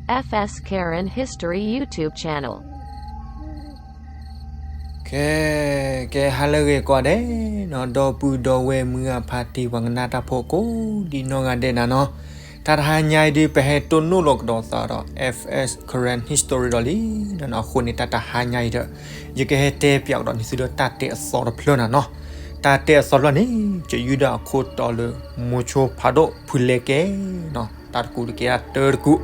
F S Karen History YouTube channel. ကဲ ကဲ ဟါလၢအဂ့ၤကိးဂၤဒဲးနီၤ, ဒီပုၢ်ဒီဝဲၢ်မုၢ်ဂၢ်ဖါတံၢ်ပှၤကနၣ်တၢ်ဖိကိးဒံနီၢ်ဂၤဒဲးနီၤနီၤ, တၢ်တဟါညါအံၤဒုး ပဟဲတိၢ်နီၣ်လီၤကဒီးသးဒီး F S Karen History ဒီးလံနီၤနီၤ. အဃိန့ၣ် တၢ်တဟါညါအံၤဒီး ယကဟဲတဲပၠးကဒီးန့ၢ်သုဒီးတၢ်တဲအသီတဖျၢၣ်နီၤနီၤ. တၢ်တဲအသီတဖျၢၣ်န့ၣ် ကယူဒၤအခိၣ်တီလၢ မိၤဆိဖးဒိၣ်ဖုလဲၤကဲနီၤ, တၢ်တကူးတကဲတၢ်တကူး,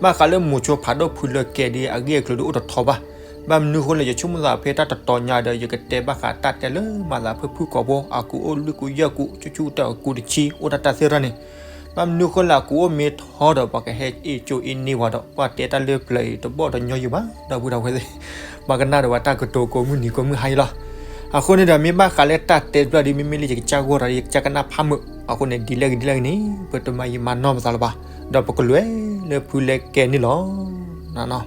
ဘၣ်ဃးလၢမိၤဆိဖးဒိၣ်ဖုလဲၤကဲဒုး အဂ့ၢ်အကျိၤဒုးအိၣ်တထီဘၣ်. ဘၣ်မနုၤအဃိလဲၣ် ယဆိကမိၣ်သးဖဲတၢ်တတီၤညါဒီး ယကတဲဘၣ်ဃးတၢ်တဲလၢမၤသးဖုၣ်ဖုၣ်ကိာ်ဖိ အကူးအိၣ်လွံၢ်ကူးယဲၢ်ကူး ဆူၣ်ဆူၣ်တၢ်အကူးတဆံ အိၣ်တၢ်တၢ်သ့ၣ်တဖၣ်န့ၣ်, ဘၣ်မနုၤအဃိလဲၣ် အကူးအိၣ်မ့ၢ်ထီဒီး ပှၤကဟဲအ့ၣ်ကၠိအ့ၣ်န့ၢ်ပှၤဒီး ပှၤတဲတၢ်လၢပျၢၤအံၤတဘီၣ်တညီယံၤဘၣ် ဒီပုၢ်ဒီဝဲၢ်သ့ၣ်, ပှၤကနၣ်ဒီးပှၤတၢ်ကတိၤကိးမုၢ်နံၤကိးမုၢ်ဟါအံၤလီၤ. အဃိန့ၣ်ဒီး မ့ၢ်ဘၣ်ဃးလၢတၢ်တဲတဖျၢၣ်ဒုး မ့မ့ၢ်လၢယကစၢ်ဂီၢ်ဒီး ယကစၢ်ကနၣ်ဖးမုာ်, အဃိန့ၣ် ဒ်လဲၣ်ဂ့ၤဒ်လဲၣ်ဂ့ၤန့ၣ် ပတမၤယံာ်မၤနီၢ်ပသးလၢၤဘၣ်, ဒီးပကလဲၤလၢဖုလဲၤကဲန့ၣ်လီၤ.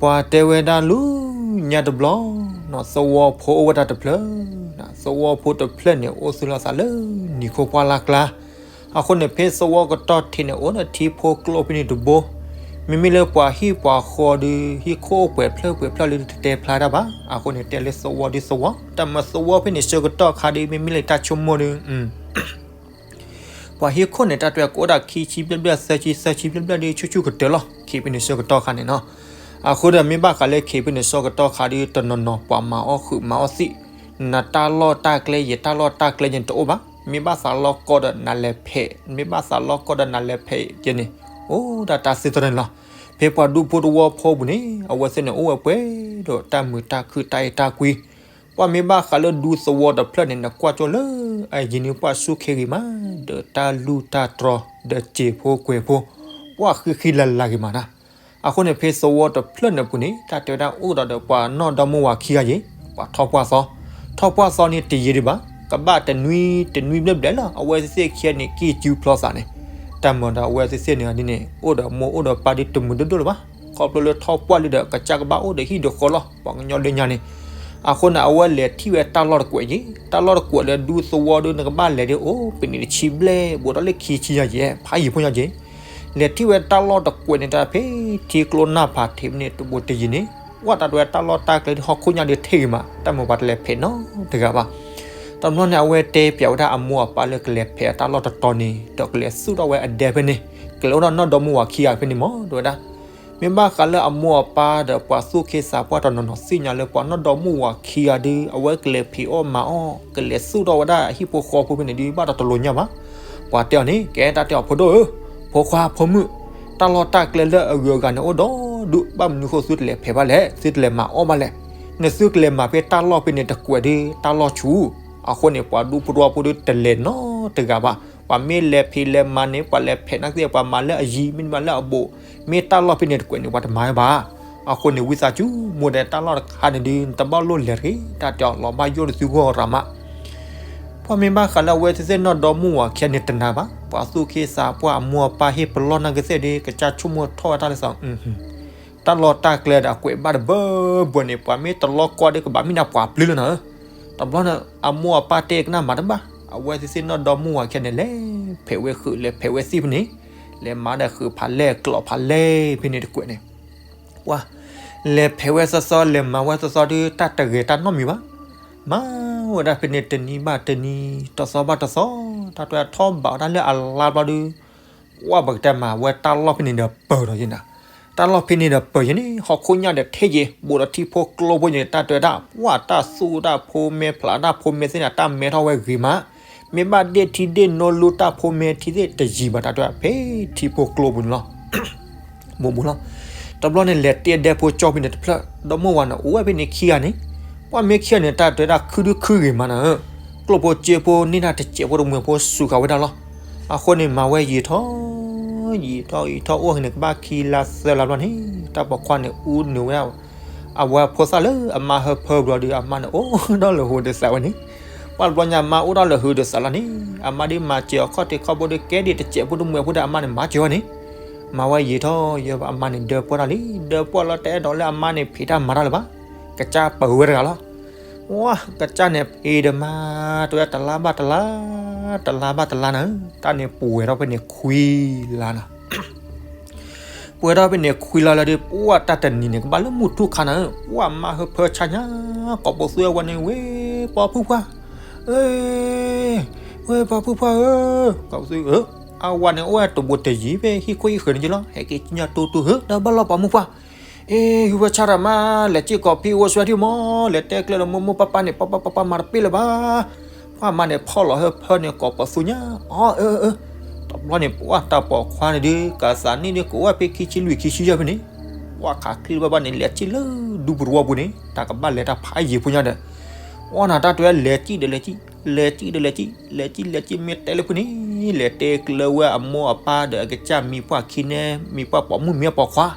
ပှၤတဲဝဲဒၣ်လၢညါတဘျီ, သဝီဖိအိၣ်ဝဲဒၣ်တဖျၢၣ်, သဝီဖိတဖျၢၣ်န့ၣ် အိၣ်သူၣ်လီၤသးလၢနံၤခိၣ်ပှၢ်လၢ်ကျါ, အဃိန့ၣ် ဖဲသဝီကတီၢ်ထံးန့ၣ် အိၣ်ဒီးထံဖိကျိဖဲန့ၣ်တဘိ, မ့မ့ၢ်လၢပှၤဟံၣ်ပှၤဃီဒီး ဟံၣ်ခိၣ်အိၣ်ပှဲၤဖျၢၣ်ပှဲၤဖျၢၣ်လၢတတဲဖျါတၢ်ဘၣ်, အဃိန့ၣ် တဲလၢသဝီဒုးသဝီ, တၢ်မၤသဝီဖဲန့ၣ်ဆၢကတီၢ်ခါဒုး မ့မ့ၢ်လၢတၢ်ဆိကမိၣ်ဒီး ပှၤဟံၣ်ခိၣ်န့ၣ် တၢ်တဲကအိၣ်ဒၣ်ခံဆံဘျဲၣ်ဘျဲၣ် သၢဆံ သၢဆံဘျဲၣ်ဘျဲၣ်ဒီး ဆူၣ်ဆူၣ်ကတၢၢ်လီၤ. ခံဖဲန့ၣ်ဆၢကတီၢ်ခါန့ၣ်နီၤ, အဃိဒီး မ့ၢ်ဘၣ်ဃးလၢခံဖဲန့ၣ်ဆၢကတီၢ်ခါဒီး တနီၤနီၤ ပှၤမၤအီၣ်ဃုာ်မၤအီၣ်သံၣ်, နတၢ်လီၢ်တၢ်ကျဲ ယတၢ်လီၢ်တၢ်ကျဲန့ၣ် တအိၣ်ဘၣ်. မ့ၢ်ဘၣ်သးလီၢ်ကီၢ်ဒီးနလဲၤဖဲး, မ့ၢ်ဘၣ်သးလီၢ်ကီၢ်ဒီးနလဲၤဖဲးယဲန့ၣ်, အိၣ်ဒၣ်တၢ်သ့ၣ်တဖၣ်န့ၣ်လီၤ. ဖဲပှၤဒူဖိတဝီဖိပူၤန့ၣ် အဝဲသ့ၣ်န့ၣ် အိၣ်ဝဲပှဲၤဒီးတၢ်မုာ်တၢ်ခုၣ်တၢ်အဲၣ်တၢ်ကွံ, ပှၤမ့ၢ်ဘၣ်ဃးလၢဒူသဝီတဖျၢၣ်န့ၣ် နကွၢ်ကၠိလၢအယံၤန့ၣ် ပှၤစူၢ်က့ၤဂ့ၤမး, ဒီးတၢ်လူၢ်တၢ်တြီၤ ဒီးစံာ်ဖိကွဲၤဖိ, ပှၤဃံဃံလၤလၤဂ့ၤမးနီၤ. အဃိန့ၣ် ဖဲသဝီတဖျၢၣ်န့ၣ်ပူၤန့ၣ် တၢ်တဲဝဲဒၣ်အိၣ်ဒီးဒီးပှၤနီၢ်ဒီမါဝၤခံဂၤယ့ၤ, ပှၤထီၣ်ပှၢ်သီ, ထီၣ်ပှၢ်သီန့ၣ်တယံာ်ဒံးဘၣ်, ကဘၣ်တနွံတနွံဘျဲၣ်ဘျဲၣ်လီၤ. အဝဲသ့ၣ်သ့ၣ်ခံဂၤန့ၣ် ကံၢ်စုဖျီသးန့ၣ်, တၢ်မၤဒီးအဝဲသ့ၣ်သ့ၣ်န့ၣ်ဒ်န့ၣ် အိၣ်ဒီးမိၢ်အိၣ်ဒီးပၢ်ဒ်တမုာ်ဒိၣ်ဒိၣ်လၢၤဘၣ်. ခီဖျိလၢထီၣ်ပှၢ်လံဒီး ကစၢ်ကဘၣ်အိၣ်ဒီးဟံၣ်ဒီးဃီလီၤ ပှၤကညီလၢညါန့ၣ်. အဃိန့ၣ် အဝဲလဲၤထံၣ်ဝဲတၢ်လီၢ်တကွဲးယ့ၤ, တၢ်လီၢ်တကွဲးလၢဒူသဝီဒီး နကဘၣ်လဲၤဒ်အိၣ် ပနံာ်တဆံဘျဲၣ် ဘူးဒီးလၢခံဆံညါယ့ၤ, ဖးယံၤဖိညါယ့ၤ. လဲၤထံၣ်ဝဲတၢ်လီၢ်တကွဲးန့ၣ် တၢ်ဖဲထံကျိနၢ်ဖးထံးဖဲန့ၣ် တဘူးတယံာ်န့ၣ်, ဝဲတၢ်တဲဝဲတၢ်လီၢ်တၢ်ကျဲဒ်ဟီၣ်ခိၣ်ညါဒ်ထဲဂ့ၤမး, တၢ်မၤပှၤတလဲၤဖဲးနီတဂၤဘၣ်. တဘျီန့ၣ် အဝဲတဲပၠးဝဲဒၣ်အမိၢ်အပၢ်လၢကလဲၤဖဲးအတၢ်လီၢ်တတီၤန့ၣ် ဒီးကလဲၤသူၣ်ထီၣ်ဝဲအဒဲဖဲန့ၣ်, ကလဲၤအိၣ်ဒီးနီၢ်ဒီမါဝၤခံဂၤဖဲန့ၣ်မး တဲဝဲဒၣ်. မ့ၢ်ဘၣ်ဃးလၢအမိၢ်အပၢ်ဒီးပှၤသူၣ်က့သးပှၢ်တနီၤနီၤ သ့ၣ်ညါလၢပှၤနီၢ်ဒီမါဝၤခံဂၤဒုး အဝဲကလဲၤဖံးအီၣ်မၤအီၣ် ကလဲၤသူၣ်ထီၣ်ဝဲဒၣ်ဟံၣ်ဖိဃီဖိဖဲန့ၣ်ဒုး ဘၣ်ဒီးတလိၤညါဘၣ်. ပှၤတဲအီၤန့ၣ် ကဲတၢ်တဲအီၤ ဖိဒိၣ်ဧၢ, ဖိခွါဖိမုၣ်, တၢ်လီၢ်တၢ်ကျဲလၢအဂုၤအဂၤန့ၣ်အိၣ်ဒီဒူၣ်, ဘၣ်မနုၤဃိသုတလဲၤဖဲးဘၣ်လဲၣ်, သုတလဲၤမၤအီၣ်ဘၣ်လဲၣ်. နသုကလဲၤမၤဖဲတၢ်လီၢ်ဖဲန့ၣ်တကွဲးဒုး တၢ်လီၢ်ဆူၣ်. အဃိန့ၣ် ပှၤဒူဖိတဝီဖိဒုးတလဲၤနီတဂၤဘၣ်. ပှၤမ့ၢ်လဲၤဖံးလဲၤမၤန့ၣ် ပှၤလဲၤဖဲးနာ်က့ ပှၤမၤလၢအယံၤ မ့တမ့ၢ်လၢအဘူး, မ့ၢ်တၢ်လီၢ်ဖဲန့ၣ်တကွဲးန့ၣ် ပှၤတမၤဝဲဘၣ်. အဃိန့ၣ် ဝံသးစူၤမိၢ်ဒီး တၢ်လီၢ်တခါန့ၣ်ဒုး နတဘၣ်လိၣ်လဲၤတဂ့ၤ, တၢ်တဲအီၤ လီၤဘၣ်ယိၣ်လၢသုဂီၢ်ရၤမး. ပှၤမ့ၢ်ဘၣ်ဃးလၢအဝဲသ့ၣ်သ့ၣ်နီၢ်ဒီမါဝၤခံဂၤန့ၣ်တနာ်ဘၣ်, ပှၤသူၣ်က့သးပှၢ်အမိၢ်အပၢ်ဟ့ၣ်ပလီၢ်နာ်က့သ့ၣ်ဒုး ကစၢ်ဆိကမိၣ်ထီၣ်ဝဲတၢ်လၢစီၤ တၢ်လီၢ်တၢ်ကျဲဒီးအကွဲးဘၣ်တဘၢဘၢန့ၣ် ပှၤမ့ၢ်တလီၢ်ကွၢ်ဒီးကဘၣ်မ့ၢ်ဒၣ်ပှၤပျုၢ်လၢနၤဧၢ. တဘျီန့ၣ် အမိၢ်အပၢ်တဲကနၣ်မၤတဘၣ်, အဝဲသ့ၣ်သ့ၣ်နီၢ်ဒီမါဝၤခံဂၤန့ၣ် လဲၤဖဲးဝဲဃုာ် လဲၤဖဲးဝဲသံၣ်ဖဲန့ၣ်, လဲၤမၤဒီးဃုာ်ဖးလဲၢ်ကျီးဖးလဲၢ်ဖဲန့ၣ်တကွဲးန့ၣ် ပှၤ လဲၤဖဲးဝဲသီသီ လဲၤမၤဝဲသီသီဒုး တၢ်တဂဲၤတၢ်နီတမံၤဘၣ်. မၤဝဲဒၣ်ဖဲန့ၣ်တနံၤဘၣ်တနံၤ တသီဘၣ်တသီ, တၢ်တဲထီၣ်ဘးအီၤဒၣ်လၢအလါဘျီဒုး ပှၤပကတဲမၤဝဲတၢ်လီၢ်ဖဲန့ၣ်ဒီးပၢၤဒီးယဲနၤ, တၢ်လီၢ်ဖဲန့ၣ်ဒီးပၢၤယဲန့ၣ် ဟီၣ်ခိၣ်ညါဒီးထဲယဲ ဘူးဒီးထံဖိကျိဖိယဲန့ၣ် တၢ်တဲဝဲဒၣ် ပှၤတၢ်သူၣ်တၢ်ဖိမဲဖျးတၢ်ဖိမဲသ့ၣ်န့ၣ် တၢ်မဲထီၣ်ဝဲဂ့ၤမး, မ့ၢ်ဘၣ်ဒ့ၣ်ထံဒ့ၣ်နိလိတၢ်ဖိမဲထံသ့ၣ်တယံၤဘၣ် တၢ်တဲဝဲဒၣ်ဖဲထံဖိကျိပူၤန့ၣ်လီၤ. ဘူးဘူးလီၤ. တဘျီန့ၣ် လဲၤတ့အဒဲဖိကၠီဖဲန့ၣ်တဖျၢၣ်, ဒီမါဝၤန့ၣ် အိၣ်ဝဲဖဲန့ၣ်ခံဂၤန့ၣ်, ပှၤမ့ၢ်ခံဂၤန့ၣ် တၢ်တဲဝဲဒၣ်ခုဒုခုဂ့ၤမးနၤဧၢ, ကျိၣ်ဖိစ့ဖိန့ၢ်တၢ်တစဲးဖိတမှဲၤဖိစူၤဃာ်ဝဲဒၣ်လီၤ. အဃိန့ၣ် မၤဝဲယံာ်ထီၣ် ယံာ်ထီၣ်ယံာ်ထီၣ်အိၣ်န့ၣ် ကဘၣ်ခံလါသၢလါဘျီန့ၣ် တၢ်ပိာ်ခွါန့ၣ် အူနုာ်ဝဲဒၣ် အဝဲဖိသၣ်လၢအမါဟၢဖၢဘျီဒီး အမါန့ၣ် အိၣ်ဒီးလၢဟုးဒီးသးဝဲန့ၣ်, ပှၤတဘျီညါ အမါအိၣ်ဒီးလၢဟုးဒီးသးလီၤန့ၣ်, အမါဒ်မၤစၢၤအခီၣ်ထံးခီၣ်ဘိဒီး ကဲဒ်တစဲးဖိတမှဲၤဖိဒီး အမါန့ၣ် မၤစၢၤဝဲန့ၣ်, မၤဝဲယံာ်ထီၣ်ယံာ်ဘၣ် အမါန့ၣ် ဒၢပှၢ်တၢ်လံ, ဒၢပှၢ်လီၤ တအဲၣ်ဒိးလၢအမါန့ၣ် ဖံးတၢ်မၤတၢ်လၢၤဘၣ်, ကစၢ်ပၢၤဝဲတဂၤလီၤ. ဝါ ကစၢ်န့ၣ်ဖံးဒီးမၤ တဲဝဲတလါဘၣ်တလါ, တလါဘၣ်တလါနၤ, တၢ်န့ၣ်ပှဲၤထီၣ်ဖဲန့ၣ်ခွံလါနၤ. ပှဲၤထီၣ်ဖဲန့ၣ်ခွံလါလၢဒုး ပှၢ်တၢ်တနံၤန့ၣ် ကဘၣ်လၢမုၢ်ထူၣ်ခါနၤဧၢ, ပှၢ်မါဟၢဖၢဆါညါ ကိးပသူဝဲန့ၣ် ဝဲပှၤဖုဖှၢ်, ဝဲပှၤဖုဖှၢ်ဧၢ, ကိးပသူဧၢ, အဝဲန့ၣ်အိၣ်ဝဲတဘိတယံၤဖဲဟံၣ်ခိၣ်ဟံၣ်ဃၢၤန့ၣ်က့လီၤ, ဟဲက့ၤကံၣ်ညါတိတိဧၢ, ဒီးဘၣ်လီၤပှၤမုၣ်ပှၢ်, အ့ ဟူဖၢဆါတၢ်မါ, လဲၤစ့ၢ်ကီးဖံဝီဆွဲဒုးမး, လဲၤတဲကျဲလၢမိၢ်မိၢ်ပၢ်ပၢ်န့ၣ် ပၢ်ပၢ်ပၢ်ပၢ်မၤတပ့ၢ်လၢၤဘၣ်, ပှၢ်မါန့ၣ်ဖီၣ်လီၤဟၢဖၢန့ၣ် ကိးပသူညါ, အီ အၢ အၢ တဘျီန့ၣ် ပှၢ်တၢ်ပိာ်ခွါန့ၣ်ဒုး ကသးနံၣ်ဒုး ကအိၣ်ဝဲဖဲခံဆံလွံၢ်ခံဆံယဲၢ်ဖဲန့ၣ်, ပှၢ်ခးချံဘၣ်ဘၣ်န့ၣ် လဲၤစံၣ်လၢဒူပရူဝီပူၤန့ၣ် တၢ်ကဘၣ်လဲၤတၢ်ဖးယံၤဖိညါဒီး, အီနၤတၢ်တဲလဲၤစံၣ်ဒီးလဲၤစံၣ်, လဲၤစံၣ်ဒီးလဲၤစံၣ်, လဲၤစံၣ်လဲၤစံၣ် မ့ၢ်တဲလၢဖုန့ၣ်, လဲၤတဲကျဲဝဲအမိၢ်အပၢ်ဒီးအကစၢ်မံၤပှၢ်ခံနဲ, မံၤပှၢ်ပိာ်မုၣ်မံၤပှၢ်ပိာ်ခွါ,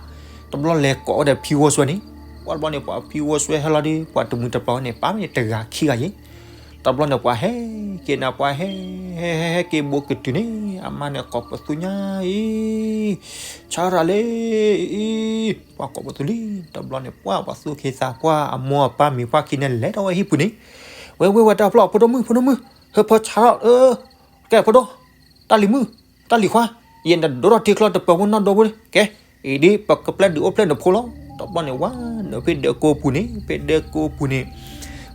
တဘျီလဲၤကိးဝဲဒီးဖံဝီဆွဲန့ၣ်, ပှၢ်တဘျီန့ၣ် ပှၤဖံဝီဆွဲဟဲလီၤဒုး ပှၤတမုာ်တပျီၤန့ၣ် ပာ်မ့ၢ်တဂၤခံဂၤယံၤ တဘျီန့ၣ် ပှၤဟဲက့ၤနၤ ပှၤဟဲ ဟဲ ဟဲ ဟဲက့ၤဘိးကတုၤန့ၣ် အမါန့ၣ်ကိးပသူညါအံၤ, ဆါရၤလံအံၤ, ပှၤကိးပသူလံ, တဘျီန့ၣ် ပှၢ်ပှၤသူၣ်က့သးပှၢ်အမိၢ်အပၢ်မံၤပှၢ်ခံနဲလဲၤထီၣ်ဝဲဟံၣ်ပူၤန့ၣ်, ဝဲဝဲဝဲတၢ်ဖျီၣ် ဖိဒိၣ်မုၣ် ဖိဒိၣ်မုၣ်, ဟၢဖၢဆါထီၣ်, ကဲဖိဒိၣ်, တၢ်လံၤမုၣ်, တၢ်လံၤခွါ, ယဲနဒိၣ်ထီၣ်ထံချီတပၢၤဖိနီၢ်ဒိဖိန့ၣ် ကဲ, အံၤဒ်ပကပျဲဒုးအိၣ်ဖျဲၣ်နဖိလီၤ, တဘျီန့ၣ်ဝဲ, နဖဲဒၢကိပူၤန့ၣ် ဖဲဒၢကိပူၤန့ၣ်,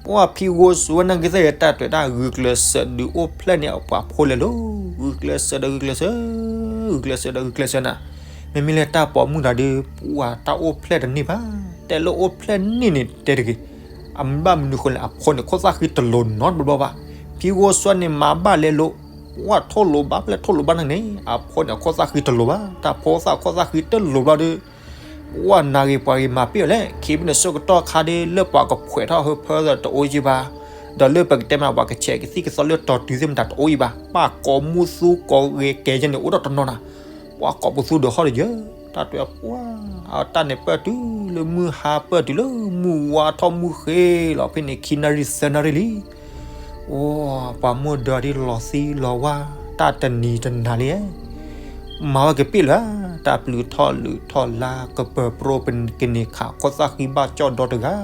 ပှၢ်ဖံဝီဆွဲနာ်က့သ့ၣ်တၢ်တွဲၤတၢ်ဂုာ်ကျဲးစၢးဒုးအိၣ်ဖျဲၣ်န့ၣ် အပှၤဖိလဲၤလိၤ, ဂုာ်ကျဲးစၢးဒီးဂုာ်ကျဲးစၢး, ဂုာ်ကျဲးစၢးဒီးဂုာ်ကျဲးစၢးနၤ, မ့မ့ၢ်လၢတၢ်ပိာ်မုၣ်တဂၤဒုး ပှၢ်တၢ်အိၣ်ဖျဲၣ်တန့ၢ်ဘၣ်, တဲလၢအိၣ်ဖျဲၣ်န့ၢ်န့ၣ်တဲတဂ့ၤ, အဘၣ်မနုၤဃိလဲၣ် အဖိန့ၣ် ခိၣ်သၣ်ဃံတလိၤနီတဘျီဘၣ်, ဖံဝီဆွဲန့ၣ်မၤဘၣ်လဲၤလိၤ, ပှၢ်ထိၣ်လိၤဘၣ်ဖဲလဲၣ်ထိၣ်လိၤဘၣ်န့ၣ်န့ၣ် အဖိန့ၣ် အခိၣ်သၣ်ဃံတလိၤဘၣ်, တၢ်ဖိသၣ်ခိၣ်သၣ်ဃံတလိၤဘျီဒီး ပှၢ်နၤဂ့ၤပှၤဂ့ၤမၤပ့ၢ်အီၤလဲၣ်, ခံဖဲန့ၣ်ဆၢကတီၢ်ခါဒ် လၢပှၤကဖှဲးထီၣ်ဟၢဖၢဒီးတအိၣ်ယံၤဘၣ်, ဒီးလၢပကတဲမး ပှၤကဆဲးကသံၣ်ကသီလၢတီၤတုၤသ့ၣ်မတၤတအိၣ်ယံၤဘၣ်, ပှၢ်ကိးမူသူကိးဂ့ၤကဲယဲန့ၣ် အိၣ်ဒီးတနီၤနၤ, ပှၢ်ကိးပသူဒီးဟီၣ်ဒီးယဲ, တၢ်တဲပှၢ်, အတၢ်န့ၣ်ပၢၢ်တုၤလၢမုၢ်ဟါပၢၢ်တုၤလၢမုၢ်ဝါထီၣ်မုၢ်ဃ့လီၤ ဖဲန့ၣ်ခံနၣ်ရံၣ်သၢနၣ်ရံၣ်လံ အိ ပှၤမိၢ်ဒၢဒ်လီၤသံလီၤဝါ တၢ်တနံၤတနၤလံ, မၤဝဲကပ့ၢ်လၢၤ, တၢ်ပျုၤထီၣ်လုၢ်ထီၣ်လါ ကပၢၤပြိပကန့ၢ်ခး ခိၣ်သၣ်ဃံဘၣ်ကၠီၣ်ဒီတဂၤ,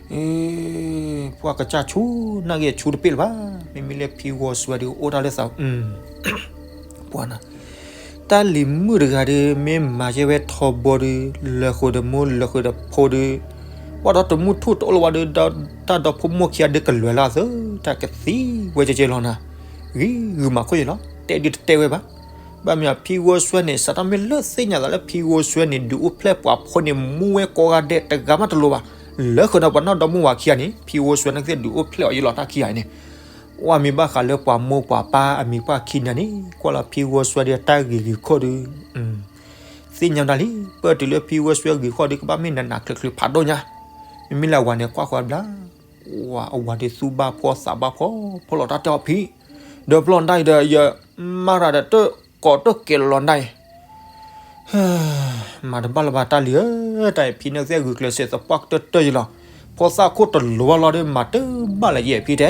အ့ ပှၢ်ကစၢ်ဆူၣ် နာ်က့ဆူၣ်တပ့ၢ်လၢၤဘၣ်, မ့မ့ၢ်လၢဖံဂီၤစွဲဒီးအိၣ်တၢ်လၢသး ပှၤနၤ, တၢ်လံၤမုၣ်တဂၤဒီး မ့ၢ်မၤယဲဝဲထီဘိဒီး လၢာ်ဃုာ်ဒီးမိၢ်လၢာ်ဃုာ်ဒီးဖိဒီး, ဘၣ်ဒီးတမုၢ်ထူၣ်တအိၣ်လၢၤဝဲဒီး တၢ်ဒီဖိမိၢ်ခံဂၤဒီးကလၢၤလၢအသး တၢ်ကသံဝဲကဲကဲလီၤနၤ, ဂ့ၤဂုာ်မၤခိၣ်ယဲလီၤ တဲဒုးတတဲဝဲဘၣ်, ဘၣ်မ့ၢ်ဖံဂီၤစွဲန့ၣ် စးထီၣ်မ့ၢ်လၢသ့ၣ်ညါသးလၢဖံဂီၤစွဲန့ၣ် ဒုးအိၣ်ဖျဲၣ်ပှၤဖိန့ၣ် မူဝဲကိးဂၤဒဲးတဂၤမးတလိၤဘၣ်, လၢာ်ဃုာ်ဒီးပှၤနီၢ်ဒီမိၢ်ဝၤခံဂၤန့ၣ် ဖံဂီၤစွဲန့ၣ်ကသ့ၣ်ဒုးအိၣ်ဖျဲၣ်အီၤယဲလီၤတၢ်ခံဂၤန့ၣ် ပှၢ်မ့ၢ်ဘၣ်ဃးလၢပှၤမိၢ်ပှၤပၢ်အမံၤပှၢ်ခံဂၤန့ၣ် ကွၢ်လီၤဖံဂီၤစွဲဒီးတၢ်ဂ့ၤဂ့ၤခိၣ်ဒီး, သ့ၣ်ညါဒၣ်လံ ပၢၢ်တုၤလၢဖံဂီၤစွဲဂ့ၤခိၣ်ဒီး ကဘၣ်မ့ၢ်နးနးချုးချုးဖးဒိၣ်ညါ, မ့မ့ၢ်လၢအဝၤန့ၣ် ကွၢ်ဃီဘျါ, အဝၤဒုးသူဘၣ်ဖှီၣ်သးဘၣ်ဖှီၣ် ဖှီၣ်လီၤတၢ်တဲအီၤဖံ, ဒီးဖျီၣ်နတၢ်အံၤဒီး ယမါရၤဒီးတၢ်ကိးတၢ်ကဲၤလီၤနတၢ်အံၤ မၤတဘၣ်လၢၤဘၣ်တၢ်လံၤဧၢ, တၢ်အံၤဖံန့ၣ်ကသ့ၣ်ဂုာ်ကျဲးစၢးသပှၢ်ကတၢၢ်တၢၢ်ယံၤလီၤ, ဖိသၣ်ခိၣ်တလိၤဘၣ်လီၤဒီး မၤတဘၣ်လၢၤယဲၢ်ဖံတဲ,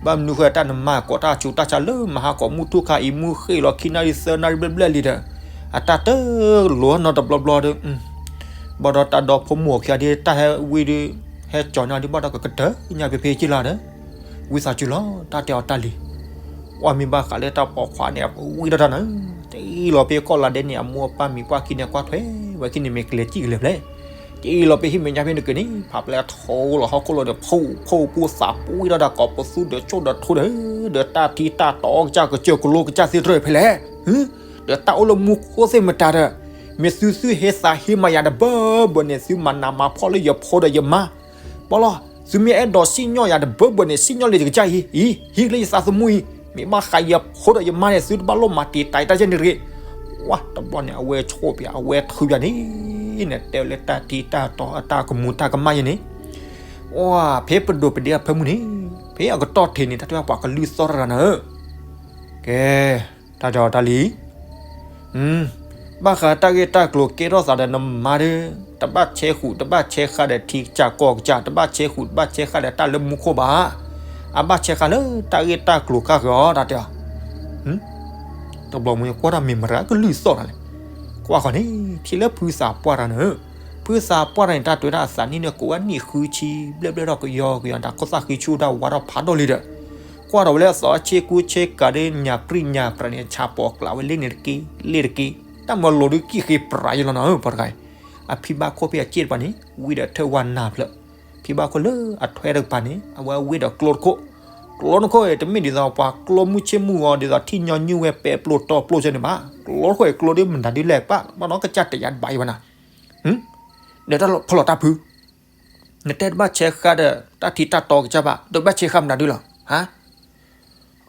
ဘၣ်မနုၤဃိတၢ်နမၤကိးတၢ်ဆူးတၢ်ဆါလၢမဟါကိးမုၢ်ထူၣ်ခါအံၤ မုၢ်ဃ့လီၤခံနၣ်ရံၣ်သၢနၣ်ရံၣ်ဘျဲၣ်ဘျဲၣ်လံဒီး, အတၢ်တလိၤနီတဘျီဘျီဒီး ဘၣ်ဒီးတၢ်ဒီဖိမိၢ်ခံဂၤဒ်တၢ်ဟဲဝံၤဒီး, ဟဲကၠီၤညါဒ်ဘၣ်ဒီးကကတၢၢ်ညါဖဲဖဲက့လီၤဒီး, ဝံသးစူၤလီၤ တၢ်တဲအီၤတၢ်လံၤ, ကွၢ်မ့ၢ်ဘၣ်ဃးလၢတၢ်ပိာ်ခွါန့ၣ် အဝံတၢ်တၢ်နၤ, တအံၤလီၤဖဲကီၢ်လါဒဲန့ၣ် အမိၢ်အပၢ်မံၤပှၢ်ခံန့ၣ် ကွၢ်ထွဲဝဲခံန့ၣ် မ့ၢ်ကလဲၤစံၣ်ကလဲၤဖျဲၣ်, တအံၤလီၤဖဲဟံၣ်မဲာ်ညါဖဲန့ၣ်က့ၤန့ၣ် ဖးပျဲထီလီၤဟီၣ်ခိၣ်လီၤဒီး ဖှိၣ်ဖှိၣ်ပူသးပူဝံၤဒီး ကိးပသူဒီးကၠိဒီးထိဒီး, ဒီးတၢ်ထံတၢ်တီကစၢ်ကစၢၢ်ကလိကစၢ်သ့ၣ်တြဲၤဖဲလဲၣ် ဒီးတၢ်အိၣ်လၢမူခိၣ်သ့ၣ်မတၤဒီး, မ့ၢ်သုသုဟ့သးဟ့မၤယၤတဘၢဘၢန့ၣ် သုမၤနးမၤဖှီၣ်လၢယဖိဒီးယမါ, ဘၣ်လီၤ, သုမ့ၢ်အဲၣ်ဒိးစံၣ်ညီၣ်ယၤတဘၢဘၢန့ၣ် စံၣ်ညီၣ်လၢယကစၢ်အံၤ, အံၤ, ဟံးလၢယသးသမူအံၤ, မ့ၢ်ဘၣ်ဃးယဖိဒီးယမါန့ၣ် သုတဘၣ်လိၣ်မၤတံာ်တာ်တၢ်ယဲၢ်န့ၣ်တဂ့ၤ, ဝါ တဘျီန့ၣ် အဝဲဆိၣ်ပၠး အဝဲထုးပၠးန့ၣ်, နတဲလၢတၢ်ထံတၢ်တီအတၢ်ကမူၤတၢ်ကမၣ်ယဲၢ်န့ၣ်, ဝါ ဖဲပဒိၣ်ပဒ့အဖၢမုၢ်န့ၣ်, ဖဲအကတီၢ်ထံးန့ၣ် တၢ်တဲပှၤကလုၢ်သီၣ်တၢ်နၤဧၢ ကဲ, တၢ်တဲအီၤတၢ်လံၤ, ဘၣ်ဃးတၢ်ဂ့ၢ်တၢ်ကျိၤကဲထီၣ်သးဒီးနမါဒီး, တဘၣ်ဆဲးဃုာ် တဘၣ်ဆဲးဃာ်ဒီးထံကစၢ်ကီၢ်ကစၢ်, တဘၣ်ဆဲးဃုာ် တဘၣ်ဆဲးဃာ်ဒီးတၢ်လၢမူခိၣ်ဘၣ်, အဘၣ်ဆဲးဃာ်လၢတၢ်ဂ့ၢ်တၢ်ကျိၤကါဃၢၤအီၤ တၢ်တဲအီၤ တဘျီမ့ၢ်ကွၢ်တၢ်မ့ၢ်မရၤကလုၢ်သီၣ်တၢ်လဲၣ်, ကွၢ်ဃီန့ၣ် ထံၣ်လၢဖုသးပှၢ်တၢ်နၤဧၢ, ဖုသးပှၢ်တၢ်န့ၣ် တၢ်တွဲတၢ်အသးနံၣ်န့ၣ် ကိးဝဲနံၣ်ဃုဆံ ဘျဲၣ်ဘျဲၣ်ထီၣ်ကယီကယီ တၢ်ခိၣ်သၣ်ဃံဆူၣ်တၢ်ဝါထီၣ်ဖးဒိၣ်လံဒီး, ကွၢ်ထီၣ်ဝဲလၢအသီအဆ့ကူဆ့ကၤဒီး ညၣ်ပြံၣ်ညၣ်ပြးန့ၣ် ဆၣ်ပိာ်ကျးဝဲလ့န့ၣ်တက့ၢ် လ့တက့ၢ်. တၢ်မၤလိာ်ဒုးကံၣ်ဃ့ပြးယလီၤနီၤဧၢ ပှၤတဂၤအံၤ. အဖံဘၣ်ခိၣ်ဖံအစ့ၣ်တပၤန့ၣ် ဝံဒီးထၢၣ်ဝါနၢ်ဖျၢၣ်. ဖံဘၣ်ခိၣ်လၢအထွဲတကပၤန့ၣ် အဝဲဝံဒီးကျိတခိၣ်. ကျိတခိၣ်အံၤ တမ့ၢ်ဒ်သိးပှၤကျိမုၢ်ဆ့ၣ်မုၢ်ဂီၤ ဒ်သိးထံၣ်ညီနုၢ်ဝဲပဲပျိၢ်တီပျိၢ်ဆဲန့ၣ်ဘၣ်. ကျိတခိၣ်အံၤ ကျိဒ်မနုၤဒ်လဲၣ် ပာ်ဘၣ်နီၢ်ကစၢ်တယာ်တဘၣ်အံၤဘၣ်နၤ. ဒီးတၢ်ဖီလီၤတၢ်ဖု နတဲတဘၣ်ဆဲးဃာ်ဒီး တၢ်ထံတၢ်တီကစၢ်ဘၣ်, တဘၣ်ဆဲးဃာ်မနုၤဒ်လီၤ.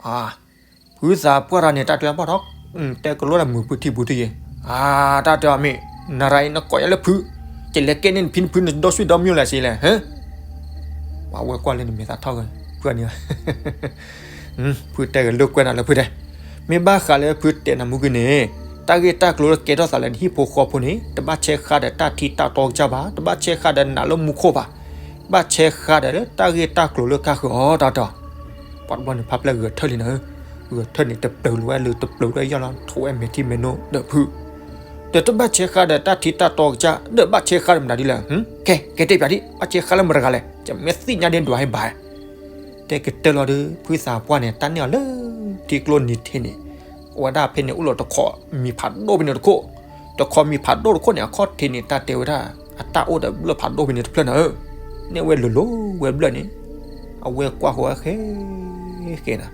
ဟါ, ဖုသးပှၢ်တဂၤန့ၣ် တၢ်တဲဘၣ်ထီၣ်, တဲကလိဒီးမုာ်ဖုထံပူၤထံယဲ, အါ, တၢ်တဲအီၤမ့ၢ်, နရၤအံၤနကိးယၤလၢဖု, ကလဲၤကဲန့ၢ်နဖံနဖု နဒီဆွံၣ်ဒီမံၤလဲၣ်စ့လဲၣ်, ဟါ, ပှၤဝဲကွၢ်လၢနမဲာ်သးထီၣ်ဂ့ၤ ဖုန့ၣ် ဖုတဲဂ့ၤလိာ်ကွဲနၤလၢဖုတဲ, မ့ၢ်ဘၣ်ဃးလၢဖုတဲနၤမူက့ၤန့ၣ်, တၢ်ဂ့ၢ်တၢ်ကျိၤလၢကဲထီၣ်သးလၢနဟံၣ်ဖိဃီဖိန့ၣ် တဘၣ်ဆဲးဃာ်ဒီးတၢ်ထံတၢ်တီကစၢ်ဘၣ်, တဘၣ်ဆဲးဃာ်ဒီးနးလၢမူခိၣ်ဘၣ်, ဘၣ်ဆဲးဃာ်ဒီးလၢတၢ်ဂ့ၢ်တၢ်ကျိၤလၢကါဃုာ်အီၤတၢ်တဲအီၤ. ပှၤတဘျီန့ၣ် ဖါပျဲၢ်ဂဲၤထၢၣ်လံနၤဧၢ, ဂဲၤထၢၣ်န့ၣ် တပျုာ်လၢၤဝဲလၢတပျုာ်လၢၤယီၢ်လီၤ ထိးဝဲမဲာ်ထံမဲာ်နိဒီးဖု, ဒီးတဘၣ်ဆဲးဃာ်ဒီးတၢ်ထံတၢ်တီကစၢ်, ဒီးဘၣ်ဆဲးဃာ်ဒီးမနုၤဒ်လဲၣ်, ကဲ ကဲတဲပၠးဒံး ဘၣ်ဆဲးဃာ်လၢမတၤတဂၤလဲၣ်, ယမ့ၢ်သ့ၣ်ညါဒ်ဒွးဟဲဘၣ် တဲကတၢၢ်လီၤဒီး ဖုသးပှၢ်န့ၣ် တၢ်န့ၢ်အီၤလၢ ထံကျိနံၤထံးန့ၣ်, အဝဲဒၣ်ဖဲန့ၣ် အိၣ်လီၤတခီမံၤဖးဒိၣ်ဖဲန့ၣ်တခိၣ်, တခီမံၤဖးဒိၣ်တခိၣ်န့ၣ် အခီၣ်ထံးန့ၣ် တၢ်တဲဝဲဒၣ် အတၢ်အိၣ်ဒီးဘျၢၣ်ဖးဒိၣ်ဖဲန့ၣ်တဖျၢၣ်နၤဧၢ, န့ၢ်ဝဲလိၤလိၤဝဲဘျၢၣ်န့ၣ်, အဝဲကွၢ်ဃီဝဲဃဲဃဲနၤ,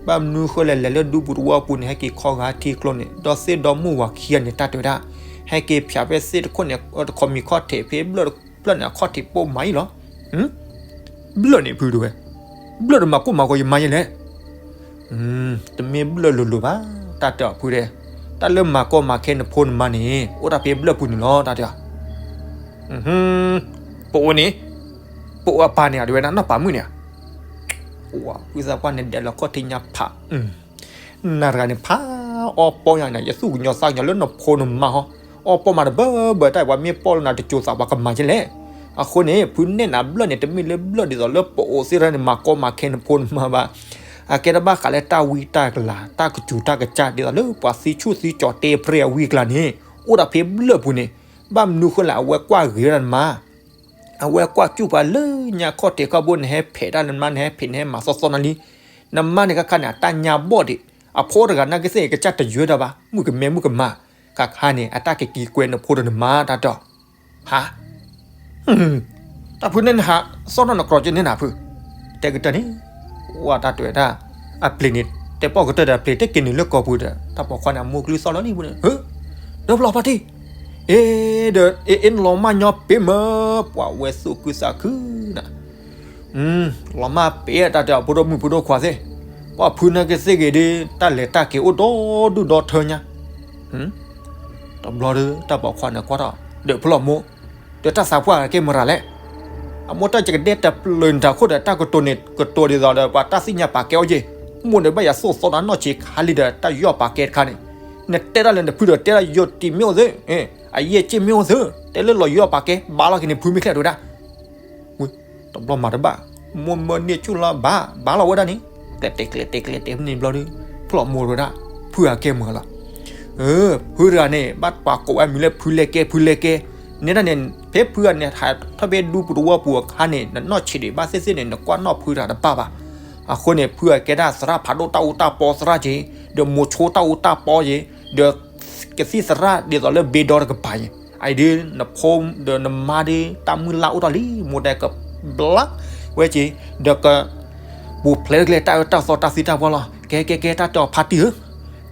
ဘၣ်မနုၤဃိလဲၣ် လဲၤလၢဒူပူၤတဝီပူၤန့ၣ် ဟဲက့ၤခီဂာ်ထံကျိန့ၣ် ဒီးသ့ၣ်ဒီမုၣ်ဝၤခံဂၤန့ၣ် တၢ်တဲဝဲဒၣ်, ဟဲက့ၤဖၠးဖဲသ့ၣ်တခိၣ်န့ၣ် တခီမံၤခီၣ်ထံးဖဲဘျၢၣ်တဖျၢၣ်န့ၣ် အခီၣ်ထံးပိာ်မးအံၤလီၤ. ဘျၢၣ်န့ၣ်ဖုတဲဝဲ, ဘျၢၣ်တမၤကိၢ်မၤဂီၤယမါယဲလဲၣ်, တမ့ၢ်ဘျၢၣ်လိၤလိၤဘၣ်, တၢ်တဲအီၤဖုတဲ, တၢ်လၢမၤကီမၤခဲနဖိနမါန့ၣ် အိၣ်တၢ်ဖဲဘျၢၣ်ပူၤန့ၣ်လီၤ တၢ်တဲအီၤ. ပအိၣ်န့ၣ်, ပအိၣ်အပၢ်န့ၣ် အဒဝဲဒၣ်နီၢ်ပၤမုၣ်န့ၣ်ဧါ, ဖုသးပှၢ်န့ၣ်ဒဲးလီၤခီၣ်ထံးညါဖး နၤတဂၤန့ၣ် ဖးအီပီညါန့ၣ် ယသူၣ်ကညီၤသးကညီၤလၢနဖိနမါဟီ, အီပီမးတဘၢဘၢတၢ် ပှၤမ့ၢ်ပီၢ်လၢနၤတစိၤသးပှၤကမၤယဲလဲၣ်. အဃိန့ၣ် ဖုနဲၣ်နၤဘျၢၣ်န့ၣ် တမ့ၢ်လၢဘျၢၣ်ဒ်သိးလၢပအိၣ်သ့ၣ်တဖၣ်န့ၣ် မၤကီမၤခဲနဖိနမါဘၣ်. အကဲတဘၣ်ဃးလၢတၢ်ဝံတၢ်ကလၤ တၢ်ကစူၤတၢ်ကစၢ်ဒ်သိးလၢပှၤသံဆူၣ်သံကၠီၤတဲပြဲအဝံအကျါန့ၣ် အိၣ်ဒၣ်ဖဲဘျၢၣ်ပူၤန့ၣ်, ဘၣ်မနုၤဃိလဲၣ် အဝဲကွၢ်ဂ့ၤဝဲဒၣ်နမါ အဝဲကွၢ်စူၣ်ပှၤလၢညါခီၣ်ထံးခီၣ်ဘိ နဟဲဖဲးတၢ်နမါ နဟဲဖံးနဟဲမၤသီသီနၤလံ. နမါန့ၣ်ခါခါန့ၣ် အတၢ်ညါဘီၣ်ဒံး, အဖိတဂၤနာ်က့သ့ၣ်ကစၢ်တယၢၤတၢ်ဘၣ်, မုၣ်ကမဲမုၣ်ကမၤ, ခါခါန့ၣ် အတၢ်ကက့ၤကွဲနဖိဒီးနမါတၢ်တဲအီၤ. ဟါ, တၢ်ဖုန့ၣ်နဟးသီၣ်ထီၣ်နကြီက့ၤန့ၢ်နၤဖု, တဲကတၢၢ်န့ၣ်, ဝဲတၢ်တဲဝဲဒၣ်, အပျ့ၤန့ၣ် တဲပိာ်ကတၢၢ်ဒီးအပျ့ၤတက့ၤနုာ်လၢကီၢ်ပူၤဒီး တၢ်ပိာ်ခွါန့ၣ် အမိၢ်ကလုၢ်သီၣ်လီၤလံပူၤန့ၣ်, ဟၢ, ဒီဖျီဖါတံၢ်, အ့ဒီး အ့ အ့ နလီၤမၢ်ညီပ့ၤမၢ်, ပှၤဝဲသူၣ်ခုသးခုနၤ လီၤမၢ်ပ့ၤတၢ်တဲအီၤ ဖိဒိၣ်မုၣ်ဖိဒိၣ်ခွါသ့ၣ်, ပှၤဖုနာ်က့သ့ၣ်ဂ့ၤဒီး တၢ်လဲၤတၢ်က့ၤအိၣ်ဒီဒူၣ်ဒီထၢညါ. တဘျီဒီး တၢ်ပိာ်ခွါန့ၣ်ကွၢ်ထီၣ် ဒီးဖျီမိၢ်, ဒီးတၢ်သးပှၢ်ကဲမရၤလဲၣ်. အမိၢ်တၢ်ကကဒဲတပျုာ်နတၢ်ခိၣ်ဒီး တၢ်ကတိၤန့ၣ် ကတိၤဒ်သိးဒီး ပှၤတၢ်သ့ၣ်ညါပာ်ကဲအီၤယ့ၢ်, မိၢ်န့ၣ်ဘၣ်ယၤသိၣ်သီနၤနီၢ်ဆံးခါလံဒီး တၢ်ယီၢ်ပာ်ကဲတခါန့ၣ်, နတဲဒၣ်လၢနဖုဒီး တဲဒၣ်ယိာ်တံၢ်မ့ၢ်အိၣ်သု, အယဲၢ်က့ၢ်မ့ၢ်အိၣ်သု, တဲလၢလီၤယီၢ်ပာ်ကဲ ဘၣ်လီၤက့ၤန့ၣ် ဖုမ့ၢ်ချဲးတဲဝဲဒၣ် ဝံၤ, တဘျီမၤတဘၣ်, မိၢ်မၢန့ၢ်ဆူၣ်လီၤဘၣ်, ဘၣ်လီၤဝဲဒၣ်န့ၣ်, ကျဲတဲကျဲတဲကျဲတဲန့ၣ်ဘျီဒီး, ဖျီမိၢ်ဝဲဒၣ်, ဖုအကဲမုာ်လီၤ. ဖုတဂၤန့ၣ် ဘၣ်ပှၤကိးဝဲအမံၤလၢဖုလဲကဲ ဖုလဲကဲ, န့ၣ်ဒၣ်န့ၣ် ဖဲဖုအန့ၣ် ဟးထီၣ်ဖဲဒူပူၤတဝီပူၤအခါန့ၣ် နနီၢ်ဆံးဒံးဘၣ်သ့ၣ်သ့ၣ်န့ၣ် နကွၢ်နီၣ်ဖုတဂၤတဘၣ်ဘၣ်. အဃိန့ၣ် ဖုအကဲဒၣ်သရၣ်ဖးဒိၣ်တၢ်အူတၢ်ပီသရၣ်က့ၤ, ဒီးမိၤဆိတၢ်အူတၢ်ပီက့ၤ, ဒီး ကသံၣ်သရၣ်ဒ်သိးလၢဘ့ဒီတကပၤအံၤ, အအံၤဒ်နဖိဒီးနမါဒ်တၢ်မုၢ်လၢ်အိၣ်ထီၣ်လံ မိၢ်တဲကဘျါဝဲက့ၤ, ဒီးက ပူၤဖျဲးကျဲတၢ်အၢတၢ်သီတၢ်သံတၢ်ပှၢ်လီၤ. ကဲကဲကဲ တၢ်တဲအီၤဖါတံၢ်ဧၢ,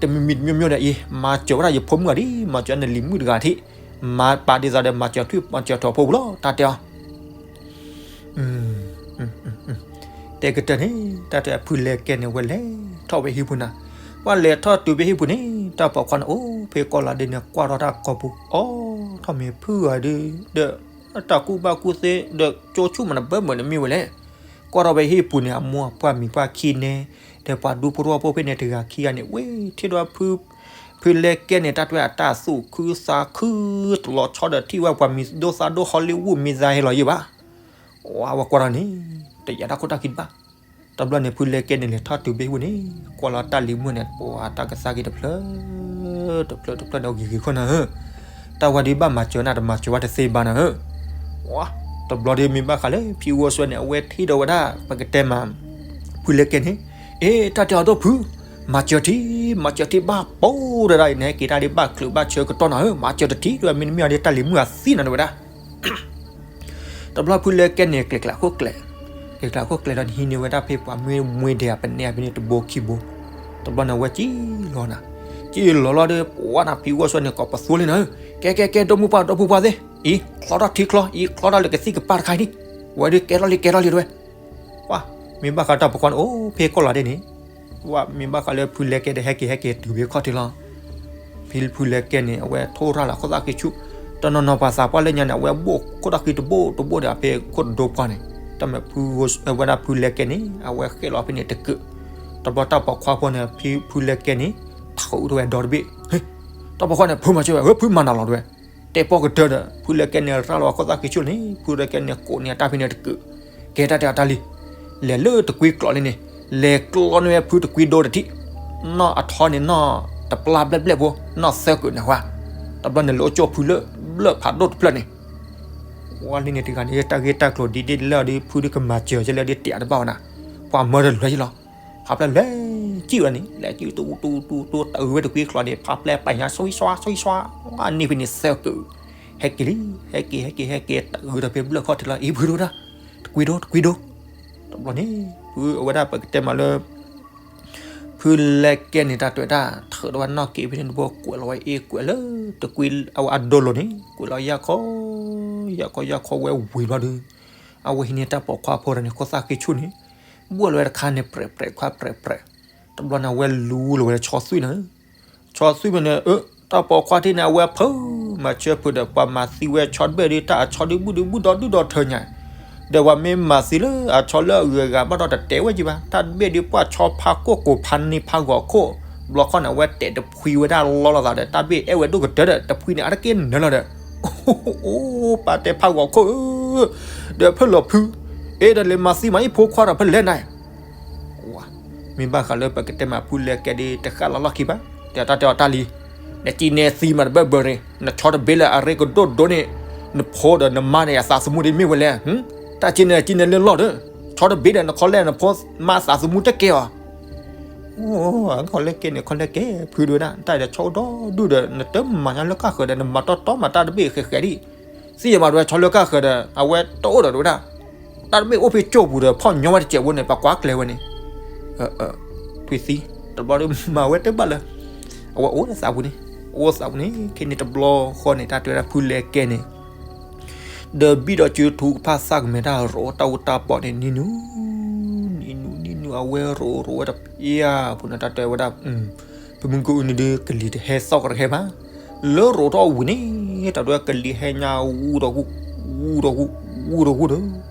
တမံၤမံၤတမံၤမံၤဒီးအံၤ မၤစၢၤဝဲဒၣ်ယဖိမုၣ်ဂၤဒ် မၤစၢၤနလံၤမုၣ်တဂၤထံး, မၤပာ်ဒ်သိးဒီးမၤစၢၤထွံၣ်မၤစၢၤထီၣ်ဖိပူၤလီၤ တၢ်တဲအီၤ တဲကတၢၢ်န့ၣ် တၢ်တဲဖုလဲကဲန့ၣ် ဝဲလဲၤထီၣ်ဝဲဟံၣ်ပူၤနၤ, ပှၤလဲၤထီၣ်တုၤဖဲဟံၣ်ပူၤန့ၣ် တၢ်ပိာ်ခွါန့ၣ်အိၣ်ဖဲကီၢ်လီၤဒ်န့ၣ် ကွၢ်ထီၣ်တၢ်ကိာ်ပူၤ အိၣ်ထီၣ်မ့ၢ်ဖုဂၤဒုး ဒီး တၢ်ကူၣ်ဘၣ်ကူၣ်သ့ ဒီးကၠိဆူၣ်မးနဘၢမုာ်န့ၣ်မ့ၢ်ဝဲလဲၣ်, ကွၢ်ထီၣ်ဝဲဟံၣ်ပူၤန့ၣ် အမိၢ်အပှၢ်မံၤပှၢ်ခံန့ၣ်, ဒီးပှၤဒူဖိတဝီဖိဖဲန့ၣ်တဂၤခံဂၤန့ၣ် ဝဲထံၣ်ဒီးဖု ဖုလဲကဲန့ၣ် တၢ်တဲအတၢ်သူၣ်ခုသးခု တလီၤဆီဒီးထံၣ်ဝဲပှၤမံၤဒိၣ်သးဒိၣ် Hollywood မံၤသးဟဲလီၤယံၤဘၣ်. ဝဲကွၢ်ထီၣ်န့ၣ် တယာ်တၢ်ခိၣ်တၢ်ခံတဘၣ်. တဘျီန့ၣ် ဖုလဲကဲန့ၣ် လဲၤထီၣ်တုၤဘ့ၣ်ဟံၣ်ပူၤန့ၣ် ကွၢ်လီၤတၢ်လံၤမုၣ်န့ၣ် ပှၤတၢ်ကသါက့ၤတဖျၢၣ် တဖျၢၣ်တဖျၢၣ်န့ၣ် ဂ့ၤဂ့ၤခိၣ်နၤဧၢ, တၢ်ဝဲဒုးဘၣ်မၤစၢၤနၤ တမၤစၢၤဝဲတသ့ဘၣ်နၤဧၢ. ဝဲ တဘျီဒုးမ့ၢ်ဘၣ်ဃးလၢဖံဝီစွဲန့ၣ် အဝဲထံၣ်ဒီးဝဲဒၣ် ပကတဲမး ဖုလဲကဲန့ၣ် အ့ တၢ်တဲအီၤဒိၣ်ဖု, မၤစၢၤထံ, မၤစၢၤထံဘၣ်ပိာ်တဒၣ်အံၤ နဟဲက့ၤတၢ်ဒ်ဘၣ်ချုးဘၣ်ဆၢကတီၢ်နီၤဧၢ, မၤစၢၤတထံတဝဲ မ့တမ့ၢ်အီၤဒ်တၢ်လံၤမုၢ်အသံနီၤတဝဲဒၣ်. တဘျီဖုလဲကဲန့ၣ် ကျဲၤကျဲၤခိၣ်ကျဲၤ, ကျဲၤကျဲၤခိၣ်ကျဲၤဒီးဟံးန့ၢ်ဝဲဒၣ်ဖဲပှၤမွ့မွ့ဒဲးအပနဲအဖဲန့ၣ်တဘိခံဘိ, တဘျီန့ၣ်အဝဲစံၣ်လီၤနၤ, စံၣ်လီၤလီၤဒီး ပှၤနၤဖံဂီၢ်ဆၢန့ၣ် ကိးပသူလံနၤဧၢ, ကဲကဲကဲ ဒိၣ်မုၢ်ပှၢ်ဒီပုၢ်ပှၢ်သ့ၣ်, အံၤချီထီၣ်ထံချီ, အံၤချီထီၣ်လၢကသံၣ်ကပၤတခါအံၤဒံး, ဝဲဒုးကဲထီၣ်လံကဲထီၣ်လံတဝဲ ပှၤ မ့ၢ်ဘၣ်ဃးတၢ်ပိာ်ခွါန့ၣ် အိၣ်ဖဲကီၢ်လီၤဒဲးန့ၣ်, ပှၤမ့ၢ်ဘၣ်ဃးလၢဖုလဲကဲဒီးဟဲက့ၤဟဲက့ၤတုၤဖဲခီၣ်ထံးလီၤ. ဖုလဲကဲန့ၣ် အဝဲထိၣ်ရၣ်လီၤခိၣ်သၣ်ဃံဆူၣ်, တနီၤနီၤပှၤသးပှၢ်လၢညါန့ၣ် အဝဲဘိၣ်ခိၣ်သၣ်ဃံတဘိတဘိဒီးဖဲခိၣ်တဒိပှၢ်န့ၣ်, တၢ်မ့ၢ်ဖုဝဲဒၣ်ဖုလဲကဲန့ၣ် အဝဲဃဲၣ်လီၤဖဲန့ၣ်တကုး, တဘျီတၢ်ပိာ်ခွါဖိန့ၣ် ဖုလဲကဲန့ၣ် ထုးထီၣ်ဝဲဒီတဘ့ၣ်, တၢ်ပိာ်ခွါန့ၣ် ဖုမၤစၢၤဝဲ ဖုမၤနၤလီၤတဝဲ တဲပီၢ်ကတၢၢ်ဒီး ဖုလဲကဲန့ၣ် ရၣ်လီၤခိၣ်သၣ်ဃံဆူၣ်န့ၣ် ဖုလဲကဲန့ၣ် ကိးန့ၢ်အတၢ်ဖဲန့ၣ်တကုး, ကဲတၢ်တဲအီၤတၢ်လံ, လဲၤလၢတကွံကျိးလံန့ၣ်, လဲၤကျီန့ၢ်ဝဲဖုတကွံဒိတထံၣ်, နီၢ်အထီန့ၣ်နီၢ်တပျၢ်ဘျဲၣ်ဘျဲၣ်ဖိ, နီၢ်သၢကုးန့ၣ်ဝဲ, တဘျီန့ၣ်လဲၤအိၣ်ကၠိၣ်ဖုလၢဘျၢၣ်ဖးဒိၣ်တဖျၢၣ်န့ၣ်, ဝဲလံန့ၣ်တဂၤန့ၣ် တၢ်ဂ့ၢ်တၢ်ကျိၤဒ်ဒ်လၢအီၤဒီး ဖုဒုးကမၤစၢၤကဲလၢဒ်တဲတဘၣ်ဝဲနၤ, ပှၤမၢတလွဲးယလီၤ, ဖးဖျဲၣ်လွဲၤကံၣ်ဝဲန့ၣ် လဲၤကံၣ်တူတူတူတူ တအုးဝဲတကွံကျိးန့ၣ် ဖးဖျဲၣ်ပာ်ညါ ဆွံဆွါ ဆွံဆွါ, ဝဲန့ၣ်ဖဲန့ၣ်သၢကုး, ဟဲက့ၤလံ, ဟဲက့ၤ ဟဲက့ၤ ဟဲက့ၤ တအုးဒီးဖဲဘျၢၣ်ခီၣ်ထံးလီၤ, အံၤဖုဒိၣ်ဒၣ်, တကွံဒိ တကွံဒိ, တဘျီန့ၣ် ဖုအဝဲဒၣ်ပကတဲမးလၢ ဖုလဲကဲန့ၣ် တၢ်တဲဝဲဒၣ် ထုးထီၣ်ဝဲနီၣ်က့ၤဖဲန့ၣ်တဘိ ကွဲးလီၤဝဲအ့ၣ်ကွဲးလၢ တကွံအဝဲအဒိလိၤန့ၣ် ကွဲးလီၤယၢ်ခီ, ယၢ်ခီယၢ်ခီဝဲဝံၤဘျီဒီး အဝဲဟံးန့ၢ်တၢ်ပိာ်ခွါဖိဒီးန့ၣ် ခိၣ်သၣ်ဃံဆူၣ်န့ၣ် ဘှီၣ်လီၤဝဲတခါန့ၣ် ပြဲးပြဲးခွါပြဲးပြဲး, တဘျီန့ၣ် အဝဲလူလီၤဝဲလၢဆီသွံၣ်န့ၣ်, ဆီသွံၣ်ဖဲန့ၣ် အၢ တၢ်ပိာ်ခွါထံၣ်န့ၣ် အဝဲဖုး မၤဆၢဖုးဒီး ပှၤမၤသံဝဲဆီတဘ့ၣ်ဒီး တၢ်အဆီဒုးဘူၣ်ဒုးဘူၣ်ဒီဒုၣ်ဒီထၢညါ, ဒီးပှၤမ့ၢ်မၤသံလၢအဆီလၢအဂုၤအဂၤဘၣ်ဒီး တတဲဝဲကံဘၣ်, တၢ်တဘ့ၣ်ဒီးပှၤဆီဖးကိၢ်ကိးဖးန့ၢ်ဖးဂီၤခိၣ်, ဘျီခီန့ၣ် အဝဲတဲာ်တဖှံဝဲဒၣ်လီလီၤသးဒီး တၢ်ဘ့ၣ်အဲၣ်ဝဲဒိၣ်ကတၢၢ်ဒီး တဖှံန့ၣ် အါတက့ၢ်နၢၤလီၤဒီး အိ ပာ်တဲဖးဂီၤခိၣ်ဧၢ, ဒီးဖဲလီၤဖု, အ့ဒီးလဲၤမၤသံမးအံၤဖိခွါဒီးဖဲလဲၣ်နၤ, မ့ၢ်ဘၣ်ဃးလၢပကတဲမးဖုလဲကဲဒီး တဃၣ်လီၤလီၢ်ခံဘၣ်, တဲတၢ်တဲအီၤတၢ်လံ, နကံနဲသံမးတဘၢဘၢန့ၣ် နဆီတဘ့ၣ်လၢအရ့ကဒိၣ်ဒိၣ်န့ၣ်, နဖိဒီးနမါန့ၣ် အသးသမူဒ်မ့ၢ်ဝဲလဲၣ်, တၢ်ကံနဲကံနဲလၢလီၢ်ဒီး, ဆီတဘ့ၣ်ဒီးနခီလဲၣ် နဖိမါသးသမူတကဲအီၤ ခီလဲကဲန့ၣ် ခီလဲကဲ ဖုဒိၣ်ဝဲဒၣ် တၢ်ဒီးဆီအိၣ်ဒီဒူၣ်ဒီး နတမၤညါလၢကၢ်ဃၢၤဒီး နမၤတီတီမးတၢ်တဘ့ၣ်ဃဲးဃဲးဒံး, သ့ၣ်ညါမးတဝဲဆီလၢကၢ်ဃၢၤဒီး အဝဲတအိၣ်ဒီးတဝဲဒၣ်, တၢ်တဘ့ၣ်အိၣ်ဖဲကၠိပူၤဒီး ဖီၣ်ညီဝဲတစဲးဖိန့ၣ် ပှၤကွၢ်ကျဲဝဲန့ၣ်, ထွံၣ်သံ, တဘျီဒီးမၤဝဲတဘၣ်လၢ အဝဲအိၣ်လၢသးပူၤန့ၣ်, အိၣ်သးပူၤန့ၣ် ခဲန့ၣ်တဘျီဃီန့ၣ် တၢ်တဲဝဲဒၣ်ဖုလဲကဲန့ၣ် ဒီးဘံၣ်ဒီးစုထူကဖၣ်သၣ်ကမဲာ်တၢ်ရိးတၢ်အူတၢ်ပီးန့ၣ် နံၤနူၤ, နံၤနူၤ နံၤနူၤ အဝဲရိးရိးဝဲတပျၢ်ဖိန့ၣ် တၢ်တဲဝဲဒၣ်, ပမုၢ်ကအိၣ်န့ၣ်ဒီး ကလံၤတဟဲသီၣ်ကတဟဲဘၣ်, လၢရိးထီၣ်ဝံၤန့ၣ် တၢ်တဲဝဲကလံၤဟဲညါဝူဒီးဝူ, ဝူဒီးဝူ, ဝူဒီးဝူဒီး,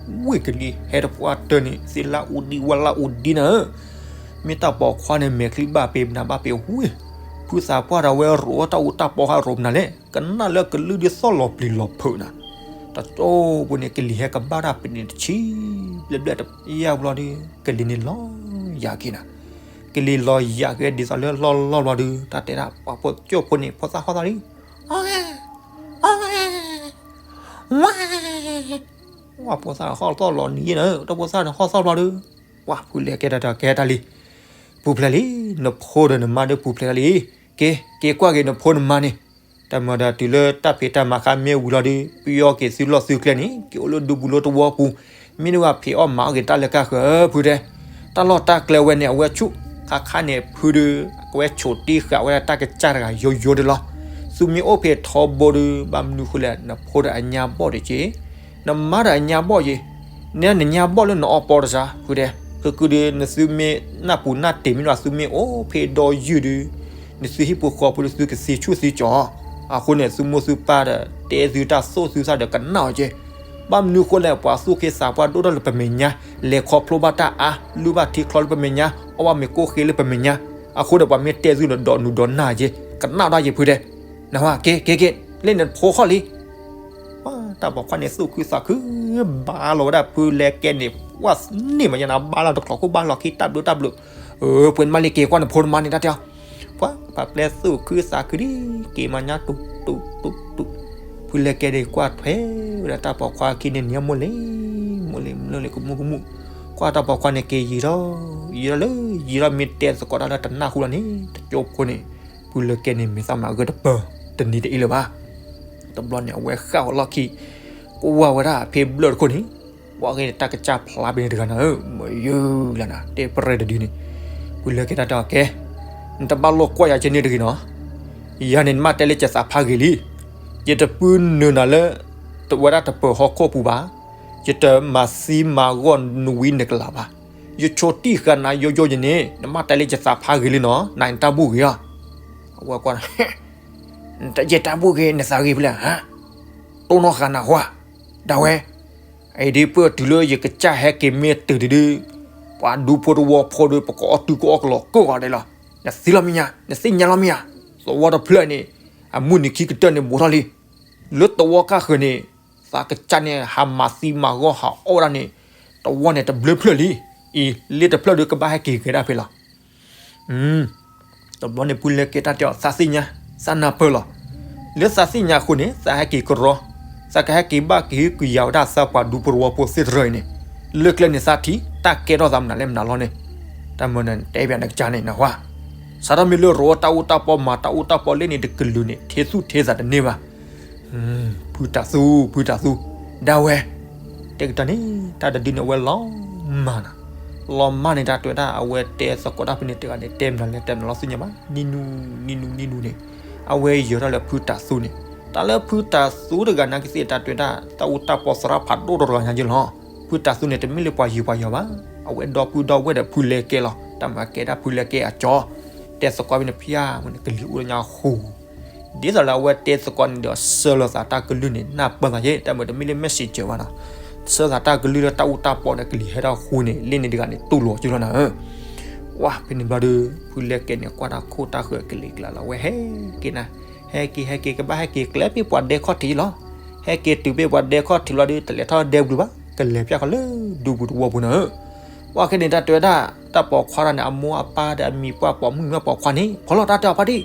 ဝ့ၢ်ကလံၤဟဲတပှၢ်တၢၢ်န့ၣ် သ့လၢအူဒံဝဲလၢအူဒံနၤဧၢ, မ့ၢ်တၢ်ပိာ်ခွါန့ၣ် မဲာ်ချံဘၣ်ပ့ၤ မနၤဘၣ်ပ့ၤဝ့ၢ်, ဖုသးပှၢ်ဒီးဝဲရိးတၢ်အူတၢ်ပီဟးရိးမနုၤလဲၣ်, ကနၣ်လၢကလုၢ်ဒ်သိၣ်လီၤပျံၤလီၤဖုးနၤ, တၢ်တဲပူၤန့ၣ် ကလံၤဟဲကဘၣ်တၢ်ပ့ၤန့ၣ်တဆံး, ဘျဲၣ်ဘျဲၣ်တယၢ်ဘျီဒီး ကလံၤန့ၣ်လီၤယၤက့ၤနၤ, ကလံၤလီၤယၤက့ၤဒ်သိးလၢလီၢ်လီၢ်ဘျီဒီး တၢ်တဲဒၣ်ပှၤဖိကၠိဖိန့ၣ် ဖိသၣ်ဟီၣ်သီၣ်လံ, အီ, အီ, ဝါ ပှၤဖိသၣ်ဟီၣ်သီၣ်လီၤနံၤယဲၢ်နၤ, တၢ်ဖိသၣ်န့ၣ်ဟီၣ်သီၣ်ဘျီဒီး, ပှၤဖုလဲကဲတၢ်တဲကဲတၢ်လံ, ပူၤဖျဲးလံ, နဖိဒီးနမါဒီးပူၤဖျဲးလံ, က့ၤ က့ၤကွၢ်က့ၤနဖိနမါန့ၣ်, တၢ်မၤဒီးတုၤလၢတၢ်ဖံးတၢ်မၤခါမ့ၢ်ဝံၤလီၤဒီး ပယီၤက့ၤသုလီၢ်သုကျဲန့ၣ် က့ၤအိၣ်လၢဒူပူၤလၢတဝီပူၤ, မ့ၢ်ဒ်ဝဲဖံးအီၣ်မၤအီၣ်က့ၤတၢ်လၢကၢ်ဃၢၤဖုတဲ, တၢ်လီၢ်တၢ်ကျဲဝဲန့ၣ် အဝဲဆူၣ်, ခါခါန့ၣ်ဖုဒီး အဝဲဆိးတံၢ်ဃာ်ဝဲဒၣ်တၢ်ကစၢ်တဂၤယိယိဒၣ်လီၤ, သုမ့ၢ်အိၣ်ဖဲထီဘိဒီး ဘၣ်မနုၤဃိလဲၣ် နဖိဒီးအညါဘီၣ်တက့ၢ် နမါဒီးအညါဘီၣ်ယဲ, နဲနညါဘီၣ်လၢနအီပီတစါ, ဖုတဲ, ဃုကုဒီး နသုမ့ၢ်နၢ်ပူၤနၢ်တ့ၢ်မ့ၢ်ဒီး သုမ့ၢ်အိၣ်ဖဲဒီယုၢ်ဒီး, နသုဟံၣ်ဖိဃီဖိဒီး သုကသ့ဆူၣ်သ့ကၠီၤ, အဃိန့ၣ် သုမိၢ်သုပၢ်ဒီး တဲသုတၢ်သိၣ်သုသးဒီးကနၣ်အီၤက့, ဘၣ်မနုၤဃိလဲၣ် ပှၤသူၣ်က့သးပှၢ်ဒိၣ်ထီၣ်လၢပမဲာ်ညါ, လဲၤခီဖျိဘၣ်တၢ်အါ, လုၢ်ဘၣ်ထံချီလၢပမဲာ်ညါ, အီၣ်ဘၣ်မ့ၤကိၢ်ဃ့လၢပမဲာ်ညါ, အဃိန့ၣ် ပှၤမ့ၢ်တဲသုဒီး ဒိးနုာ်ဒိးနၢ်က့, ကနၣ်ဒၣ်ယဲဖုတဲ, နဟါ က့ၤ က့ၤ က့ၤ, လၢနဖိဃီလံ တၢ်ပိာ်ခွါန့ၣ်သူၣ်ခုသးခု, ဘါလီၤဝဲဒၣ်ဖုလဲကဲန့ၣ် ပှၤန့ၢ်မးယနၤ ဘါလီၤတကျိၤခိၣ်ဘါလီၤခံတၢ်ဘျုးတၢ်ဘျုး, ပှဲၤနမါလံ က့ၤကွၢ်နဖိနမါန့ၣ်တၢ်တဲအီၤ, ပှၤပာ်ပျဲသူၣ်ခုသးခုဒံး, က့ၤမၤညါတူၢ်တူၢ်တူၢ်တူၢ်, ဖုလဲကဲဒၣ်ကွၢ်ထွဲဝဲဒၣ်တၢ်ပိာ်ခွါခံန့ၣ်န့ၣ် မိၢ်လ့ၤ, မိၢ်လ့ၤ မိၢ်လ့ၤ ကမူၣ်ကမူၣ်, ကွၢ်တၢ်ပိာ်ခွါန့ၣ်က့ၤယံၤထီၣ် ယံၤထီၣ်လၢ ယံၤထီၣ်မ့ၢ်တဲသကိးတၢ်လၢတနၢ်ဟူလီၤန့ၣ် တကၠိဖိန့ၣ် ဖုလဲၤကဲန့ၣ် မ့ၢ်သးမၤအဂၢၢ်တပၢၢ် တနံၤတအ့ၣ်လၢၤဘၣ်. တဘျီန့ၣ် အဝဲဃၣ်ဝဲလီၢ်ခံ ကွၢ်ဝဲဒၣ်ဖဲဘျၢၣ်တခိၣ်န့ၣ် ပှၤဂ့ၢ်န့ၣ် တၢ်ကစၢ်ဖျါဖဲန့ၣ်တဂၤနၤဧၢ, မ့ၢ်ယုၢ်လၢနၤ တဲပရဲတဒုန့ၣ် ဖုလဲၤကဲတၢ်တဲအီၤကဲ နတဘၣ်လိာ်ကွၢ်ယၤကန့ၣ်တဂ့ၤနီၤ, ယၤန့ၣ် နမ့ၢ်တဲလၢယသးဖးဂ့ၤလံ, ယတပုၢ်နုာ်နၤလၢ တဝဲဒၣ်တပၢၤဟီၣ်ခိၣ်ပူၤဘၣ်, ယတမၤသံမၤဂီၢ်နဝံနကလးဘၣ်, ယဆိးတံၢ်ဃာ်နၤယိယိယန့ၣ် နမ့ၢ်တဲလၢယသးဖးဂ့ၤလံနီၤ, နၤနတၢ်ဘူၣ်ဂ့ၤဧါ, အဝဲကွၢ် ယတၢ်ဘူၣ်ဂ့ၤ နသးဂ့ၤဖဲလဲၣ်, တိၢ်နီၣ်ဃာ်နၤဟါ, ဒၣ်ဝဲ, အံၤဒ်ပၢၢ်တုၤလၢယကစၢ်ဟဲက့ၤမ့ၢ်တုၤဒုဒု, ပှၤဒူဖိတဝီဖိဒီး ပကအီၣ်တုၤကအီၣ်ကလီၤကၢၢ်ဂီၤဒဲးလီၤ, နသ့လီၤမ့ၢ်ညါ, နသ့ၣ်ညါလီၤမ့ၢ်ဧါ, သဝီတဖျၢၣ်န့ၣ် အမုၢ်နံၤခံကတၢၢ်န့ၣ်ဘူးထီၣ်လံ, လၢသဝီကၢ်ဃၢၤန့ၣ် သးကစၢ်န့ၣ် ဟးမၤသံမၤဂီၢ်ဟးအီၣ်ဝဲဒၣ်န့ၣ်, သဝီန့ၣ်တဘျၢဖျၢၣ်လံ, အံၤ လ့တဖျၢၣ်ဒီးကဘၣ်ဟဲက့ၤကဲဒၣ်ဖဲလီၤ တဘျီန့ၣ် ဖုလဲကဲတၢ်တဲအီၤ သးသ့ၣ်ညါ, သးနၢ်ပၢၢ်လီၤ. လၢသးသ့ၣ်ညါအဃိန့ၣ် သးဟဲက့ၤကရီ, သးကဟဲက့ၤဘၣ်ကဟုကယာ်ဝဲဒၣ်သးပှၤဒူဖိတဝီဖိသ့ၣ်တဖၣ်အံၤန့ၣ်, လၢကျဲန့ၣ်သးထံၣ် တၢ်ကဲထီၣ်သးမနုၤလဲၣ်မနုၤလီၤန့ၣ်, တၢ်မၤနၢၤတဲဘၣ်နကစၢ်န့ၣ်နဟါ, စးထီၣ်မ့ၢ်လၢရိတၢ်အူတၢ်ပီမၤတၢ်အူတၢ်ပီလၢန့ၣ်တကလုာ်န့ၣ် ထ့သူၣ်ထ့သးတန့ၢ်ဘၣ် ဖုတၤသူ, ဖုတၤသူ, ဒၣ်ဝဲ, တဲကတၢၢ်န့ၣ် တၢ်တဒုန့ၣ်အဝဲလီၤမၢ်နၤ, လီၤမၢ်န့ၣ် တၢ်တဲဝဲဒၣ် အဝဲတဲသကိးတၢ်ဖဲန့ၣ်တဂၤန့ၣ် တဲမနုၤလဲၣ် တဲမနုၤလီၤသ့ၣ်ညါဘၣ်, နံၤနူ, နံၤနူ, နံၤနူန့ၣ်, အဝဲယၢၤထီၣ်လၢဖုတၤသူန့ၣ်, တၢ်လၢဖုတၤသူတဂၤန့ၣ်ကသ့ၣ်တၢ်တဲဝဲဒၣ် တၢ်အူတၢ်ပီသရၣ်ဖးဒိၣ်တဂၤညါယလီၤ, ဖုတၤသူန့ၣ် တမ့ၢ်လၢပှၤယုၤပှၤယီၤဘၣ်, အဝဲဒီပုၢ်ဒီဝဲၢ်ဒီးဖုလဲကဲလီၤ, တၢ်မၤကဲဒၣ်ဖုလဲကဲအကၠီ, တဲသကိးဖဲန့ၣ်ဖၠၣ်ဝဲန့ၣ် ကလံၤအိၣ်လၢညါဃိ ဒ်သိးလၢအဝဲတဲသကိးန့ၣ်ဒီး ဆှၢလီၤသးတၢ်ကလုၢ်န့ၣ် နၢ်ပၢၢ်သးယဲ တၢ်မၤတမ့ၢ်လၢ messenger ဘၣ်နီၤ, ဆှၢသးတၢ်ကလုၢ်လၢတၢ်အူတၢ်ပီန့ၣ် ကလံၤဟဲထီၣ်ဃိန့ၣ် လ့န့ၣ်တဂၤန့ၣ် တူၢ်လိာ်ကၠိလီၤနၤဧၢ, ဝါ ဖဲန့ၣ်ဘျီဒီး ဖုလဲကဲန့ၣ် ကွၢ်တၢ်ခိၣ်တၢ်ဃၢၤကလံၤကျါလီၤ အဝဲဟဲက့ၤနၤ, ဟဲက့ၤ ဟဲက့ၤ ကဘၣ်ဟဲက့ၤ ကျဲဖဲပှၤဒဲခီၣ်ထံးလီၤ, ဟဲက့ၤတုၤဖဲပှၤဒဲခီၣ်ထံးလီၤဒီး တလဲၤထီၣ်ဒဲဘျုးဘၣ်, ကလဲၤပၠၣ်ဃီလၢဒူပူၤတဝီပူၤနၤဧၢ ပှၤခဲန့ၣ် တၢ်တဲဝဲဒၣ် တၢ်ပိာ်ခွါတၢ်န့ၣ် အမိၢ်အပၢ်ဒီးအမံၤပှၢ် ပိာ်မုၣ်မ့ၢ်ပိာ်ခွါန့ၣ် ဖီလီၤတၢ်တဲအီၤဖါတံၢ်,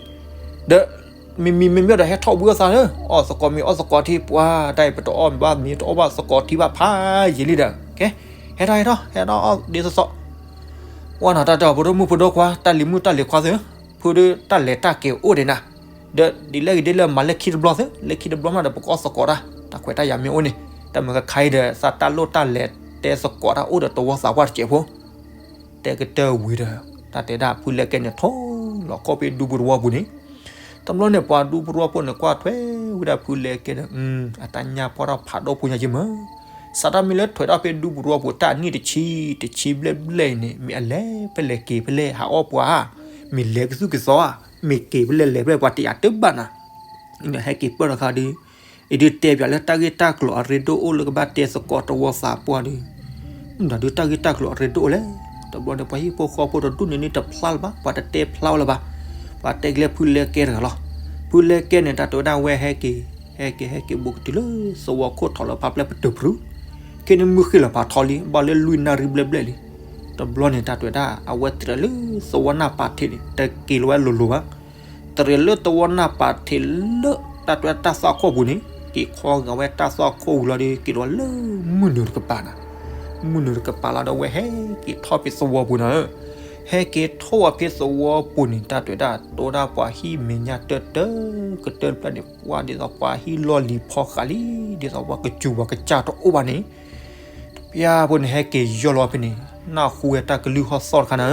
ဒီး မံၤမံၤမ့မ့ၢ်ဒီး ဟဲထီၣ်ဘှံးအီၣ်သးလၢ အီၣ်သကိးမ့ၤအီၣ်သကိးထံ ပှၤတၢ်အံၤ ပတအီၣ်မ့ၤဘၣ် မ့ၤတအီၣ်ဘၣ်သကိးထံဘၣ် ဖးယံာ်လံဒီး ကဲ ဟဲထီၣ်ဟဲထီၣ် ဟဲထီၣ်အီၣ်ဒ်သိးသိး ဝဲနီၤ တၢ်တဲအီၤ ဖိဒိၣ်မုၣ်ဖိဒိၣ်ခွါ တၢ်လံၤမုၣ်တၢ်လံၤခွါသု ဖုဒုတၢ်လဲၤတၢ်က့ၤအိၣ်ဒံးနၤ, ဒီးဒ်လဲၣ်ဂ့ၤဒ်လဲၣ် မၤလၢခံတဘျီသု လၢခံတဘျီမးဒီး ပကအီၣ်သကိးတၢ် တၢ်ခွဲးတၢ်ယာ်မ့ၢ်အိၣ်န့ၣ် တၢ်မၤကခါအံၤဒီး သးတၢ်လိၣ်တၢ်လဲၤတဲသကိးတၢ်အိၣ်ဒီးတဝီသးပှၢ်တစဲးဖိ တဲကတၢၢ်ဝံၤဒီး တၢ်တဲဒၣ်ဖုလဲကဲန့ၣ် ထိၣ်လီၤခီၣ်ဖဲဒူပူၤတဝီပူၤန့ၣ်, တဘျီန့ၣ် ပှၤဒူပူၤတဝီပူၤန့ၣ် ကွၢ်ထွဲဝဲဒၣ်ဖုလဲကဲဒီး အတၢ်ညၣ်ပှၢ်ထီၣ်ဖးဒိၣ်ဖိညါက့မး, စးထီၣ်မ့ၢ်လၢထွဲထီၣ်ဖဲဒူပူၤတဝီပူၤ တၢ်နံၣ်တဆံ တဆံဘျဲၣ်ဘျဲၣ်အံၤန့ၣ် မ့ၢ်အလဲၤဖဲလဲၣ်က့ၤဖဲလဲၣ် ဟးအီၣ်ပှၤဧါ, မ့ၢ်လဲၤကသူၣ်ကသီဧါ, မ့ၢ်က့ၤဖဲလဲၣ်လဲၤဖဲလဲၣ် ပှၤတယာ်တဘၣ်နၤ ဟဲက့ၤပၢၢ်ထီၣ်ခါဒီး အံၤဒုးတဲပၠးလၢတၢ်ဂ့ၢ်တၢ်ကျိၤအရ့ဒိၣ်အိၣ်လၢကဘၣ်တဲသကိးတဝီသးပှၢ်ဒီး မ့ၢ်ဒုးတၢ်ဂ့ၢ်တၢ်ကျိၤအရ့ဒိၣ်အိၣ်လဲၣ်, တဘျီန့ၣ် ပှၤဟံၣ်ဖိဃီဖိတဒူၣ်န့ၣ်န့ၣ်တဖျါလၢၤဘၣ် ပှၤတတဲဖျါဝဲလၢၤဘၣ်, ပှၤတဲက့ၤလၢဖုလဲကဲတဂၤလီၤ, ဖုလဲကဲန့ၣ် တၢ်တဲဝဲဒၣ်ဝဲဟဲက့ၤ ဟဲက့ၤ ဟဲက့ၤဘူးကတုၤလၢသဝီခိၣ်ထီၣ်လၢဖးဖျဲၣ်ပတုာ်ဖရု, ခဲန့ၣ်မုၢ်ဃ့ၢ်လီၤဖးထီလံ ဘၣ်လၢလွံၢ်နၣ်ရံၣ်ဘျဲၣ်ဘျဲၣ်လံ, တဘျီန့ၣ် တၢ်တဲဝဲဒၣ် အဝဲတြဲၤလၢသဝီနၢ်ပာ်ထံးန့ၣ် တက့ၤလီၤဝဲလိၤလိၤဘၣ် တြဲၤလၢသဝီနၢ်ပာ်ထံးလၢ တၢ်တဲတၢ်သွၣ်ခိၣ်ပူၤန့ၣ် က့ၤခီဂာ်ဝဲတၢ်သွၣ်ခိၣ်ဝံၤလီၤဒီး က့ၤလီၤလၢမုၢ်နုာ်တကပၤနၤ, မုၢ်နုာ်တကပၤလီၤဒီး အဝဲဟဲက့ၤထီၣ်ဖဲသဝီပူၤနၤဧၢ, ဟဲက့ၤထီၣ်ဝဲဖဲသဝီပူၤန့ၣ် တၢ်တဲဝဲဒၣ် တိဝဲဒၣ်ပှၤဟံၣ်မဲာ်ညါတၢတၢ ကတၢၢ်တဖျၢၣ်န့ၣ် ပှၤဒ်သိးပှၤဟံၣ်လီၢ်လံၤဖီဃာ်လံ, ဒ်သိးပှၤကစူၤပှၤကစၢ်တအိၣ်ဘၣ်န့ၣ် တပျၢ်ဖိန့ၣ် ဟဲက့ၤယီၢ်လီၤဖဲန့ၣ် နၢ်ဟူဝဲတၢ်ကလုၢ်ဟီၣ်သီၣ်တခါနၤ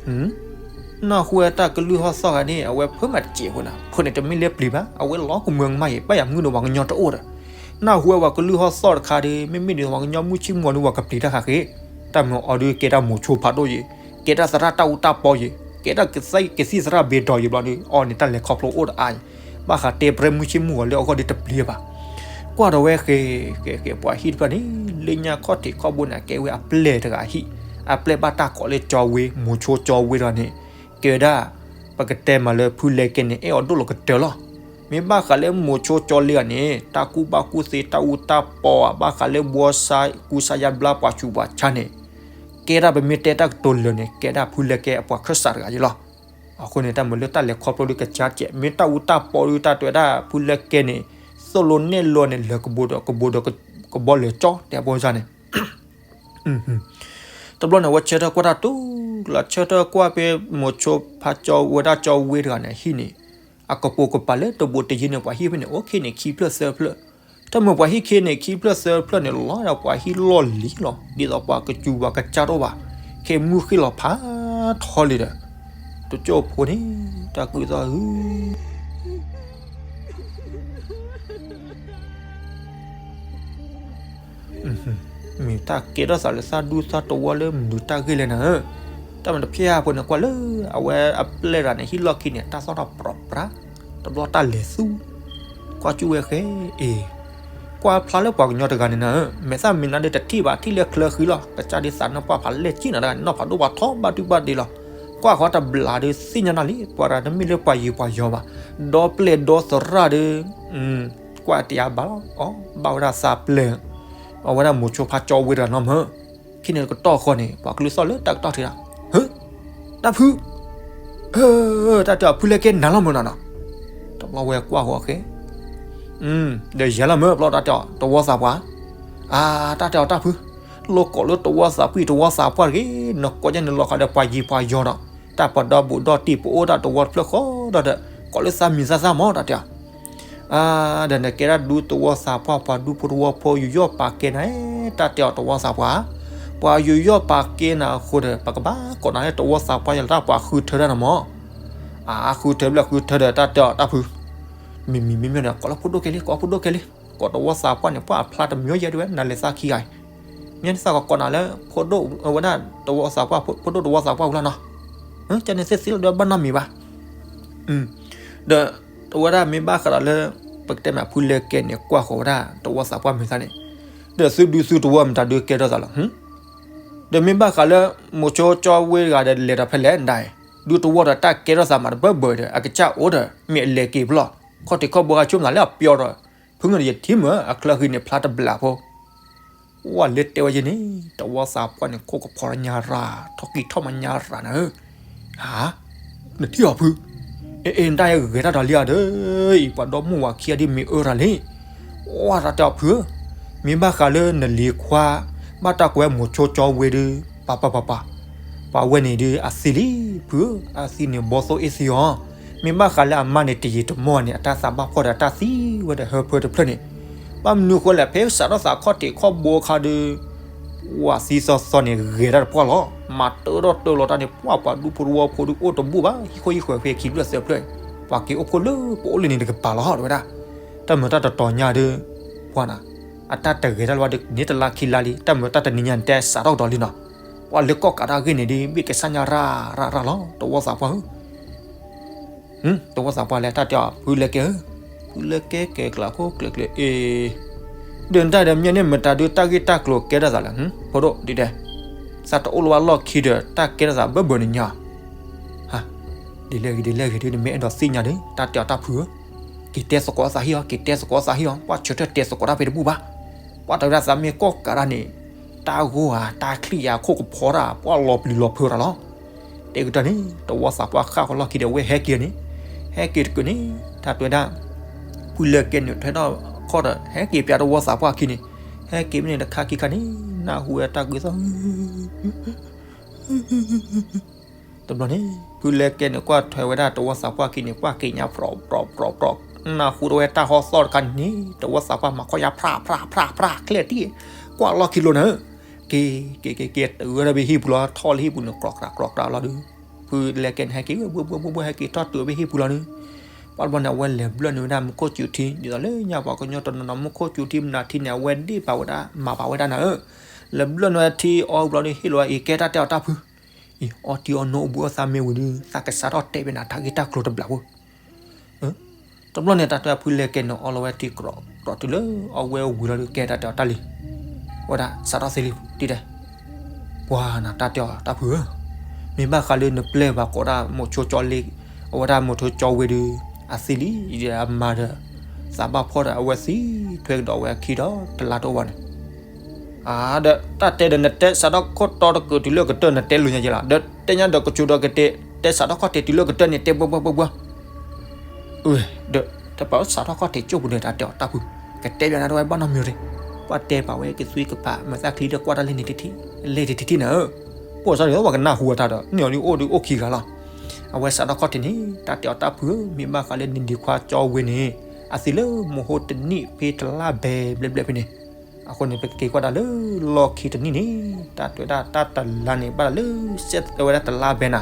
ဧၢ, နၢ်ဟူဝဲတၢ်ကလုၢ်ဟီၣ်သီၣ်တခါန့ၣ် အဝဲဖုးမးတစဲးဖိနၤ, ဖုးန့ၣ်တမ့ၢ်လၢပျံၤဘၣ်, အဝဲလီၤကမၢကမၣ်အံၤ ဘၣ်ယၤမုၢ်ဒီးပှၤကညီတအိၣ်ဒီး, နၢ်ဟူဝဲပှၤကလုၢ်ဟီၣ်သီၣ်တခါဒီး မ့မ့ၢ်ဒ်သိးပှၤကညီမုၢ်ဆ့ၣ်မုၢ်ဂီၤန့ၣ် ပှၤကပျံၤတၢ်ဃးဃ့, တၢ်မၤအီၤဒုးကဲတၢ်မိၤဆိဖးဒိၣ်ယံၤ, ကဲတၢ်သရၣ်တၢ်အူတၢ်ပီယံၤ, ကဲတၢ်ကသံၣ်သရၣ်ဘ့ၣ်ဒီးယံၤဘျီဒီး အီၤန့ၣ်တၢ်လဲၤခီဖျိအိၣ်ဒီးအါယံၤ, ဘၣ်ဃးတဲပြဲမုၢ်ဆ့ၣ်မုၢ်ဂီၤလၢအဂီၢ်ဒီးတပျံၤဘၣ်. ကွၢ်ဒီးဝဲဃဲၤဃဲၤဃဲၤ ပှၤဟံၣ်တဖျၢၣ်န့ၣ် လၢညါခီၣ်ထံးခီၣ်ဘိန့ၣ် ကဲဝဲအပျဲၢ်တဂၤဟံၣ်, အပျဲၢ်ဘၣ်တၢ်ကိးလၢကၠီဝ့ မိၤဆိကၠီဝ့တဂၤန့ၣ်, ကဲဝဲဒၣ် ပကတဲမးလၢဖုလဲကဲန့ၣ် အဲၣ်အီၤဒိၣ်လီၤကတၢၢ်လီၤ. မ့ၢ်ဘၣ်ဃးလၢမိၤဆိကၠီလ့ဂၤန့ၣ် တၢ်ကူၣ်ဘၣ်ကူၣ်သ့တၢ်အူတၢ်ပီ ဘၣ်ဃးလၢဘှီစါကူစါယါဘျါပှၤဆူးပှၤဆါန့ၣ်, ကဲဒၣ်ပမ့ၢ်တဲတၢ်ကတိၤလၢာ်န့ၣ် ကဲဒၣ်ဖုလဲကဲအပှၤခၢၣ်စးတဂၤယံၤလီၤ. အဃိန့ၣ် တၢ်မၤလၢတၢ်လဲၤခီဖျိဒုးကစၢ်ကဲး မ့ၢ်တၢ်အူတၢ်ပီဒုး တၢ်တဲဝဲဒၣ်ဖုလဲကဲန့ၣ် သိၣ်လိနဲၣ်လိန့ၣ် လၢကဘိဒီးကဘိဒီးကဘီလၢာ်ကၠီ တဲဘိစၢ်န့ၣ် တဘျီန့ၣ် အဝဲဆၢထၢၣ်ကွၢ်တၢ်တူၢ်လီၤ ဆၢထၢၣ်ကွၢ်ဖဲ မိၤဆိဖါကၠီဝဲဒၣ်ကၠီဝ့တဂၤန့ၣ် ဟံၣ်န့ၣ် အကပိာ်ကပၤလၢတဘိတယုၢ်န့ၣ် ပှၤဟံၣ်ဖဲန့ၣ် အိၣ်ခံန့ၣ်ခံဖျၢၣ်သၢဖျၢၣ်, တၢ်မုာ်ပှၤဟံၣ်ခံန့ၣ် ခံဖျၢၣ်သၢဖျၢၣ်န့ၣ် လီၤဒီးပှၤဟံၣ်လီၢ်လံၤလီၤ ဒ်သိးပှၤကစူၤပှၤကစၢ်တအိၣ်ဘၣ်, ခဲမုၢ်ဃ့ၢ်လီၤဖးထီလံဒီး တကၠိၢ်ဖိန့ၣ် တၢ်ကုၢ်သီၣ်ဧၢ မ့ၢ်တၢ်ကဲထီၣ်သးလၢသၣ်ဒူသၣ်တဝီလၢမနုၤတၢ်ဂ့ၢ်လဲၣ်နၤဧၢ, တၢ်မၤတဖျဲၣ်ဖိန့ၣ်ကွၢ်လၢ အဝဲအပျဲၢ်တဂၤန့ၣ် ဟံၣ်လီၢ်ခံန့ၣ် တၢ်သီၣ်ထီၣ်ပြးပြး, တဘျီတၢ်လဲၤသူ, ကွၢ်ကၠူၣ်ဝဲဃဲအ့ၤ, ကွၢ်ဖျါလၢပှၤကညီတဂၤန့ၣ်နၤဧၢ, မဲာ်သၣ်မံၤနါဒုးတထံၣ်ဘၣ် ထံၣ်လၢချၢဃံလီၤ, ကစၢ်ဒုးသးနၢ်ပှၢ်ဖးလဲၢ်ကံၣ်နၤတဂၤန့ၣ် နီၢ်ဖးဒိၣ်ပှၤထီဘၣ်ဒုဘၣ်ဒ့လီၤ, ကွၢ်ဃီတဘျးဒုးသ့ၣ်ညါနၤလံ ပှၤတဂၤတမ့ၢ်လၢပှၤယံၤပှၤယီၤဘၣ်, ဒီပျဲၢ်ဒီသရၣ်ဒုး ကွၢ်တယါဘၣ်လီၤ, အီ ဘၣ်ဝဲဒၣ်သးပျဲၢ်, အဝဲဒၣ်မိၤဆိဖါကၠီဝ့တဂၤနီတမံၤ, ဖဲန့ၣ်ကတီၢ်ဃီန့ၣ် ပှၤကလုၢ်သီၣ်လၢတၢ်ကတီၢ်ထံးဒၣ်, ဟၢ, တၢ်ဖု, ဟၢ, တၢ်တဲအီၤဖုလဲၤကဲနၤလီၤမၢ်နီၤနီၤ, တဘျီဝဲကွၢ်ဃီဃဲ, ဒီးယၤလီၤမၢ် ဘျီတၢ်တဲအီၤတဝီသးပှၢ်, အါ တၢ်တဲအီၤတၢ်ဖု, လိၣ်ကိးလၢတဝီသးပှၢ်တဝီသးပှၢ်တဂ့ၤ, နကိးယဲန့ၣ်လီၤဃးဒီးပှၤယံၤပှၤယီၤဒီး တၢ်ပဒီဘူးဒီတံၢ်ပအိၣ်ဒၣ်တဝီတဖျၢၣ်ဃီဒီး ကိးလၢသးမံၤသၣ်သၣ်မၢ် တၢ်တဲအီၤ အါ ဒီးနကဲဒၣ်ဒူသဝီသးပှၢ် ပှၤဒူဖိတဝီဖိ ယူးယီၣ်ပာ်ကဲနၤ, တၢ်တဲအီၤတဝီသးပှၢ်, ပှၤယူးယီၣ်ပာ်ကဲနၤအဃိဒီး ပကဘၣ်ကိးနၤလၢတဝီသးပှၢ် ယလၢတၢ်ပှၤဃုထၢဒၣ်နမၢ်, အါ ဃုထၢဘျဲၣ်ဃုထၢဒီး တၢ်တဲအီၤတၢ်ဖု, မံၤမံၤမံၤမံၤဒီး ကိးလၢဖိဒိၣ်ကဲလံ ကိးဖိဒိၣ်ကဲလံ, ကိးတဝီသးပှၢ်န့ၣ် ပှၤအဖျါတမံၤယဲဒၣ်ဝဲ နၤလဲၤသးခံဂၤအံၤ မ့ၢ်နသးကကိးနၤလၢ ဖိဒိၣ်ဝဲဒၣ်တဝီသးပှၢ် ဖိဒိၣ်တဝီသးပှၢ်ပူၤလီၤနီၤ, ကန့ၣ်သ့ၣ်သ့ၣ်လီၤဒီးဘၣ်နီတမံၤဘၣ်, ဒီးတဝဲဒၣ်မ့ၢ်ဘၣ်ဃးဒီးလၢ ပကတဲမးဖုလဲၤကဲန့ၣ် ကွၢ်ဃီၤဝဲဒၣ်တဝီသးပှၢ်မံၤသၣ်န့ၣ်, ဒီးသုဒူသုတဝီမတၤဒုးကဲထီၣ်သးလီၤ, ဒီးမ့ၢ်ဘၣ်ဃးလၢ မိၤဆိကၠီဝ့တဂၤဒီးလဲၤဒီးဖဲလဲၣ်ဒၣ်, ဒူတဝီဒီးတၢ်ကဲထီၣ်သးမးတဘၢဘၢဒီး အကစၢ်အိၣ်ဒီး မ့ၢ်အလဲၤက့ၤဖဲလီၤ, ခီၣ်ထံးခီၣ်ဘိခါဆိမနၤလၢအပျီဒီး ဖုငၢၢ်ဒီးယထံၣ်မၢ် အချၢဃံန့ၣ်ဖျါတဘျးဖိ ဝဲလဲၤတဲဝဲယဲန့ၣ် တဝီသးပှၢ်န့ၣ် ခိၣ်ကဖီညါရၤ ထီၣ်ကံၢ်ထီၣ်မးညါရၤနၤဧၢ, ဧါ, နထံၣ်အီၤဖု, အ့ အ့ နတၢ်ဟဲဂဲၤတၢ်ဒီးလံဧါဒီး, အံၤ ပှၤဒီမါဝၤခံဂၤဒ်မ့ၢ်အၢရၤလံ, ဝဲတၢ်တဲအီၤဖုဧၢ, မ့ၢ်ဘၣ်ဃးလၢနလံၤခွါ ဘၣ်တၢ်ကိးဝဲမိၤဆိကၠီဝ့ဒုး, ပှၤပှၤပှၤပှၤ, ပှၤဝဲန့ၣ်ဒုးအသံလံ, ဖုဧၢ, အသံန့ၣ်ဘီသိၣ်အ့ၣ်သံအီၤ, မ့ၢ်ဘၣ်ဃးလၢအမါန့ၣ်တယံာ်တမီၢ်န့ၣ် အတၢ်သးဘၣ်ဖှီၣ်ဒီးအတၢ်သံဝဲဒီးဟၢဖၢတဖျၢၣ်န့ၣ်, ဘၣ်မနုၤဃိလဲၣ် ဖဲစးထီၣ်သးခီၣ်ထံးခီၣ်ဘိအခါဒီး ဝၤသံသီသီန့ၣ် ဂဲၤတၢ်တပှၢ်လီၤ, မၤတၢထီၣ်တၢလီၤတၢ်န့ၣ် ပှၤပှၤဒူဖိတဝီဖိဒုးအိၣ်တဘူၣ်ဘၣ် ဟံၣ်ခိၣ်ဟံၣ်ဃၢၤဖဲခံဖျၢၣ်သၢဖျၢၣ်, ပှၤက့ၤအိၣ်ဖှိၣ်လၢပအိၣ်လၢန့ၣ်တကပၤလီၤ တဲဝဲဒၣ်, တၢ်မုာ်တၢ်တတီၤညါဒီး, ပှၤနၤ, အတၢ်တဂဲၤတၢ်လၢၤဘၣ်ဒီး န့ၢ်တလါခံလါလံ တၢ်မုာ်တၢ်တနံၤညါန့ၣ် တဲစးထီၣ်ကဒီးလံနီၤ, ပှၤလၢကီၢ်ကးတၢ်ဂ့ၢ်န့ၣ်ဒုး ဘ့ၣ်ကစၢ်ညါရၤရၤရၤလီၤ တဝီသးပှၢ်ဧၢ တဝီသးပှၢ်လဲၤတၢ်တဲအီၤ ဖုလဲၤကဲဧၢ, ဖုလဲၤကဲကဲကျးခိၣ်ကျဲၤကျဲၤအ့ၣ်, ဒီးနတၢ်ဒီးမ့ၢ်န့ၣ်မတၤဒုးတၢ်ဂ့ၢ်တၢ်ကျိၤကဲထီၣ်သးလဲၣ်, ဖိဒိၣ်ဒ်တဲ, သးတအိၣ်လၢၤဘၣ်လီၢ်ခံဒီးတၢ်ကဲထီၣ်သးဘၢဘၢန့ၣ်ညါ, ဒ်လဲၣ်ဂ့ၤဒ်လဲၣ်ဂ့ၤဒုး နမ့ၢ်အဲၣ်ဒိးသ့ၣ်ညါဒီး တၢ်တဲအီၤတၢ်ဖုဧၢ, က့ၤတဲသကိးသးဟံၣ်အီၤ က့ၤတဲသကိးသးဟံၣ်အီၤ ပှၤဆၢထၢၣ်တဲသကိးတၢ်ဖဲတဘူၣ်ဘၣ်, ပှၤတဲဝဲဒၣ်သးမ့ၢ်ကီၢ်ကးတၢ်န့ၣ် တၢ်ဂိၢ်ဧါ တၢ်ချံၣ်ဧါ ခိၣ်ကဖီတၢ် ပှၤလီၤပျံၤလီၤဖုးတၢ်လီၤ, တဲကတၢၢ်န့ၣ် တဝီသးပှၢ်ဃၣ်ဃီလီၢ်ခံဒီး အဝဲဟဲက့ၤန့ၣ်, ဟဲက့ၤတကုာ်န့ၣ်, တၢ်တဲဝဲဒၣ်, ဖုလဲၤကဲန့ၣ် ထွဲထီၣ်ခီၣ်ဒီး ဟဲက့ၤပၠးတဝီသးပှၢ်ခံန့ၣ်, ဟဲက့ၤမ့ၢ်န့ၣ်တခါခံခါန့ၣ်, နၢ်ဟူဝဲတၢ်ကွံသီၣ် တဘျီန့ၣ် ဖုလဲၤကဲန့ၣ် ကွၢ်ထွဲဝဲဒၣ်တဝီသးပှၢ်ခံန့ၣ် ပှၢ်က့ၤညါပြီပြီပြီပြီ, နၢ်ဟူတဝဲတၢ်ဟီသီၣ်တခါန့ၣ်, တဝီသးပှၢ်မၤခီၣ်ညါဖြးဖြးဖြးဖြး ချဲၣ်တံၢ်, ကွၢ်လီၢ်ခံလိၤနၤ, က့ၤက့ၤက့ၤက့ၤ တုၤဝဲဒၣ်ဖဲဟံၣ်ပူၤလီၤ, ထီၣ်လၢဟံၣ်ပူၤန့ၣ် ကြီကြးကြီကြးလီၤဒုး, ဖုလဲၤကဲန့ၣ်ဟဲက့ၤဝဲဘှီဘှီဘှီဘှီ ဟဲက့ၤထီၣ်တုၤဝဲဖဲဟံၣ်ပူၤလီၤဒုး, ပှၢ်တဘျီန့ၣ် အဝဲလဲၤဘျၢၣ်န့ၢ်ဝဲဒၣ်မူခိၣ်စူၤထံ, ဒ်သိးလၢညါပှၤကညီတနီၤနီၤ မူခိၣ်စူၤထံမနုၤထံန့ၣ် အဝဲဒ့ၣ်ပာ်ဝဲဒၣ် မၤပာ်ဝဲဒၣ်နၤဧၢ, လဲၤဘျၢၣ်န့ၢ်ဝဲထံအီဘျီဒုး ဟ့ၣ်လီၤဝဲအံၤ ကဲတၢ်တဲအီၤတၢ်ဖု အံၤ အီထံအီနိအိၣ်ဘှံးအိၣ်သါမ့ၢ်ဝံၤဒီး သးကစးထီၣ်တဲဘၣ်နၤတၢ်ဂ့ၢ်တၢ်ကျိၤတဘျးဖိ, တဘျီန့ၣ် တၢ်တဲဖုလဲၤကဲန့ၣ်အီလီၤဝဲထံကြီတုၤလၢအဝဲအိၣ်ဝံၤလီၤဒီး ကဲတၢ်တဲအီၤတၢ်လံ, ဝဲဒၣ်စးထီၣ်သ့လံ တံၢ်တဲ, ပှၤနၤတၢ်တဲအီၤတၢ်ဖုဧၢ, မ့ၢ်ဘၣ်ဃးလၢနပျဲၢ်ဘၣ်ကိးဒၣ်မိၤဆိကၠီလ့, အဝဲဒၣ်မိၤဆိကၠီဝ့ဒုး အသံလံ, အမါဒီး သးဘၣ်ဖှီၣ်ဒီး အဝဲသံထွဲကဒီးဝဲအခံဒီးတလါတအိၣ်ဘၣ်န့ၣ် အါ ဒီးတၢ်တဲဒီး နတဲစးထီၣ်ခီၣ်တီတကုာ်တုၤလၢကတၢၢ် နတဲလိၤညါယဲလီၤ. ဒီးတဲညါဒီးကစူၤဒီးကတဲ, တဲစးထီၣ်ခီၣ်ထံးတုၤလၢကတၢၢ်န့ၣ် တဲဘှီဘှီဘှီဘှီ, ဒီး တပာ်ဝဲစးထီၣ်ခီၣ်ထံးကၠိၣ်ပူၤန့ၣ် တၢ်တဲအီၤတၢ်ဖု, ကတဲဘၣ်နၤတဝဲဘၣ်နီတမံၤတဂ့ၤ, ပှၤတဲပာ်ဝဲကသွံကပၤ မၤသးချံဒီးကွၢ်တၢ်လၢန့ၣ်တထံၣ်, လၢတထံၣ်ထံၣ်နၤဧၢ, အိၣ်စ့ၢ်ကီးပှၤကနၢ်ဟူအတၢ်ဒီး န့ၢ်အီၤဒ်အိၣ်ခံဂၤလီၤ. အဝဲစးထီၣ်ခီၣ်ထံးန့ၣ် တၢ်တဲအီၤတၢ်ဖုဧၢ, မ့ၢ်ဘၣ်ဃးလၢနံၤဒံးခွါကၠီဝ့န့ၣ် အသံလၢမဟိတနံၣ်ဖဲတလါဘဲဘျဲၣ်ဘျဲၣ်ဖဲန့ၣ်, အဃိန့ၣ် ပကက့ၤကွၢ်ဒၣ်လၢလီၢ်ခံတနံၣ်န့ၣ် တၢ်တဲဝဲဒၣ်တၢ်တလါန့ၣ် ဘၣ်လၢစဲးတဲဝဲဒၣ်တလါဘဲနၤ,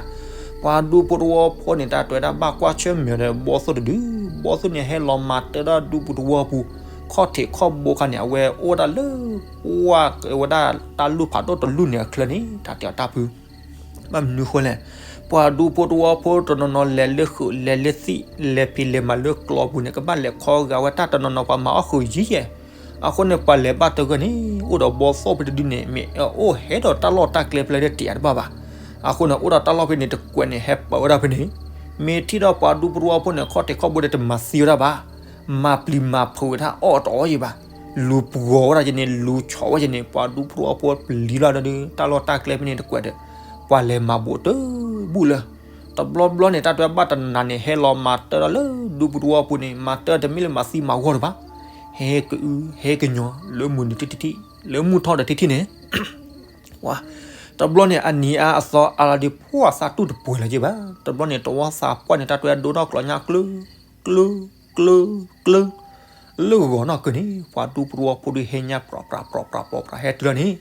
ပှၤဒူဖိတဝီဖိန့ၣ် တၢ်တဲဝဲဒၣ်ဘၣ်ကွၢ်ဆၢၣ်မဲာ်ဒီး ဘီၣ်သိၣ်တဒု, ဘီၣ်သိၣ်န့ၣ်ဟဲလီၤမၤတၢထီၣ်ဒူပူၤတဝီပူၤ, ခီၣ်ထံးခီၣ်ဘိခါန့ၣ် အဝဲအိၣ်ဒၣ်လၢ ပှၤကဝဲဒၣ်တၢ်လူၢ်ဖးဒိၣ်တလူၢ်န့ၣ်အချၢန့ၣ် တၢ်တဲအီၤတၢ်ဖု ဘၣ်မနုၤဃိလဲၣ်, ပှၤဒူဖိတဝီဖိတနီၤနီၤ လဲၤလၢဃုာ်လဲၤလၢသံၣ် လဲၤဖံးလဲၤမၤလၢကျီပူၤန့ၣ် ကဘၣ်လဲၤခီဂာ်ဝဲတၢ်တနီၤနီၤ ပှၤမၤအီၣ်ဃုာ်ယံၤယဲၢ်, အဃိန့ၣ် ပှၤလဲၤဘၣ်တဂၢၢ်န့ၣ် အိၣ်ဒီးဘီၣ်သိၣ်ဖဲတဒုန့ၣ် မ့ၢ်အအိၣ်ဟဲဒီးတၢ်လီၢ်တၢ်ကျဲဖဲလဲၣ်ဒီးတယာ်တဘၣ်ဘၣ်, အဃိန့ၣ် အိၣ်ဒီးတၢ်လီၢ်ဖဲန့ၣ်တကွဲးန့ၣ် ဟဲပာ်ဝဲဒၣ်ဖဲန့ၣ်, မ့ၢ်ထံၣ်ဒီးပှၤဒူဖိတဝီဖိန့ၣ် ခီၣ်ထံးခီၣ်ဘိဒီးတမၤသံဝဲဒၣ်ဘၣ်, မၤပျံၤမၤဖုးဝဲဒၣ်အီၣ်တအီယံၤဘၣ်, လူၤပှီၤဝဲဒၣ်ယန့ၣ် လူၤဆီၣ်ဝဲယန့ၣ် ပှၤဒူဖိတဝီဖိပျံၤလီၤဒီး တၢ်လီၢ်တၢ်ကျဲဖဲန့ၣ်တကွဲးဒီး ပှၤလဲၤမၤဘူးတဘူၣ်လၢ တဘျီဘျီန့ၣ် တၢ်တဲဘၣ်တနၤန့ၣ် ဟဲလီၤမၤတၢထီၣ်လၢဒူပူၤတဝီပူၤန့ၣ် မၤတၢတမ့ၢ်လၢမၤသံမၤဂီၢ်တဘၣ်, ဟဲကအု ဟဲကညီၤ လၢမုၢ်နုာ်ထံထံထံ လၢမုၢ်ထီၣ်ဒီးထံထံန့ၣ် တဘျီန့ၣ် အနံၤအါအသီအါလီၤဒီး ဖှီၣ်သးတူၢ်တပှဲၤလၢၤက့ဘၣ်, တဘျီန့ၣ် တဝီသးပှၢ်န့ၣ် တၢ်တဲဒိၣ်ထီၣ်ကျီညါ ကျၢ ကျၢ ကျၢ ကျၢ လၢဂီၤနီၢ်ကၢၢ်န့ၣ် ပှၤဒူဖိတဝီဖိဒီးဟဲညါ ပြးပြးပြးပြးပြးပြး ဟဲတုၤလီၤန့ၣ်,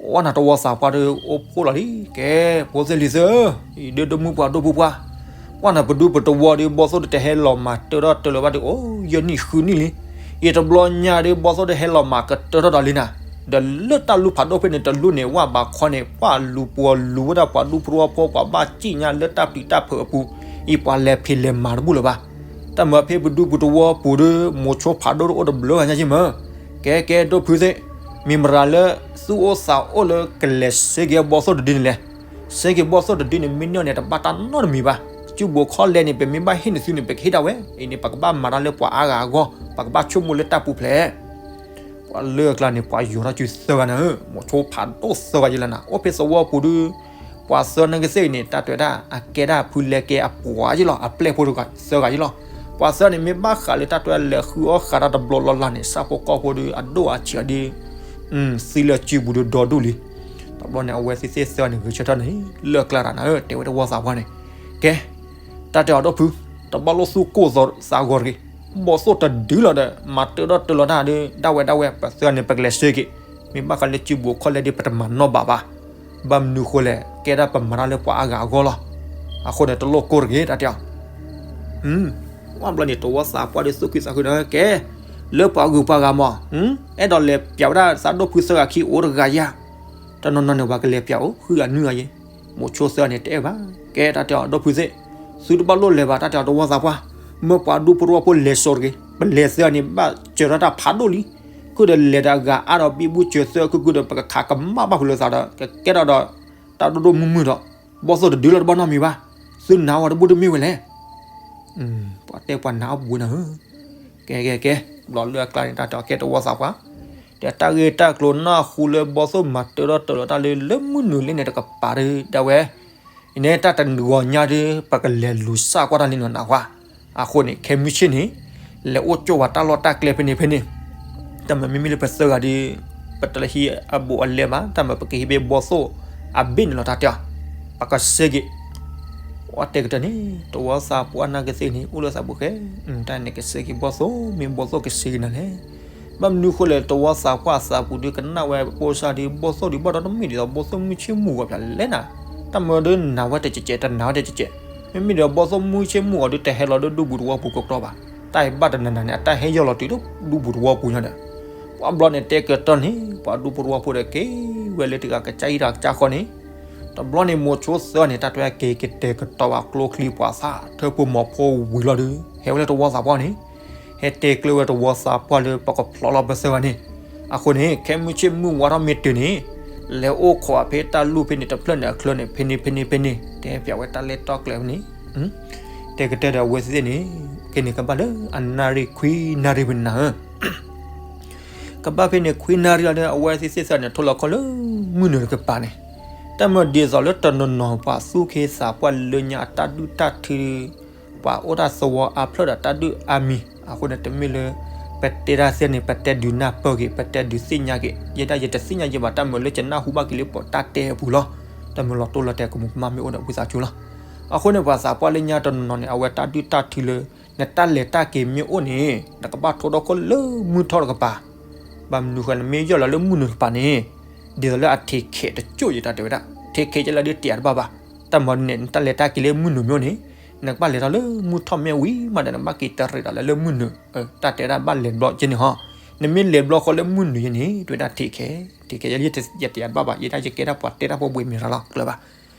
အိၣ်နၤတဝီသးပှၢ်ဒီး အိၣ်ဖှိၣ်လီၤလံ, ကဲ ဖိသ့ၣ်လံၤသ့ၣ်ဧၢ, အံၤဒုးဒိၣ်မုၢ်ပှၤဒိၣ်ပူၤပှၢ်, ကွၢ်နၤပဒူပတဝီဒီး ဘီၣ်သိၣ်ဒီးတဟဲလီၤမၤတၢထီၣ်တၢလၢၤဘၣ်ဒီး အိၣ်ယဲၢ်နံၣ်ဃုနံၣ်လံ, အံၤတဘျီညါဒီး ဘီၣ်သိၣ်ဒီးဟဲလီၤမၤကတၢထီၣ်ဒီးလံနၤ, ဒီးလၢတၢ်လူၢ်ဖးဒိၣ်ဖဲန့ၣ် တလူၢ်န့ၣ် ဝၣ်ဘးခီန့ၣ် ပှၤလူၤပှီၤလူၤဝဲဒၣ်ပှၤဒူဖိတဝီဖိ ပှၤဘၣ်စံၣ်ညါလၢတၢ်ပျံၤတၢ်ဖုးအပူၤ, အံၤပှၤလဲၤဖံးလဲၤမၤတဘူၣ်လၢၤဘၣ်, တၢ်မၤဖဲပဒူပူၤတဝီပူၤဒီး မိၤဆိဖးဒိၣ်တအိၣ်တဘျုးဂၤညါက့မၢ်, ကဲကဲဒိၣ်ဖုသ့ၣ်, မ့ၢ်မရၤလၢ သူၣ်အိၣ်သးအိၣ်လၢကလဲၤစ့က့ၤဘီၣ်သိၣ်တဒုန့ၣ်လဲၣ်, စ့က့ၤဘီၣ်သိၣ်တဒုန့ၣ် မ့ၢ်န့ၢ်န့ၣ် တဘၣ်တၢ်နီတမံၤဘၣ်, စုဘူးခီလဲန့ၣ် ပမ့ၢ်ဘၣ်ဟ့ၣ်နသုန့ၣ် ပကဟ့ၣ်ဒၣ်ဝဲ, အံၤန့ၣ် ပကဘၣ်မၤတၢ်လၢပှၤအါဂၤအဂီၢ်, ပကဘၣ်ဆိကမိၣ်လၢတၢ်ပူၤဖျဲး ပှၤလၢအကျါန့ၣ် ပှၤယီၤထီၣ်စုသၢဂၤန့ၣ်ဧၢ, မိၤဆိဖးဒိၣ်သၢဂၤယလၢနၤ, အိၣ်ဖဲသဝီပူၤဒီး ပှၤသၢနၢ်ကသ့ၣ်အံၤန့ၣ် တၢ်တဲဝဲဒၣ် အကဲဒၣ်ဖုလဲကဲအပှၤယ့လီၤ, အပျဲၢ်ဖိတဂၤသၢဂၤယ့လီၤ, ပှၤသၢန့ၣ် မ့ၢ်ဘၣ်ဃးလၢတၢ်တဲဝဲဒၣ်လဲၤဃုအီၣ်ဃးတၢ်တဘျီလီၤလၢ်န့ၣ် ဆၣ်ဖိကီၢ်ဖိဒီး အဒိၣ်အဆံးအီၤဒီး သံလၢစုပူၤဒီးဒီဒူၣ်လံ, တဘျီန့ၣ် အဝဲသ့ၣ်သ့ၣ်သၢဂၤန့ၣ် ဂဲၤဆၢထၢၣ်န့ၣ် လၢအကျါတၢ်နၤဧၢ, တဲဝဲတဝီသးပှၢ်န့ၣ်, ကဲ တၢ်တဲအီၤဒိၣ်ဖု, တဘၣ်လိၣ်သူၣ်ကိၢ်သးဂီၤတဂ့ၤ, ဘီၣ်သိၣ်တဒုလီၤဒီး မၤတၢထီၣ်တၢလီၤတၢ်ဒီး ဒၣ်ဝဲဒၣ်ဝဲ ပသၢဂၤန့ၣ် ပကလဲၤစ့က့ၤ, မ့ၢ်ဘၣ်ဃးလၢစုဘူးခီလဲဒီး ပတမၤနီၣ်ဘၣ်ဘၣ်, ဘၣ်မနုၤဃိလဲၣ်, ကဲဒၣ်ပမၤတၢ်လၢပှၤအါဂၤအဂီၢ်လီၤ, အဃိန့ၣ် တလိၣ်ကိၢ်တဂ့ၤ တၢ်တဲအီၤ ဝံၤဘျီန့ၣ် တဝီသးပှၢ်ဒီးသူၣ်ခုသးခုဒီး ကဲ, လၢပှၤဂုၤပှၤဂၤမး, အဲၣ်ဒိးလဲၤပျးဝဲဒၣ်သးဒိၣ်ဖုသၢဂၤခံအိၣ်တဂၤယါ, တနီၤနီၤန့ၣ် ပှၤကလဲၤပျးအိၣ် ဃုဂၤနွံဂၤယဲ, မိၤဆိသၢဂၤန့ၣ် တအဲၣ်ဘၣ်, ကဲတၢ်တဲအီၤဒိၣ်ဖုသ့ၣ်, သုတဘၣ်လိၣ်လဲၤဘၣ် တၢ်တဲအီၤတဝီသးပှၢ်, မၢပှၤဒူဖိတဝီဖိလဲၤစိာ်တဂ့ၤ, ပလဲၤသၢဂၤန့ၣ် ဘၣ်စၢၤထီၣ်တၢ်ဖးဒိၣ်လံ, ခုဒီးလဲၤဒီးအဂၤအါဒီးဘံဘူစၢၤသၢ ခုခုဒီး ပကခးကမၣ်ဘၣ်ဃုာ်လိာ်သးဒီး ကကဲထီၣ်ဒီး တၢ်ဒိၣ်ဒိၣ်မုၢ်မုၢ်ဒီး ဘီၣ်သိၣ်တဒုလီၤတဘၣ်နီတမံၤဘၣ်, သုနာ်အီၤတဘူၣ်တမ့ၢ်ဝဲလဲၣ် ပှၤတဲပှၤနာ်အီၤဘူးနၤဧၢ, ကဲကဲကဲ, ဘျီလၢအကျါန့ၣ် တၢ်တဲအီၤကဲတဝီသးပှၢ်, ဒီးတၢ်ဂ့ၢ်တၢ်ကျိၤနၢ်ဟူလၢဘီၣ်သိၣ်မၤတၢထီၣ်တၢလီၤတၢ်လၢ လၢမုၢ်နုာ်လံန့ၣ် တကပၤဒၣ်ဝဲ, အံၤန့ၣ်တၢ်တဂီၤညါဒီး ပကလဲၤလူၤစၢ်ကွၢ်တၢ်လံနီၤနၢ်ဟူဧါ, အဃိန့ၣ် ခဲမုၢ်ဆ့ၣ်န့ၣ် လဲၤအိၣ်ကၠိၣ်ဝဲတၢ်လီၢ်တၢ်ကျဲဖဲန့ၣ်ဖဲန့ၣ်, တၢ်မၤမ့မ့ၢ်လၢပသၢဂၤဒီး ပတလၢဟံးအဘူးအလဲဘၣ်, တၢ်မၤပကဟံးဖဲဘီၣ်သိၣ်အဘ့ၣ်န့ၣ်လီၤ တၢ်တဲအီၤ, ပကစ့က့ၤ အတဲကတၢၢ်န့ၣ် တဝီသးပှၢ်နၢ်ကသ့ၣ်န့ၣ် အိၣ်လၢသးပူၤဃဲ, တၢ်န့ၣ်ကစ့က့ၤဘီၣ်သိၣ် မ့ၢ်ဘီၣ်သိၣ်ကစ့က့ၤနၤလဲၣ်, ဘၣ်မနုၤဃိလဲၣ် တဝီသးပှၢ်အသးပူၤဒီး ကနၣ်ဝဲပိစါဒီး ဘီၣ်သိၣ်ဒီး ဘၣ်ဒီးတမ့ၢ်ဒ်သိး ဘီၣ်သိၣ်မုၢ်ဆ့ၣ်မုၢ်ဂီၤဖျါလဲၣ်နၤ, တၢ်မၤဒီးနာ်ဝဲတကဲးကဲး တနာ်ဝဲတကဲးကဲး, မ့မ့ၢ်ဒီးဘီၣ်သိၣ်မုၢ်ဆ့ၣ်မုၢ်ဂီၤဒီး တဟဲလီၤဒီးဒူပူၤတဝီပူၤကကျီဘၣ်, တၢ်အံၤဘၣ်တနၤနၤန့ၣ် အတၢ်ဟဲယီၢ်လီၤတုၤလၢဒူပူၤတဝီပူၤညါဒီး, ပှၤဘျီန့ၣ်တဲကတၢၢ်န့ၣ် ပှၤဒူပူၤတဝီပူၤဒီးက့ၤဝဲလၢတဂၤကစၢ်အံၤတဂၤကစၢ်ဃီန့ၣ်, တဘျီန့ၣ် မိၤဆိသၢဂၤန့ၣ် တၢ်တဲက့ၤကတဲာ်ကတီၤဘၣ်ကျိချံမျိာ်သၣ် ထၢဖိမီၤဖိဝံၤလီၤဒီး ဟဲဝဲလၢတဝီသးပှၢ်န့ၣ်, ဟဲတဲကျၢၤဝဲတဝီသးပှၢ်လၢပကဖျီလီၤပသၢဂၤန့ၣ်, အဃိန့ၣ် ခဲမုၢ်ဆ့ၣ်မုၢ်ဝါထီၣ်မ့ၢ်တုၤန့ၣ်, လဲၤအိၣ်ခိးဖဲတၢ်လူၢ်ဖဲန့ၣ် တဖျၢၣ်န့ၣ်အချၢန့ၣ် ဖဲန့ၣ်ဖဲန့ၣ်ဖဲန့ၣ် တဲပျးဝဲတၢ်လဲၢ်တီၢ်ကျဲဖဲန့ၣ်, တဲကတၢၢ်ဒီးအဝဲသ့ၣ်န့ၣ်, က့ၤန့ၣ်ကဘၣ်လၢအနၣ်ရံၣ်ခွံနၣ်ရံၣ်ဖဲန့ၣ်နၤဧၢ ကဘၣ်ဖဲန့ၣ်ခွံနၣ်ရံၣ်လီၤဒီး အဝဲသ့ၣ်သ့ၣ်သၢန့ၣ် ထိၣ်လီၤခီၣ်လၢမုၢ်နုာ်တကပၤန့ၣ်, တၢ်မၤဒ်သိးလၢတနီၤနီၤပှၤသူၣ်က့သးပှၢ်လၢညါအတၢ်ဒုၣ်တၢ်ထု, ပှၤအိၣ်တၢ်သဝီအါဖျၢၣ်ဒီးတၢ်ဒုၣ်အါမံၤ, အဃိန့ၣ် တမ့ၢ်လၢ ပတဲတၢ်သ့ၣ်န့ၣ် ပတဲဒုးနၢ်ပၢၢ်က့ၤ ပတဲဒုးသ့ၣ်ညါက့ၤ ယဲဒၣ်ယတသ့ၣ်ညါယဲဘၣ် တၢ်မၤလၢယနၢ်ဟူဘၣ်က့ၤလၢပှၤတၢ်တဲအပူၤလီၤ. တၢ်မၤလီၤတိၢ်လီၤတဲာ်ကမူးကမၣ်မ့ၢ်အိၣ်ဒီးဝံသးစူၤလီၤ. အဃိန့ၣ် ပှၤသးပှၢ်လၢညါတနီၤနီၤန့ၣ် အဝဲတၢ်ဒုၣ်တၢ်ထုလၢ နတၢ်လဲၤတၢ်က့ၤမ့ၢ်အိၣ်န့ၣ် နကဘၣ်ထိထီၣ်ခိၣ်လၢမုၢ်ထီၣ်တကပၤ ဘၣ်မနုၤဃိနမ့ၢ်ယီၢ်လီၤလၢမုၢ်နုာ်တကပၤန့ၣ် ဒ်သိးလၢအထံးခဲးတကၠိၢ်ယတၢ်တဲဝဲဒၣ် ထံးခဲးကဲလၢဒ်တ့ၢ်တဘၣ်ဘၣ်. တၢ်မၤန့ၣ် နတၢ်လဲၤတၢ်က့ၤလၢမုၢ်နုာ်မ့ၢ်အိၣ်န့ၣ် နကဘၣ်လဲၤထီၣ်လၢမုၢ်ထီၣ်မ့ၢ်ဝံၤမးဒီး နဘၣ်က့ၤတရံးဒီးလၢမုၢ်နုာ် တၢ်တဲဒၣ်ဘၣ်လဲၤဘျီကဲန့ၣ်ဟီ. နမ့ၢ်လဲၤဘျီဃီလၢမုၢ်နုာ်ယဲန့ၣ် တဲဝဲဒၣ်ထံးခဲး ထံးခဲးယဲ ယတ့ၢ်တဘၣ်ဘၣ် ယဲဒၣ်ယကဲဒၣ်ပှၤတဲတၢ်ဖိဘှံးမ့ၢ်ရၤလီၤ ကျၢၤဘၣ်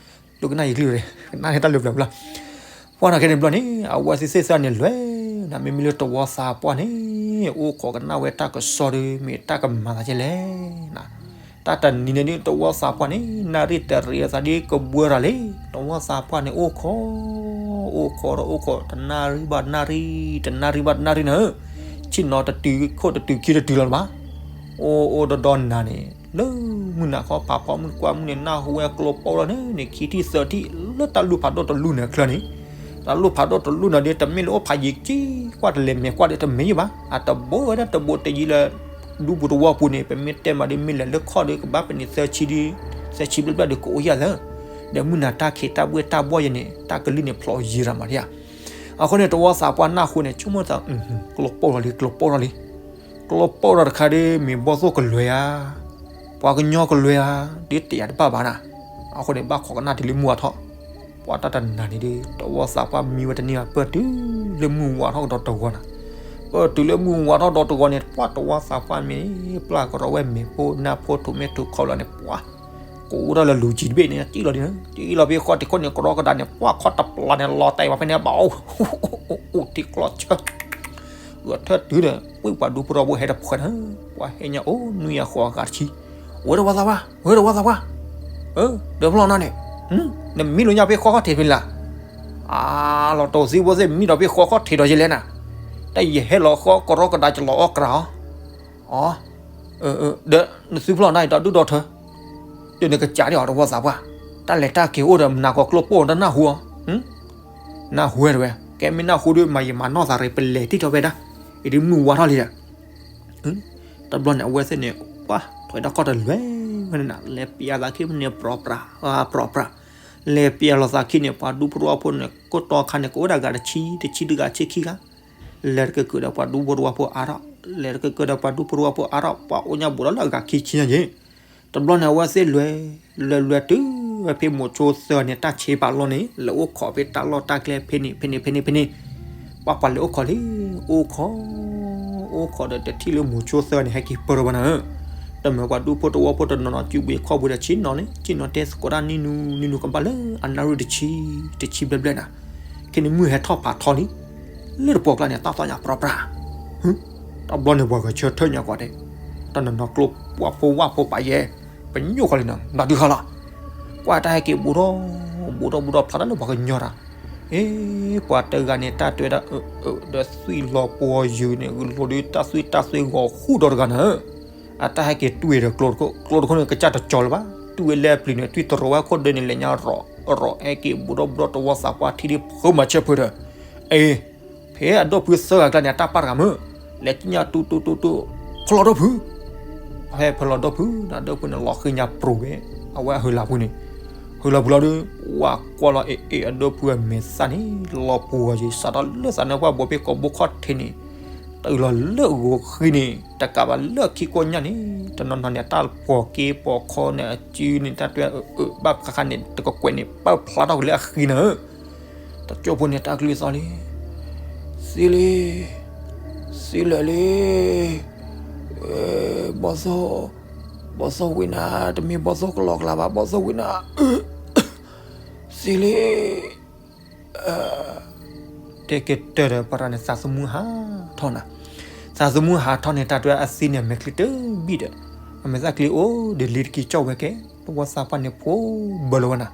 ဒိကနၣ်ယကလုၢ် ကနၣ်န့ၣ်တၢ်လၢပျၢၤပူၤလီၤ. ပှၢ်နၤခဲန့ၣ်ဘျီန့ၣ် အဝဲသ့ၣ်သ့ၣ်သၢန့ၣ်လွဲၤနၤ မ့မ့ၢ်လၢတဝီသးပှၢ်န့ၣ် အိၣ်ခိးကနၣ်ဝဲတၢ်ကစီၣ်ဒီး မ့ၢ်တၢ်ကမၤသးကဲလဲၣ်နၤ. တၢ်တနံၤန့ၣ်ဒ်တဝီသးပှၢ်န့ၣ် နၣ်ရံၣ်တရံးအသးဒ်ကဘှၢတၢ်လံ. တဝီသးပှၢ်န့ၣ် အိၣ်ခိး အိၣ်ခိးဒီးအိၣ်ခိး တနၣ်ရံၣ်ဘၣ်နၣ်ရံၣ် တနၣ်ရံၣ်ဘၣ်တနၣ်ရံၣ်နၤဧၢ, ဆ့ၣ်နီၤတတုၤခိၣ်တတုၤခံတတုၤလီၤဘၣ်. အိၣ်အိၣ်ဒီးဒီနၤန့ၣ် လၢမုၢ်နၤခီ ဖးဖီမုၢ်ကွၢ်မုၢ်န့ၣ် နၢ်ဟူဝဲကျိပိၢ်လီၤန့ၣ် န့ၣ်ခံထံၣ်သၢထံၣ် လၢတၢ်လူၢ်ဖးဒိၣ်တလူၢ်န့ၣ်အချၢန့ၣ်, တၢ်လူၢ်ဖးဒိၣ်တလူၢ်န့ၣ်ဒီး တမ့ၢ်လၢအိၣ်ဖးယံၤကံကွၢ်တလဲၤမဲာ်ကွၢ်ဒီးတမ့ၢ်ယံၤဘၣ်, အတဘိဝဲဒၣ်တဘိတယံၤလၢ ဒူပူၤတဝီပူၤန့ၣ် ပမ့ၢ်တဲမးဒီး မ့ၢ်လဲၤလၢခီၣ်ဒီး ကဘၣ်ပန့ၣ်သၢဆံဒီး သၢဆံဘျဲၣ်ဘျဲၣ်ဒီးကအိၣ်ယၤသၢ, ဒီးမုၢ်နၤတၢ်ခံးတၢ်ဘှ့ၣ်တၢ်ဘှီၣ်ယဲန့ၣ် တၢ်ကလုၢ်န့ၣ်ဖျိးယံၤရၤမးဒံးဧါ. အဃိန့ၣ် တဝီသးပှၢ်နၢ်ဟူန့ၣ် ဆိကမိၣ်သး ကျိပိၢ်လီၤလံ ကျိပိၢ်လီၤလံ, ကျိပိၢ်လီၤတခါဒီး မ့ၢ်ဘီၣ်သိၣ်ကလွဲဧါ, ပှၤကညီကလွဲဧါ, ဒ်တယၤတဘၣ်ဘၣ်နၤ. အဃိန့ၣ် ဘၣ်ခိးကနၣ်တုၤလၢမုၢ်ဝါထီၣ်, ပှၤတၢ်တနၤန့ၣ်ဒီး တဝီသးပှၢ်မံဝဲတန့ၢ်ဘၣ် ပၢၢ်တုၤလၢမုၢ်ဝါထီၣ်ကဒီးတဂီၤနၤ. ပၢၢ်တုၤလၢမုၢ်ဝါထီၣ်ဒီးတဂီၤန့ၣ် ပှၤတဝီသးပှၢ်မ့ၢ် ပျၢ်ကရီဝဲမဲာ်ဖိနၢ်ဖိ ထိးမဲာ်ထိးခီလီၤန့ၣ် ပှၤ ကိးဝဲဒၣ်လၢလူၤကံတဘ့ၣ်န့ၣ် တံၢ်လီၤဒ်န့ၣ် တံၢ်လီၤဖဲဃီတံၢ်ခိၣ်န့ၣ် ကရီကဒါန့ၣ် ပှၤခီတပျၢ်န့ၣ် လီၤတဲာ်ဝဲဖဲန့ၣ် ဘၣ်အိၣ် အိၣ်ထံကျီဆၢ ဂဲၤထၢၣ်တုၤဒီး ဝံၢ်ပှၤဒူဖိတဝီဖိဟဲတဖှဲးန့ၣ် ပှၤဟဲညါအိၣ်နွံယၤဃိးဂၤတဆံ, ဝဲတဝီသးပှၢ် ဝဲတဝီသးပှၢ်, ဒီးဖျီၣ်နၤန့ၣ် နမံလီၤညါဖဲဃီခီၣ်ထံးဖဲလဲၣ်, အါ လီၤတိၢ်သံဖိသ့ၣ် မံဒီးဖဲဃီခီၣ်ထံးဒီးယလဲၣ်နၤ, တၢ်ယဟဲလီၤဃီကရီကဒါ ယလီၤအီၣ်ကြၢးအီၤ, အီ ဒီးနသုဖျီၣ်နၤအံၤဒီဒူၣ်ဒီထၢ, ဒီးနကစးဒ်အီၤတဝီသးပှၢ်, တၢ်လဲၤတၢ်က့ၤအိၣ်ဒီးမနၤကီၤကျိပိၢ်တနၢ်ဟူအီၤ, နၢ်ဟူဝဲတဝဲ, ကဲမ့ၢ်နၢ်ဟူဒီး မၤယံာ်မၤနီၢ်သးရ့ ပလဲၤတံၢ်ထီၣ်ဖဲဒၣ်, အံၤဒ်မုၢ်ဝါထီၣ်လံဒီး တဘျီန့ၣ် အဝဲသ့ၣ်န့ၣ် ပှၤထွဲတၢ်ခီၣ်တလွဲၢ်ဝဲန့ၣ်နၤ လဲၤပျးသးခံမ့ၢ်န့ၣ် ပြီပြး ပြီပြး, လဲၤပျးလီၤသးခံန့ၣ် ပှၤဒူဖိတဝီဖိန့ၣ် ကိးတီခါန့ၣ် ကအိၣ်ဒၣ်ဂၤတဆံ တဆံဒုဂၤဆံခံဂၤ, လဲၤတကၢၢ်ကၢၢ်ဒီးပှၤဒူဖိတဝီဖိအါထီၣ်, လဲၤတကၢၢ်ကၢၢ်ဒီးပှၤဒူဖိတဝီဖိအါထီၣ် ပှၤအိၣ်ညါဘူးဒီးလၢအဂၤခံဆံညါယ့ၣ် တဘျီန့ၣ် အဝဲသ့ၣ်လွဲၢ် လွဲၢ်လွဲၢ်တုၤဝဲဖဲမိၤဆိသၢန့ၣ် တၢ်ဆ့ပာ်လီၤန့ၣ် လဲၤအိၣ်ခိးဖဲတၢ်လီၢ်တၢ်ကျဲဖဲန့ၣ် ဖဲန့ၣ် ဖဲန့ၣ် ဖဲန့ၣ်, ပှၤပှၤလဲၤအိၣ်ခိးလံ, အိၣ်ခိး အိၣ်ခိးဒီးတထံၣ်လၢမိၤဆိသၢန့ၣ် ဟဲက့ၤပၢၢ်ထီၣ်ဘၣ်နၤဧၢ, တမၢပှၤဒူဖိတဝီဖိတနီၤနီၤ စုဘှ့းခီၣ်ဘှ့းဒီးဆ့ၣ်နီၤန့ၣ် ဆ့ၣ်နီၤတဲသကိးတၢ်နံၣ်နူနံၣ်နူ ကဘၣ်လၢအနၣ်ရံၣ်တဆံ တဆံဘျဲၣ်ဘျဲၣ်နၤ, ခဲန့ၣ်မုၢ်ဟဲထီၣ်ဖးထီလံ လၢတပှီၢ်ကျါန့ၣ် တၢ်သီၣ်ညါပြီပြး, တဘျီန့ၣ် ပှၤဂဲၤဆၢထၢၣ်ညါကွၢ်ဒဲး, တၢ်နီၢ်နီၢ်ကျိပှၢ်ဖိဝၣ်ဖိပာ်ယဲ, ပညိၣ်ဃီလံနီၤ ဘျးဒုးဃီလီၤ, ကွၢ်တၢ်ဟဲက့ၤဘူးထီၣ် ဘူးထီၣ်ဘူးထီၣ်ဖျါတၢ်လၢပှၤကညီတၢ်, အ့ ပှၤတဂၤန့ၣ် တၢ်တဲဝဲဒၣ်အၢအၢ ဒီးသွံၣ်လီၤပှီၤယုာ်န့ၣ် ဂုာ်လိာ်ဒီးတၢ်သွံၣ်တၢ်သွဲဂီၤဃူဒီးတဂၤန့ၣ် အတၢ်ဟဲက့ၤတွံၢ်ဒီးကျိတခိၣ် ကျိတခိၣ်န့ၣ် ကစၢ်တကၠီၤလၢၤဘၣ် တွံၢ်ဝဲလၢအပျံၤန့ၣ် တွံၢ်တရီၤဝဲခိၣ်ဒၢန့ၣ် လဲၤညါရီၤ ရီၤဟဲက့ၤဘူးထီၣ်ဘူးထီၣ်တဝီသးပှၢ်ထံဒ်ဖုမၤဆၢဖုဒီး, အ့ ဖဲအဒီပုၢ်သၢဂၤကျါန့ၣ် အတၢ်ပာ်တဂၤမုၢ်, လဲၤကံၣ်ညါတူတူတူတူ, ဖီလီၤဒီပုၢ်, ဖဲဖီလီၤဒီပုၢ် ဒီပုၢ်န့ၣ် လီၤဃ့ညါပြူၤဝဲ, အဝဲအဟၢလၢ်ပူၤန့ၣ်, ဟၢလၢ်ပူၤလီၤဒီး, ဝၤကွၢ်လီၤအ့ၣ်အ့ၣ် အဒီပုၢ်အမဲာ်သၣ်န့ၣ် လီၤပှီၤယံာ် စးထီၣ်လၢသးနါပှၢ်ဘိးဖဲကိာ်ဘိခီၣ်ထံးန့ၣ်, တုၤလီၤလၢအဂီၤဃံန့ၣ် တကးဘၣ်လၢခံကိညၢ်န့ၣ် တနီၤနီၤန့ၣ် အတၢ်ပိာ်က့ပိာ်ခီန့ၣ် အစုန့ၣ် တၢ်တွဲအၢအၢဘၣ်ခါခါန့ၣ် တကကွဲးန့ၣ် ပၢၢ်ဖျါထီၣ်က့ၤလၢအဃံန့ၣ်ဧၢ, တကၠိဖိန့ၣ် တၢ်ကလုၢ်သီၣ်လံ, သံလံ, သံလၢာ်လံ, ဘီၣ်သိၣ်, ဘီၣ်သိၣ်ဝံၤနၤ, တမ့ၢ်ဘီၣ်သိၣ်ကလီကလီဘၣ် ဘီၣ်သိၣ်ဝံၤနၤ, သံလံ, တဲက့ၤတၢၢ်ဒီးပှၤတဂၤန့ၣ် သးသမူဟးထီၣ်နၤ, သးသမူဟးထီၣ်န့ၣ် တၢ်တွဲအသံန့ၣ် အမဲာ်ချံတဘံၣ်ဒီး, အမဲာ်သၣ်ချံအိၣ်ဒီးလံတကံၢ်ကၠီၣ်ဝဲကဲ, တဝီသးပှၢ်န့ၣ်ဖိဘၢလီၤဝဲနၤ,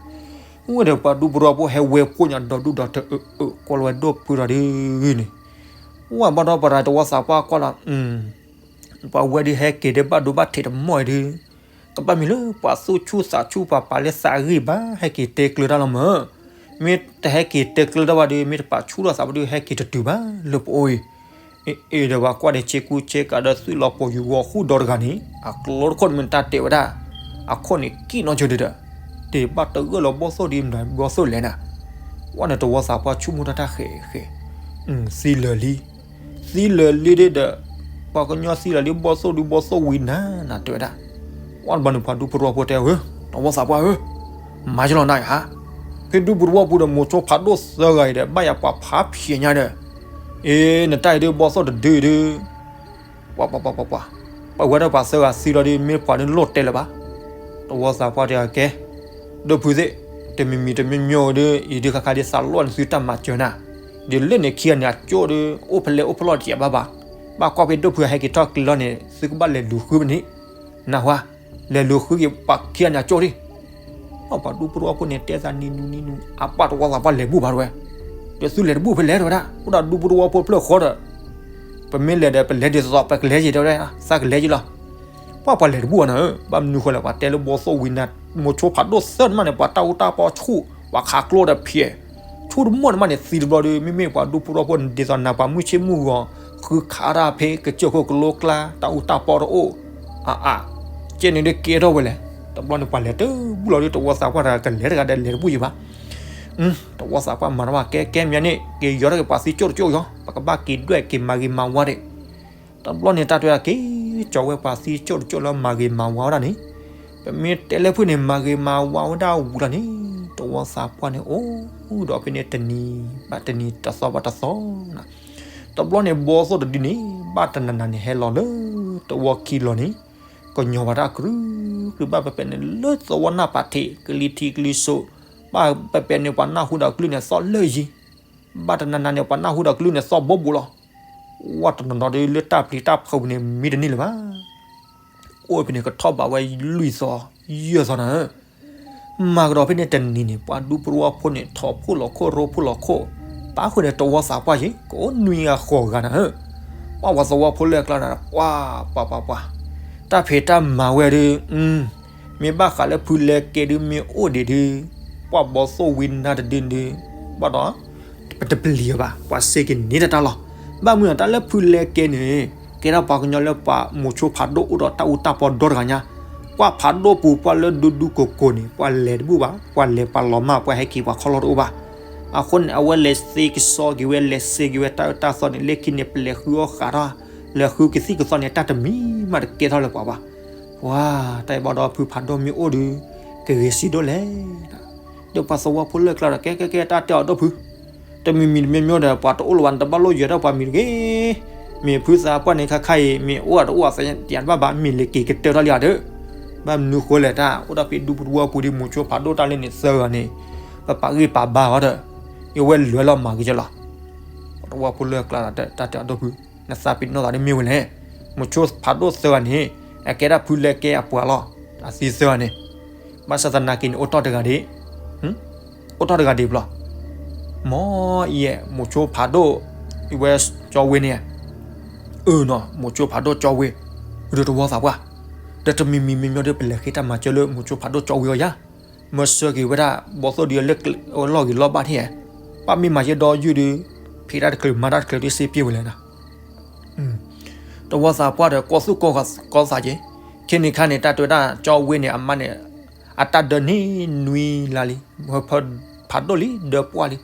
ဝဲဒီးပှၤဒူဖိတဝီဖိဟဲဝဲဖိညါဒီဒူၣ်ဒီထၢ အၢအၢ ကွၢ်လီၤဝဲဒိၣ်ဖုဒီးဒ်န့ၣ်, ဝဲဘၣ်ဒီးပှၤတဂၤတဝီသးပှၢ်ကွၢ်လီၤ ပှၤဝဲဒ်ဟဲက့ၤဒဲးဘၣ်ဒိဘၣ်ထံးတမီၢ်အံၤဒုး, ကဘၣ်မ့ၢ်လၢပှၤသူၣ်ဆူၣ်သးဆူၣ်ပှၤပာ်လၢသးအဂံၢ်ဘၣ် ဟဲက့ၤတဲကျၢၤတၢ်လီၤမၢ်, မ့ၢ်တဟဲက့ၤတဲကျၢၤတၢ်ဘၣ်ဒီး မ့ၢ်တပာ်ဆူၣ်ထီၣ်သးဘၣ်ဒီး ဟဲက့ၤတတုၤဘၣ်လၢပအိၣ်အံၤ, အ့ၣ်ဒီးပှၤကွၢ်ဒီးဆ့ကူဆ့ကၤဒီးသွံၣ်လီၤပှီၢ်ယူၤဂီၤဃုာ်ဒီတဂၤန့ၣ် အကျိတခိၣ်န့ၣ်မ့ၢ်တၢ်တဲဝဲဒၣ်, အခိၣ်န့ၣ်ကံၣ်နီၢ်ကၠိဒုဒီး, တဘၣ်တဂၢၢ်လၢဘီၣ်သိၣ်ဒ်မတၤဘီၣ်သိၣ်လဲၣ်နၤ, ဝဲန့ၣ်တဝီသးပှၢ်ဆိကမိၣ်တၢ်တၢ်ဃဲးဃဲး, သံလၢာ်လံ, သံလၢာ်လံဒ်ဒီး, ပှၤကညီသံလၢာ်လံဘီၣ်သိၣ်ဒုဘီၣ်သိၣ်ဝံၤနၤနၤတဲဝဲဒၣ်, ဝဲတဘျီန့ၣ်ပှၤဒူဖိတဝီဖိတဲဧၢ, တဝီသးပှၢ်ဧၢ, မၤယလီၤနၤယၤ, ဖဲဒူပူၤတဝီပူၤဒီးမိၤဆိဖးဒိၣ်သၢဂၤအံၤဒီး ဘၣ်ယၤပှၤဖးဖျဲးညါဒီး, အ့ နတၢ်အံၤဒုးဘီၣ်သိၣ်တဒုအံၤဒုး, ပှၤပှၤပှၤပှၤပှၤ, ပဝဲဒၣ်ပှၤသၢဂၤသံလီၤဒုး မ့ၢ်ပှၤဒုးလိၣ်တဲလၢၤဘၣ်, တဝီသးပှၢ်တဲအကဲ, ဒိၣ်ဖုသ့ၣ်, တမံၤမံၤတမံၤမံၤဒုး အံၤဒုးခါခါဒ်သးလီၢ်န့ၣ်သုတၢ်မၤစၢၤနၤ, ဒ်လဲၣ်န့ၣ်ခံဂၤန့ၣ်အကၠိၣ်ဒုး အိၣ်ဖဲလဲၣ်အိၣ်ဖဲလဲၣ်တယံာ်ဘၣ်ဘၣ်, ဘၣ်ကွၢ်ဖဲဒိၣ်ဖုအဟဲက့ၤထီၣ်ကျဲလီၤန့ၣ် သုကဘၣ်လဲၤလူၤဃုဖဲန့ၣ်, နၢ်ဟူဧါ, လဲၤလူၤဃုက့ၤပှၤခံဂၤန့ၣ်အကၠိၣ်ဒံး အပှၤဒူဖိတဝီဖိန့ၣ်တဲသးနံၤနံၤနံၤနံၤ အပှၤတဝီသးပှၢ်လဲၤဘူၣ်ဘၣ်တဝဲ, ဒီးသုလဲၤတဘူၣ်ဖဲလဲၣ်တဝဲဒၣ် အိၣ်ဒီးဒူဖိတဝီဖိဖျၢၣ်ဃီဒီး, ပမ့ၢ်လဲၤဒီးပလဲၤဒ်သိးသိး ပကလဲၤယံၤတဲဝဲဒၣ် သးကလဲၤယံၤလီၤ, ပှၤပှၤလဲၤတဘူၣ်ဘၣ်နၤဧၢ, ဘၣ်မနုၤဃိလဲၣ် ပှၤတဲလၢဘီၣ်သိၣ်ဝံၤနၤ, မိၤဆိဖးဒိၣ်သၢန့ၣ်မးန့ၣ် ပှၤတၢ်အူတၢ်ပီဆူၣ်, ပှၤခးကျိဒီးဖျဲး, ဆူၣ်တမီၢ်န့ၣ်မးန့ၣ် သံတဘျီဒီး မ့မ့ၢ်ပှၤဒူဖိတဝီဖိန့ၣ် ဒ်သိးနၤပှၤမုၢ်ဆ့ၣ်မုၢ်ဂီၤ ဃုခးတၢ်ဖဲကစၢၢ်ခိၣ်ကလိကျါ တၢ်အူတၢ်ပီတအိၣ်, အအါ, ကဲန့ၣ်ဒုးကဲထီၣ်ဝဲလဲၣ်, တဘျီန့ၣ်ပှၤလဲၤတဘူၣ်လီၤဒုး တဝီသးပှၢ်တဂၤကလဲၤတဂၤဒီးလဲၤတဘူၣ်ယံၤဘၣ်, တဝီသးပှၢ်မၤတၢ်ဘၣ် ကဲကဲမ့ၢ်န့ၣ် က့ၤယီၤထီၣ်က့ၤပှၤသံကၠိၣ်တကၠိၣ်ယီၤ ပကဘၣ်က့ၤဒွဲၣ်က့ၤမၤဂ့ၤမၤဝါဒံး, တဘျီန့ၣ်တၢ်တဲအက့ၤ ကၠီၤဝဲပှၤသံကၠိၣ်တကၠိၣ်လၢမၤဂ့ၤမၤဝါဝဲဒၣ်န့ၣ်, ပမ့ၢ်တဲလၢဖုၣ်န့ၣ် မၤဂ့ၤမၤဝါဝဲဒၣ်ဝံၤလီၤန့ၣ်, တဝီသးပှၢ်န့ၣ်အိၣ်ဒီးဖဲန့ၣ်တနံၤဘၣ်တနံၤတသီဘၣ်တသီနၤ, တဘျီန့ၣ်ဘီၣ်သိၣ်တဒုန့ၣ် ဘၣ်တနၤနၤန့ၣ်ဟဲလီၤလၢတဝီခံလီၤန့ၣ်, ကညီၤဘၣ်တၢ်ကရုကရုဘၣ်ပပဲန့ၣ်လၢသဝီနၢ်ပာ်ထံး ကလံၤထံးကလံၤစိး, ဘၣ်ပပဲန့ၣ်ပှၤနၢ်ဟူဒီးကလုၢ်န့ၣ်သီၣ်လၢယံၤ, ဘၣ်တနၤနၤန့ၣ် ပှၤနၢ်ဟူဒီးကလုၢ်န့ၣ်သီၣ်ဘိဘိလီၤ, ဝဲတနီၤနီၤဒ်လၢတၢ်ပျံၤတၢ်ဖုးပူၤန့ၣ် မံတန့ၢ်လၢၤဘၣ်, အိၣ်ဖဲန့ၣ်ကထီၣ်ဘးဝဲလွံၢ်သီ, ယဲၢ်သီနၤဧၢ, မၤကဒီးဖဲန့ၣ်တနံၤန့ၣ် ပှၤဒူဖိတဝီဖိန့ၣ် ထီၣ်ဖှိၣ်လီၤခိၣ်ရိဖှိၣ်လီၤခိၣ်, ပာ်ဃုာ်ဒီးတဝီသးပှၢ်ယ့ၣ် ကအိၣ်နွံဂၤဃိးဂၤနၤဧၢ, ပှၤဝဲသဝီဖိလၢအကျါဒီး ပှၤ, ပှၤပှၤပှၤ, တၢ်ဖံးတၢ်မၤဝဲဒုး, မ့ၢ်ဘၣ်ဃးလၢဖုလဲၤကဲဒုးမ့ၢ်အိၣ်ဒံးဒုး, ပှၤဘီၣ်သိၣ်ဝံၤနၤတဒုဒုး, ဘၣ်ဒီး ပတပျံၤအီၤဘၣ်, ပှၤစ့ၢ်ကီးန့ၢ်တၢ်တၢ်လီၤ, ဘၣ်မနုၤတၢ်လၢဖုလဲၤကဲန့ၣ်, ကဲထီၣ်ပှၤကညီလၢပှၤမိၤဆိဖးဒိၣ်အိၣ်ဒီးတၢ်အူတၢ်ပီဒီတဂၤညါ, ကွၢ်ဖးဒိၣ်ပူၤပှၤလၢဒူဒူကိးကိးန့ၣ် ပှၤလဲၤတဘူၣ်ဘၣ်, ပှၤလဲၤပှၤလီၤမၢ် ပှၤဟဲက့ၤပှၤခီၣ်လီၢ်တအိၣ်ဘၣ်, အဃိန့ၣ် အဝဲလဲၤသ့ကစီက့ၤဝဲ လဲၤစ့က့ၤဝဲတၢ်အၢတၢ်သီန့ၣ် လၢခံန့ၣ် ပလဲၤဃုအီၣ်ဃးထီၣ်, လဲၤဃုကသံၣ်ကသီန့ၣ် တၢ်တမံၤမးတကဲထီၣ်လၢၤပှၤဘၣ်, ပှၤ, တၢ်အံၤဘၣ်ဒီးဖုဖးဒိၣ်မ့ၢ်အိၣ်ဒုး, ကဂ့ၤစံးဒိၣ်လဲၣ် ဒီးပှၤသဝီဖိလၢအကျါဒီး ကဲကဲကဲ တၢ်တဲအီၤဒိၣ်ဖု, တမံၤမံၤတမံၤမံၤဒီး ပှၤတအိၣ်လၢၤဘၣ်န့ၣ် တဘၣ်လိၣ်ယဲၤဒၣ်ပှၤမံၤတဂ့ၤ, မ့ၢ်ဖုသးပှၢ်န့ၣ်ခါခါအံၤ မ့ၢ်အိၣ်အတအိၣ်အသးယၤတဘၣ်ဘၣ် မ့ၢ်လဲၤက့ၤကတၢၢ်ထီၣ်လံဧါဒီး, ဘၣ်မနုၤဃိလဲၣ်တၢ် အိၣ်ဒီးဖဲဒူပူၤတဝီပူၤဒီး မိၤဆိဖးဒိၣ်တၢ်လၢန့ၣ်သၢဂၤန့ၣ်, ပပာ်ဂံၢ်ပာ်ဘါအီၤဒီး, ယဝဲလဲၤလီၤမၤဂ့ၤကလီၤ တဝီဖိလၢအကျါဒီး တၢ်တဲအီၤဒိၣ်ဖု, နသးပ့ၤနီၣ်သးဒ်မ့ၢ်ဝဲလဲၣ်, မိၤဆိဖးဒိၣ်သၢဂၤန့ၣ်, အကဲဒၣ်ဖုလဲၤကဲအပှၤလီၤ, အသံသၢဂၤန့ၣ်, ဘၣ်ဆၣ်သနာ်က့န့ၣ် အိၣ်တီၢ်တဂၤဒံး, အိၣ်တီၢ်တဂၤဒံးဘျီ, မ်ယဲၢ် မိၤဆိဖးဒိၣ်, အဝဲကၠီဝ့န့ၣ်, အၢနီၤ မိၤဆိဖးဒိၣ်ကၠီဝ့, ဒီးတဝီသးပှၢ်, ဒီးတမံၤမံၤမံၤမံၤဒီး ပလဲၤဃ့တၢ်မၤစၢၤလၢမိၤဆိဖးဒိၣ်ကၠီဝ့အီၤယၤ မၢစၢၤက့ၤဝဲဒၣ် ဘီၣ်သိၣ်ဒုးအလီၢ်ဂ့ၤလီၢ်ဘၣ်ထံၣ်ဧါ, ဘၣ်မ့ၢ်မၤယဲၢ်ဒီယုၢ်ဒီး, ဖံးတၢ်တချုးမၤတၢ်တချုးဒုးစ့ပျ့ဝဲလဲၣ်နၤ, တဝီသးပှၢ်ဒီး ကီၢ်သူၣ်ကီၢ်သးက့ၤ, ခဲန့ၣ်ခါန့ၣ် တၢ်တဲဝဲဒၣ် ကၠီဝ့န့ၣ် အမါန့ၣ်, အတၢ်ဒၢန့ၣ်နွံလါလံ, ဖးဒိၣ်လံ ဒၢပှၢ်လံ,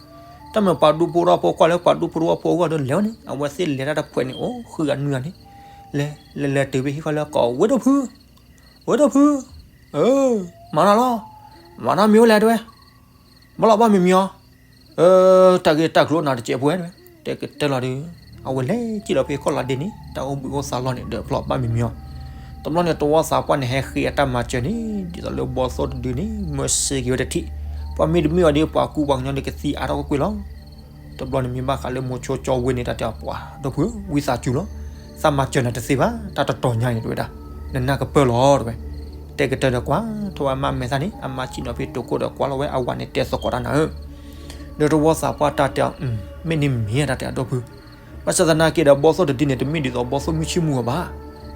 တၢ်မ့ၢ်ပှၤဒူဖိတဝီဖိကွၢ်လၢပှၤဒူဖိတဝီဖိအဂီၢ်ဒီးလဲၤဝဲန့ၣ် အဝဲသ့ၣ်လဲၤတၢ်တဖှဲးန့ၣ် အိၣ်ဃုဂၤနွံဂၤန့ၣ်, လဲၤလဲၤလဲၤတုၤဖဲဟံၣ်ဃီလၢကိးဝ့ၢ်ဒိၣ်ဖု ဝ့ၢ်ဒိၣ်ဖု, မၤနီၢ်လီၤ, မၤနီၢ်မ့ၢ်အိၣ်လဲၣ်တဲဝဲ, ဘၣ်လီၤဘၣ်မံၤမံၤအီၤ, တၢ်ဂ့ၢ်တၢ်ကျိၤနၤတစဲးဖိဝဲ, တဲကတၢၢ်လီၤဒီး, အဝဲလဲၤကံၣ်လီၤဖဲခီၣ်လီၤဒ့န့ၣ် တၢ်အိၣ်ဘှံးအိၣ်သါလီၢ်န့ၣ် ဒီးဖျီၣ်ဘၣ်မံၤမံၤအီၤ, တဘျီန့ၣ် တဝီသးပှၢ်န့ၣ် ဟဲဃ့အတၢ်မၤစၢၤန့ၣ် ဒ်သိးလၢဘီၣ်သိၣ်တဒုန့ၣ် မၢစၢၤက့ၤဝဲတထံၣ်, ပှၤမ့ၢ်တမ့ၢ်အီၤဒီး ပှၤကူပှၤကညီဒီးကသံအါထီၣ်ကွ့ၢ်ကွ့ၢ်လီၤ. တဘျီန့ၣ်မ့ၢ်ဘၣ်ဃးလၢမိၤဆိကၠီဝ့န့ၣ် တၢ်တဲအီၤပှၤ ဒီပုၢ်ဝံသးစူၤလီၤ, သးမၤစၢၤနၤတသ့ဘၣ် တၢ်တတီၤညါအံၤတဲဝဲဒၣ်, နနၢ်ကပၢၢ်လီၤတဲဝဲ, တဲကတၢၢ်ဒီးကွၢ်ထီၣ်ဝဲအမါမဲာ်သၣ်န့ၣ် အမါဆံးနီၤဖဲတိၤခိၣ်ဒီးကွၢ်လီၤဝဲအဝၤန့ၣ် တဲသကိးတၢ်နၤဧၢ, ဒီးတဝီသးပှၢ်တၢ်တဲအီၤ မ့ၢ်န့ၣ်မ့ၢ်တၢ်တဲအီၤဒီပုၢ် ဘၣ်ဆၣ်သနာ်က့ဒီး ဘီၣ်သိၣ်တဒုန့ၣ် တမ့ၢ်ဒ်သိးဘီၣ်သိၣ်မုၢ်ဆ့ၣ်မုၢ်ဂီၤဘၣ်.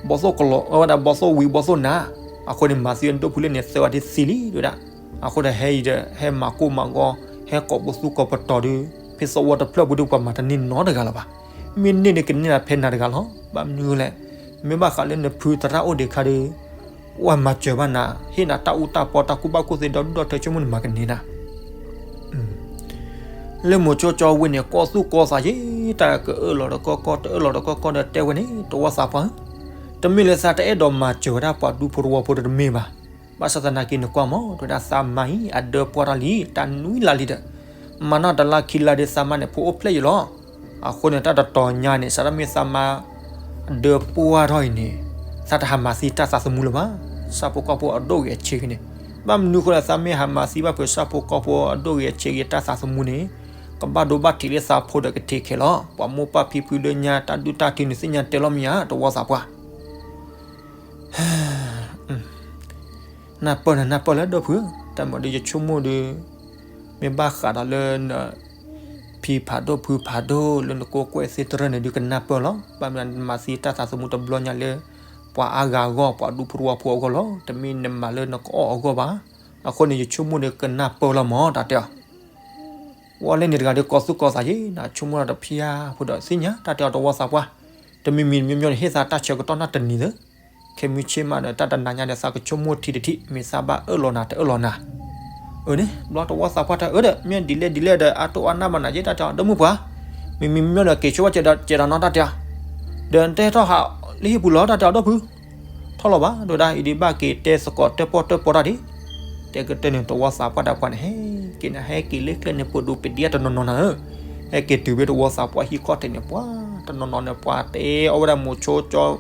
ဘီၣ်သိၣ်ကလီၤဝဲဒၣ်ဘီၣ်သိၣ်ဝံၤဘီၣ်သိၣ်နၤ, အဃိန့ၣ် မၤသံဝဲဒၣ်ဒီပုၢ်လၢန့ၣ် သၢဂၤဒ်သံလံတဲဝဲဒၣ်. အဃိဒီးဟဲအံၤဒီး ဟဲမၤကိၢ်မၤဂီၤ ဟဲကိးပသူကိးပတီၤဒီး ဖဲသဝီတဖျၢၣ်ပူၤဒီး ပှၤမၤတန့ၢ်နီတဂၤလၢၤဘၣ်. မ့ၢ်န့ၢ်န့ၣ်ကန့ၢ်နၤဖဲနၤတဂၤလီၤ. ဘၣ်မနုၤလဲၣ်, မ့ၢ်ဘၣ်ဃးလၢနဖုသရၣ်အိၣ်ဒံးခါဒီး အိၣ်မၤစၢၤဘၣ်နၤ, ဟ့ၣ်နၤတၢ်အူတၢ်ပီ တၢ်ကူၣ်ဘၣ်ကူၣ်သ့ ဒီဒူၣ်ဒီထၢဆိကမိၣ်နမၤကန့ၢ်နၤ. လၢမိၤဆိကၠီဝ့ၢ်န့ၣ် ကီသူၣ်ကီသးယဲ, တၢ်ကအၢၣ်လီၤတကီကီ တအၢၣ်လီၤတကီကီဒီးတဲဝဲန့ၣ် တဝီသးပှၢ်ဧၢ, တမ့ၢ်လၢသးတအဲၣ်ဒိးမၤစၢၤဝဲဒၣ်ပှၤဒူဖိတဝီဖိဒီးတမ့ၢ်ဘၣ်. ဘၣ်ဆၣ်သနာ်က့န့ၣ်ကွၢ်မး တဲဝဲဒၣ်သးမါအံၤ အဒၢပှၢ်ထီၣ်လံ တၢ်နွံလါလံဒီး မၤနီၢ်တလါခံလါဒီး သးမါန့ၣ် ဖိအိၣ်ဖျဲၣ်ယံၤလီၤ. အဃိန့ၣ် တၢ်တတီၤညါန့ၣ် စးထီၣ်မ့ၢ်သးမါအဒၢပှၢ်ထီၣ်အံၤန့ၣ် သးတဟးမၤသံတၢ်သးသမူလၢၤဘၣ်. ဆၣ်ဖိကီၢ်ဖိအဒိၣ်ဂ့ၤအဆံးဂ့ၤန့ၣ်, ဘၣ်မနုၤအဃိလဲၣ် သးမ့ၢ်ဟးမၤသံဘၣ်ဖုးဆၣ်ဖိကီၢ်ဖိအဒိၣ်ဂ့ၤအဆံးဂ့ၤတၢ်သးသမူန့ၣ် ကဘၣ်ဒိဘၣ်ထံးလၢသးဖိဒီးကထံးခဲလီၤ. ပှၤမိၢ်ပၢ်ဖံဖုလၢညါ တၢ်ဒုၣ်တၢ်ထုးန့ၣ်သ့ၣ်ညါတဲလီၤမ့ၢ်ဧါ တဝီသးပှၢ် နၢ်ပၢၢ်နၢ်ပၢၢ်လၢဒီဖု, တၢ်မၤဒီးယဆိကမိၣ်ဒီး မ့ၢ်ဘၣ်ဃးဒီးလၢန ဖံဖးဒိၣ်ဖုဖးဒိၣ်လၢနကိးကွဲးသ့တရၢၢ်န့ၣ်ဒုးကနၢ်ပၢၢ်လီၤ. ဘၣ်မနုၤနမၤသံတၢ်သးသမူတဘျီညါလၢ ပှၤအါဂၤအဂီၢ် ပှၤဒူဖိတဝီဖိအဂီၢ်လီၤ. တမ့ၢ်နမၤလၢနကအီၣ်အဂီၢ်ဘၣ်. အဃိန့ၣ်ယဆိကမိၣ်ဒီးကနၢ်ပၢၢ်လီၤမး တၢ်တဲအီၤ ဝဲလၢန့ၣ်တဂၤဒီးကီသူၣ်ကီသးယဲ နဆိကမိၣ်ဒီးတဖျါဖိဒီးသ့ၣ်ညါ တၢ်တဲအီၤတဝီသးပှၢ်, တမံၤမံၤမညီမညီန့ၣ် ဟ့ၣ်သးတၢ်ဆၢကတီၢ်နၢ်တနံၤသၢ, ခဲမုၢ်ဆ့ၣ်မးဒီး တၢ်တနၤညါဒီး သးကဆိကမိၣ်ထံတထံၣ် မ့ၢ်သးဘၣ်အၢၣ်လီၤနၤတအၢၣ်လီၤနၤ. အၢန့ၣ် ဘျီတဝီသးပှၢ်တၢ်အၢဒီး မ့ၢ်ဒ်လဲၣ်ဒ်လဲၣ်ဒီး အတိၢ်အါနၢ်မးနၤယဲ တၢ်တဲအီၤ ဒီမုၢ်ပှၢ်, မံၤမံၤမညီဒီး က့ၤဆိဝဲကဲဒီးနီတၢ်တဲအီၤ, ဒီးနတဟဲထီၣ်ဟးလၢဟံၣ်ပူၤလီၤ တၢ်တဲအီၤ ဒီဖု ထီၣ်လီၤဘၣ် ဒိၣ်ဒၣ်အံၤဒံးဘၣ်က့ၤတဲသကိးတၢၣ်ပီၣ်တၢၣ်ပီတၢ်ဒံး, တဲကတၢၢ်န့ၣ် တဝီသးပှၢ်တၢ်ပှၢ်န့ၣ် ဟဲက့ၤန့ၣ် ဟဲက့ၤလၢကျဲန့ၣ် ပဒိၣ်ပဒံအတနီၤနီၤနၤဧၢ, ဟဲက့ၤတုၤဖဲတဝီသးပှၢ်ဟံၣ်ခီၣ်ထံးန့ၣ် ပှၤတနီၤနီၤန့ၣ် ပှၤတဲအီၣ်ဝဲဒၣ်မိၤဆိကၠီ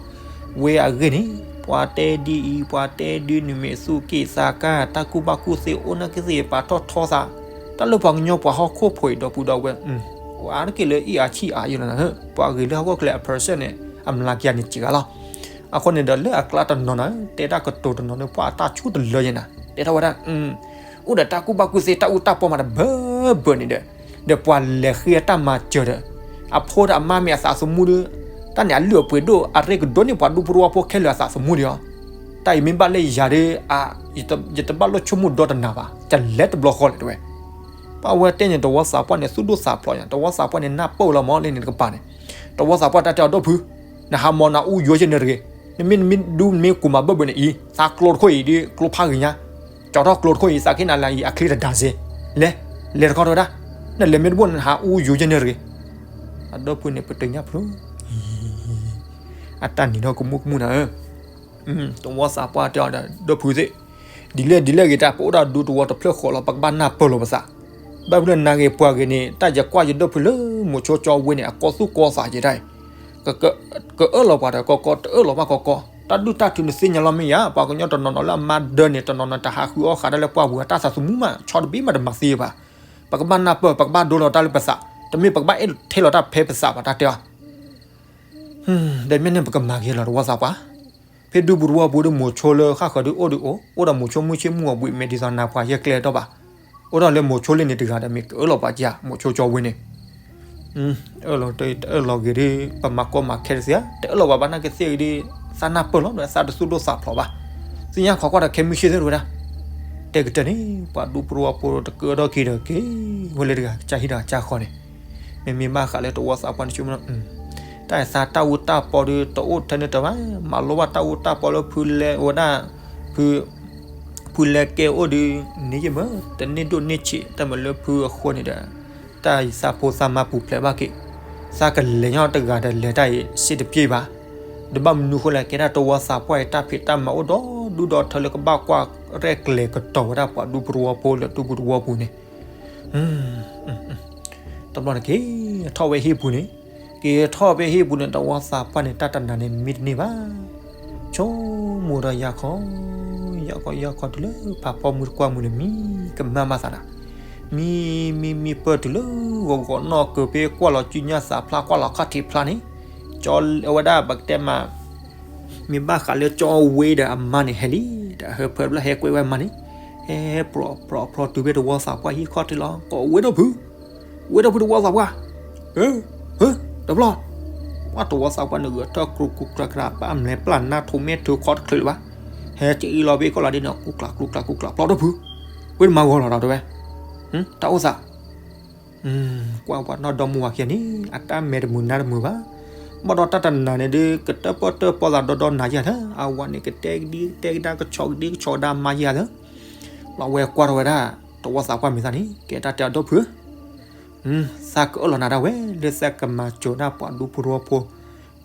ဝ့ၢ်အဂ့ၢ်န့ၣ်, ပှၤတဲဒ်အံၤ ပှၤတဲဒ်နုၤ မ့ၢ်သူၣ်က့ၣ်သးကါ တၢ်ကူၣ်ဘၣ်ကူၣ်သ့အိၣ်နာ်က့သ့ၣ် ပာ်ထီၣ်ထီသး, တၢ်လၢပှၤကညီပှၤဟီၣ်ခိၣ်ဖိအံၤ ဒီပုၢ်ဒီဝဲၢ် အါတက့ၢ်လၢအံၣ်အါဆံၣ်အါယဲလီၤနၤဧၢ, ပှၤဂ့ၤလၢဟီၣ်ခိၣ်ချၢအ percent န့ၣ် အမျးကယၤန့ၣ်စှၤဂၤလီၤ. အဃိန့ၣ်ဒီးလၢအကျါတနီၤနၤဧၢ, တဲတၢ်ကတိၤတနီၤန့ၣ် ပှၤအတၢ်ဆိတလၢယဲနၤ, တဲထီၣ်ဝဲဒၣ် အိၣ်ဒီးတၢ်ကူၣ်ဘၣ်ကူၣ်သ့ တၢ်အူတၢ်ပီမးဒီးဘၢဘၢန့ၣ်ဒီး, ဒီးပှၤလဲၤဃ့တၢ်မၤစၢၤဒီး, အဖိဒီးအမါမ့ၢ်အသးသမူဒီး, တၢ်န့ၣ်အလုၢ်အပှ့ၤဒိၣ် အရ့ကဒိၣ်န့ၢ်ပှၤဒူဖိတဝီဖိခဲလၢာ်အသးသမူဒီးအီၤ, တၢ်အံၤမ့ၢ်ဘၣ်လၢယၤဒီး, ယတဘၣ်လိၣ်ဆိကမိၣ်ဒီတနၤဘၣ်, တလဲၤတဘျီဃီလဲၣ်တဲဝဲ. ပှၤဝဲတဲန့ၣ် တဝီသးပှၢ်န့ၣ် သူၣ်ဒိၣ်သးဖျိးညါ, တဝီသးပှၢ်န့ၣ်နၢ်ပၢၢ်လီၤမးလၢန့ၣ်တကပၤန့ၣ်, တဝီသးပှၢ်တၢ်တဲအီၤ ဒီဖု နဟးမီၤနအူယိာ်ယဲန့ၣ်တဂ့ၤ, နမ့ၢ်နမ့ၢ်ဒူမ့ၢ်ကူးမၤဘၢဘၢန့ၣ်အံၤ သးကျိတခိၣ်အံၤဒီး ကျိဖးဂ့ၤညါ, ကၠီထီၣ်ကျိတခိၣ်အံၤ သးကဟ့ၣ်နၤလၢအံၤအချ့တဒါစ့, လဲၤ, လဲၤတခီတဲဝဲဒၣ်, နလဲၤမ့ၢ်တဘၣ်နဟးအူယိာ်ယဲန့ၣ်တဂ့ၤ, အဒီဖုန့ၣ် ပတညၣ်ဖျိ အတၢ်နံၤထီၣ်ကမူၣ်ကမူၣ်နၤဧၢ, တဝီသးပှၢ်တဲအီၤဒီး ဒီဖုသ့ၣ်, ဒ်လဲၣ်ဒ်လဲၣ်ဂ့ၤတၢ် ပအိၣ်ဒၣ်ဒူတဝီတဖျၢၣ်ဃီလီၤ ပကဘၣ်နၢ်ပၢၢ်လီၤပသး, ဘၣ်ဖဲလၢနၤဂ့ၤပှၤဂ့ၤန့ၣ် တၢ်ယကွၢ်ယဒီဖုလၢမိၤဆိကၠီဝ့ၢ်န့ၣ် အကီသူၣ်ကီသးယဲတၢ်အံၤ, ကအၢၣ်လီၤပှၤဒီးကီကီ တအၢၣ်လီၤဘၣ်ကီကီ, တၢ်ဒုၣ်တၢ်ထုးနသ့ၣ်ညါလီၤမ့ၢ်ယါ, ပှၤကညီတနီၤနီၤလၢအမါဒၢန့ၣ် တနီၤနီၤတဟးဃုအီၣ်ဃးတၢ်လၢပှၢ်ပူၤ တၢ်သးသမူမး ဆီတဘ့ၣ်မးတမၤသ့ဘၣ်, ပကဘၣ်နၢ်ပၢၢ် ပကဘၣ်ဒိလီၤတၢ်လၢပသး, တမ့ၢ်ပကဘၣ်အဲၣ်ထဲလီၤတၢ်ဖဲပသးဘၣ် တၢ်တဲအီၤ ဒီးမ့ၢ်န့ၣ်ပကမၤက့ၤလီၤ တဝီသးပှၢ်, ဖဲဒူပူၤတဝီပူၤဒီးမိၤဆိလၢဃၣ်ဃၢၤဒုးအိၣ်ဒုးအိၣ်, အိၣ်ဒီးမိၤဆိမုၢ်ဆ့ၣ်မုၢ်ဂီၤဘှံး မ့ၢ်ဒ်သိးနၢ်ပှၤယဲၢ်ကျဲတီၢ်ဘၣ်, အိၣ်ဒီးလၢမိၤဆိလ့န့ၣ်တဂၤဒီး မ့ၢ်ကအၢၣ်လီၤပှၤကါ မိၤဆိကၠီဝ့ၢ်န့ၣ်, အၢၣ်လီၤတအၢၣ်လီၤဂ့ၤဒီး ပမၤကီမၤခဲတသ့ဧါ, တအၢၣ်လီၤပှၤဘၣ်နာ်က့သ့ၣ်ဂ့ၤဒီး သးနၢ်ပၢၢ်လီၤဒီးသးတသူၣ်ဒိၣ်သးဖျိးဘၣ်, သ့ၣ်ညါခီကွၢ်ဒီးခဲမုၢ်ဆ့ၣ်သ့ၣ်တဝဲဒၣ်, တဲကတၢၢ်န့ၣ် ပှၤဒူပူၤတဝီပူၤတကၢထီၣ်က့ၤဒီးက့ၤ, ဝဲလၢတဂၤကစၢ်ဟံၣ်ဒီးကစၢ်ဃီန့ၣ်, မ့မ့ၢ်ဘၣ်ဃးလၢတဝီသးပှၢ်န့ၣ်ဆိကမိၣ်လီၤ, တၢ်အသးတၢ်အူတၢ်ပီဒီးတအိၣ်ထဲန့ၣ်တဘၣ်, မၤလိဘၣ်တၢ်အူတၢ်ပီလၢဖုလဲၤဝဲဒၣ်, ဖု, ဖုလဲၤကဲအိၣ်ဒီး, န့ၣ်ယမ့ၢ်, တန့ၢ်ဒိၣ်န့ၢ်ဆံး တၢ်မၤလၢဖုအဃိန့ၣ်ဒီး, တၢ်အံၤသးဖိသးမါပူၤဖျဲးဘၣ်က့ၤ, သးကလဲၤညီတဂၤဒီးလဲၤတၢ်အံၤစ့တပျ့ၤဘၣ်, ဒီးဘၣ်မနုၤဃိလဲၣ် ကဲဒၣ်တဝီသးပှၢ်အံၤ တၢ်ဖံးတၢ်မၤအိၣ်ဒီဒူၣ်ဒီထၢလၢကဘၣ်ကွၢ်ရဲၣ်ကျဲၤကတီၤဝဲဒၣ်ပှၤဒူပူၤတဝီပူၤလၢဒူပူၤတဝီပူၤန့ၣ်, တဘျီန့ၣ်က့ၤထီၣ်ဝဲဟံၣ်ပူၤန့ၣ်, က့ၤထီၣ်ဖဲဟံၣ်ပူၤန့ၣ် တဝီသးပှၢ်န့ၣ် တၢ်တနၤန့ၣ်မံတန့ၢ်ဘၣ်, ဆိကမိၣ်ဒီးယၤခီ, ယၤခီယၤခီတုၤလၢဖးဖီမုၢ်တကွၢ်မုၢ်န့ၣ် မံကမၣ်မးသးနၤ, မံ, မံမံပၢၢ်တုၤလၢဂီၤဂီၤနီၢ်ကၢၤဖဲကွၢ်လီၤစုညါသးဖျါ ကွၢ်လီၤခီၣ်ထံးဖျါန့ၣ်, ကၠီဝဲဒၣ်ပကတဲမး မ့ၢ်ဘၣ်ဃးလၢကၠီဝ့ၢ်ဒီးအမါန့ၣ်ဟဲလံ, ဒီးဟၢဖၢတဘျီဟဲကွဲးဝဲအမါန့ၣ်, ဟဲပျီဖျီဖျီတုၤဖဲတဝီသးပှၢ်ဟံၣ်ခီၣ်ထံးလီၤ, ကိးဝဲဒီဖု, ဝဲဒီဖုတဝီသးပှၢ်, ဟၢ, ဟၢ, တဘျီ, ပှၤတဝီသးပှၢ်န့ၣ်ဂဲၤထၢၣ်ကြူကြူကြူကြူ ပှၤအမဲာ်ပျၢ်နါထိးမဲာ်ထိးခီတချုးလၢၤဘၣ်, ဟဲကအံၤလီၤဘ့ကီၢ်လီၤဒ်န့ၣ် ကူကျးကူကျးကူကျး ပျီဒီဖု, ဝဲတမၤဂီၤလီၤဒီးတဲဝဲ, တၢ်အိၣ်သး ကွၢ်ပှၤနီၢ်ဒီမါဝၤခံဂၤန့ၣ် အတၢ်မဲာ်တမုာ်နါတမုာ်ဘၣ်. ဘၣ်ဒီးတၢ်တနၤန့ၣ်ဒုး ကတၢၢ်ပီၢ်တၢၢ်ပီၢ်သးဒီဒီနၤယၤလၢ အဝၤန့ၣ် ကတဲကဒံကတဲကဒါ ကဆီကဒံကဆီကဒါမါယၤလၢ လီၤဝဲကွၢ်ထီၣ်ဝဲဒၣ် တဝီသးပှၢ်မ့ၢ်သးန့ၣ် ကဲတၢ်တဲအီၤဒီပုၢ်ဧၢ သးကအၢၣ်လီၤနၤဒၣ်ဝဲ လၢသးကမၤစၢၤဒၣ်ပှၤဒူဖိသဝီဖိ, ဒ်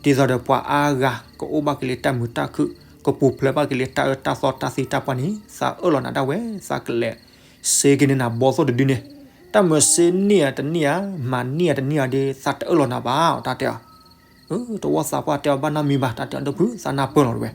သိးဒီးပှၤအါဂၤ ကအိၣ်ဘၣ်က့ၤလၢတၢ်မုာ်တၢ်ခုၣ်, ကပူၤဖျဲးဘၣ်က့ၤလၢတၢ်အၢတၢ်သီတၢ်သံတၢ်ပှၢ်န့ၣ် သးအၢၣ်လီၤနၤဒၣ်ဝဲ သးကလဲၤစ့က့ၤန့ၢ်နၤဘီသိၣ်တဒုန့ၣ်, တၢ်မၤစ့န့ၢ်ဧါတန့ၢ်ဧါ, မၤန့ၢ်ဧါတန့ၢ်ဧါဒီး သးတအၢၣ်လီၤနၤဘၣ် တၢ်တဲအီၤ တဝီသးပှၢ်တဲအီၤဘၣ်နီတမံၤဘၣ် တၢ်တဲအီၤဒီပုၢ် သးနၢ်ပၢၢ်လီၤတဝဲ.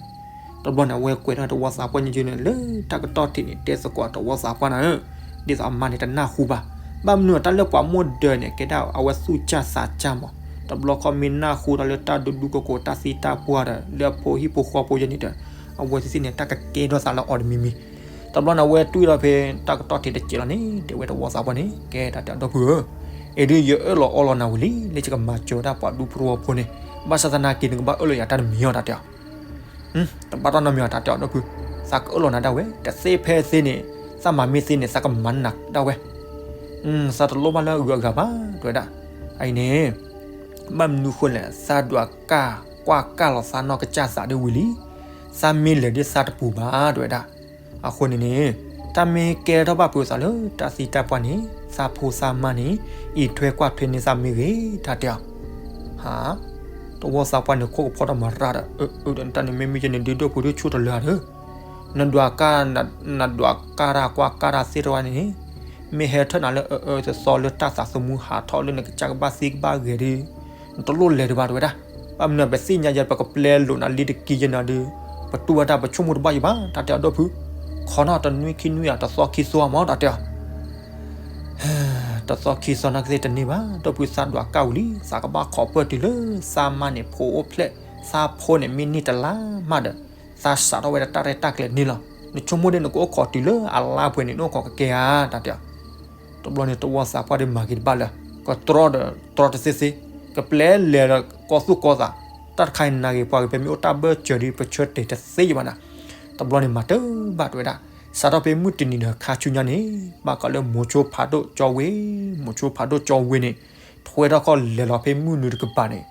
တဘျီန့ၣ် အဝဲကွဲးထီၣ်တဝီသးပှၢ်ညါကၠိန့ၣ် လၢတၢ်ကတီၢ်ထံးန့ၣ် တဲသကိးတဝီသးပှၢ်နၤဧၢ, ဒ်သိးအမါန့ၣ်တနၢ်ဟူဘၣ်. ဘၣ်မနုၤတၢ်လၢပှၤမိၢ်ဒၢးန့ၣ် ကဲဒၣ်အဝဲသူၣ်စၢ်သးစၢ်မး, တဘျီဃီမ့ၢ်နၢ်ဟူဒီးလၢတၢ်ဒူဒူကိကိးတၢ်သံတၢ်ပှၢ်ဒီး လၢအဖိဟံၣ်ဖိဃီဖိယဲန့ၣ်ဒီး အဝဲသ့ၣ်သ့ၣ်န့ၣ် တၢ်ကကဲထီၣ်သးလၢအီၤတမံၤမံၤ တဘျီန့ၣ် အဝဲတွံၢ်ဒီးဖဲတၢ်ကတီၢ်ထံးတစဲးလီၤန့ၣ် တဲဝဲတဝီသးပှၢ်န့ၣ် ကဲတၢ်တဲအီၤဒီပုၢ်ဧၢ, အံၤဒုးယအၢၣ်လီၤအီလီၤနၤဝံၤလံ လၢယကမၤစၢၤဒၣ်ပှၤဒူဖိသဝီဖိန့ၣ်, ဘၣ်ဆၣ်သနာ်က့ နကဘၣ်အၢၣ်လီၤယၤတၢ်တမံၤအီၤ တၢ်တဲအီၤ. တဘၣ်တၢ်နီတမံၤအီၤ တၢ်တဲအီၤဒီပုၢ်, သးကအၢၣ်လီၤနၤဒၣ်ဝဲ တသ့ဖဲသ့န့ၣ်, သးမၤမ့ၢ်သ့န့ၣ် သးကမၤနၤဒၣ်ဝဲ, သးတလိၣ်ဘၣ်လၢအဂုၤအဂၤဘၣ် တဲဝဲဒၣ်. အံၤန့ၣ် ဘၣ်မနုၤဃိလဲၣ် သးဒွးကၢ်ကွၢ်ကၢ်လီၤသးနီၢ်ကစၢ်သးဒ်ဝံၤလံ, သးမ့ၢ်လဲၤဒ်သးတပူၤဘၣ် တဲဝဲဒၣ်. အဃိန့ၣ်န့ၣ် တၢ်မ့ၢ်ကဲထီၣ်ဘၣ်ဖုးသးလၢတၢ်သံတၢ်ပှၢ်န့ၣ် သးဖိသးမါန့ၣ် အံးထွဲကွၢ်ထွဲန့ၢ်သးမ့ၢ်ဂ့ၤ တၢ်တဲအီၤ. ဟါ, တဝီသးပှၢ်န့ၣ် ခိၣ်ကဖီထီၣ်မၤရၣ်ဒီး အၢ အၢ တၢ်န့ၣ်မ့မ့ၢ်ယဲန့ၣ် ဒုးဒိၣ်ပူၤဒုးဆူၣ်တလၢာ်ဧါဒီး နဒွးကၢ်, နဒွးကၢ်တၢ်ကွၢ်ကၢ်တၢ်သ့ၣ်တဖၣ်န့ၣ် မ့ၢ်ဟဲထၢၣ်နၤလၢအအၢအၢသီသီလၢတၢ်သးသမူဟးထီၣ်လၢနကစၢ်ကဘၣ်သံကဘၣ်ဂဲၤဒီး နတလိၣ်လဲၤတဘၣ် တဲဝဲဒၣ်. ဘၣ်မနုၤပသ့ၣ်ညါယဲ ပကပျဲလိာ်နၤလံတက့ၢ်ယဲနၤဒီး ပတူၢ်ဝဲဒၣ်ပဆိကမိၣ်တဘၣ်ယံၤဘၣ် တၢ်တဲအီၤဒီပုၢ်, ခီနီၢ်တနွံခံနွံဧါ တသီခံသီမး တၢ်တဲအီၤ. တသီခံသီနာ်က့သ့ၣ်တန့ၢ်ဘၣ် ဒီပုၢ် သးဒွးကၢ်ဝံၤလံ သးကဘၣ်ခိးပၢၢ်တုၤလၢသးမါန့ၣ် ဖိအိၣ်ဖျဲၣ်, သးဖိန့ၣ်မ့ၢ်န့ၢ်တလါမးဒီး သးစးထီၣ်ဝဲဒၣ်တၢ်ရဲၣ်တၢ်ကျဲၤန့ၣ်လီၤ. နဆိကမိၣ်ဒ်နကအိၣ်ခိးတုၤလၢအလါပှဲၤန့ၣ် နအိၣ်ခိးကကဲဧါ တၢ်တဲအီၤ. တဘျီန့ၣ် တဝီသးပှၢ်ဒီးမၤက့ၤတဘၣ်လၢၤ, ကတြီဒီးတြီတသ့သ့, ကပျဲလဲၤဒီးကီၢ်သူၣ်ကီၢ်သး, တၢ်တခါအံၤနၤဂ့ၤပှၤဂ့ၤ ပမ့ၢ်အိၣ်တၢ်ဘၢၣ်စၢၤဒီး ပဆၢတဲာ်တသ့ယဘၣ်နၤ. တဘျီန့ၣ် မၤတဘၣ် တဲဝဲဒၣ်. စးထီၣ်ဖဲမုၢ်တနံၤဒီးခါဆူညါန့ၣ် ဘၣ်ဃးလၢမိၤဆိဖးဒိၣ်ကၠီဝ့, မိၤဆိဖးဒိၣ်ကၠီဝ့န့ၣ် ထွဲထီၣ်ခီၣ်လဲၤလီၤဖဲမုၢ်နုာ်တကပၤန့ၣ်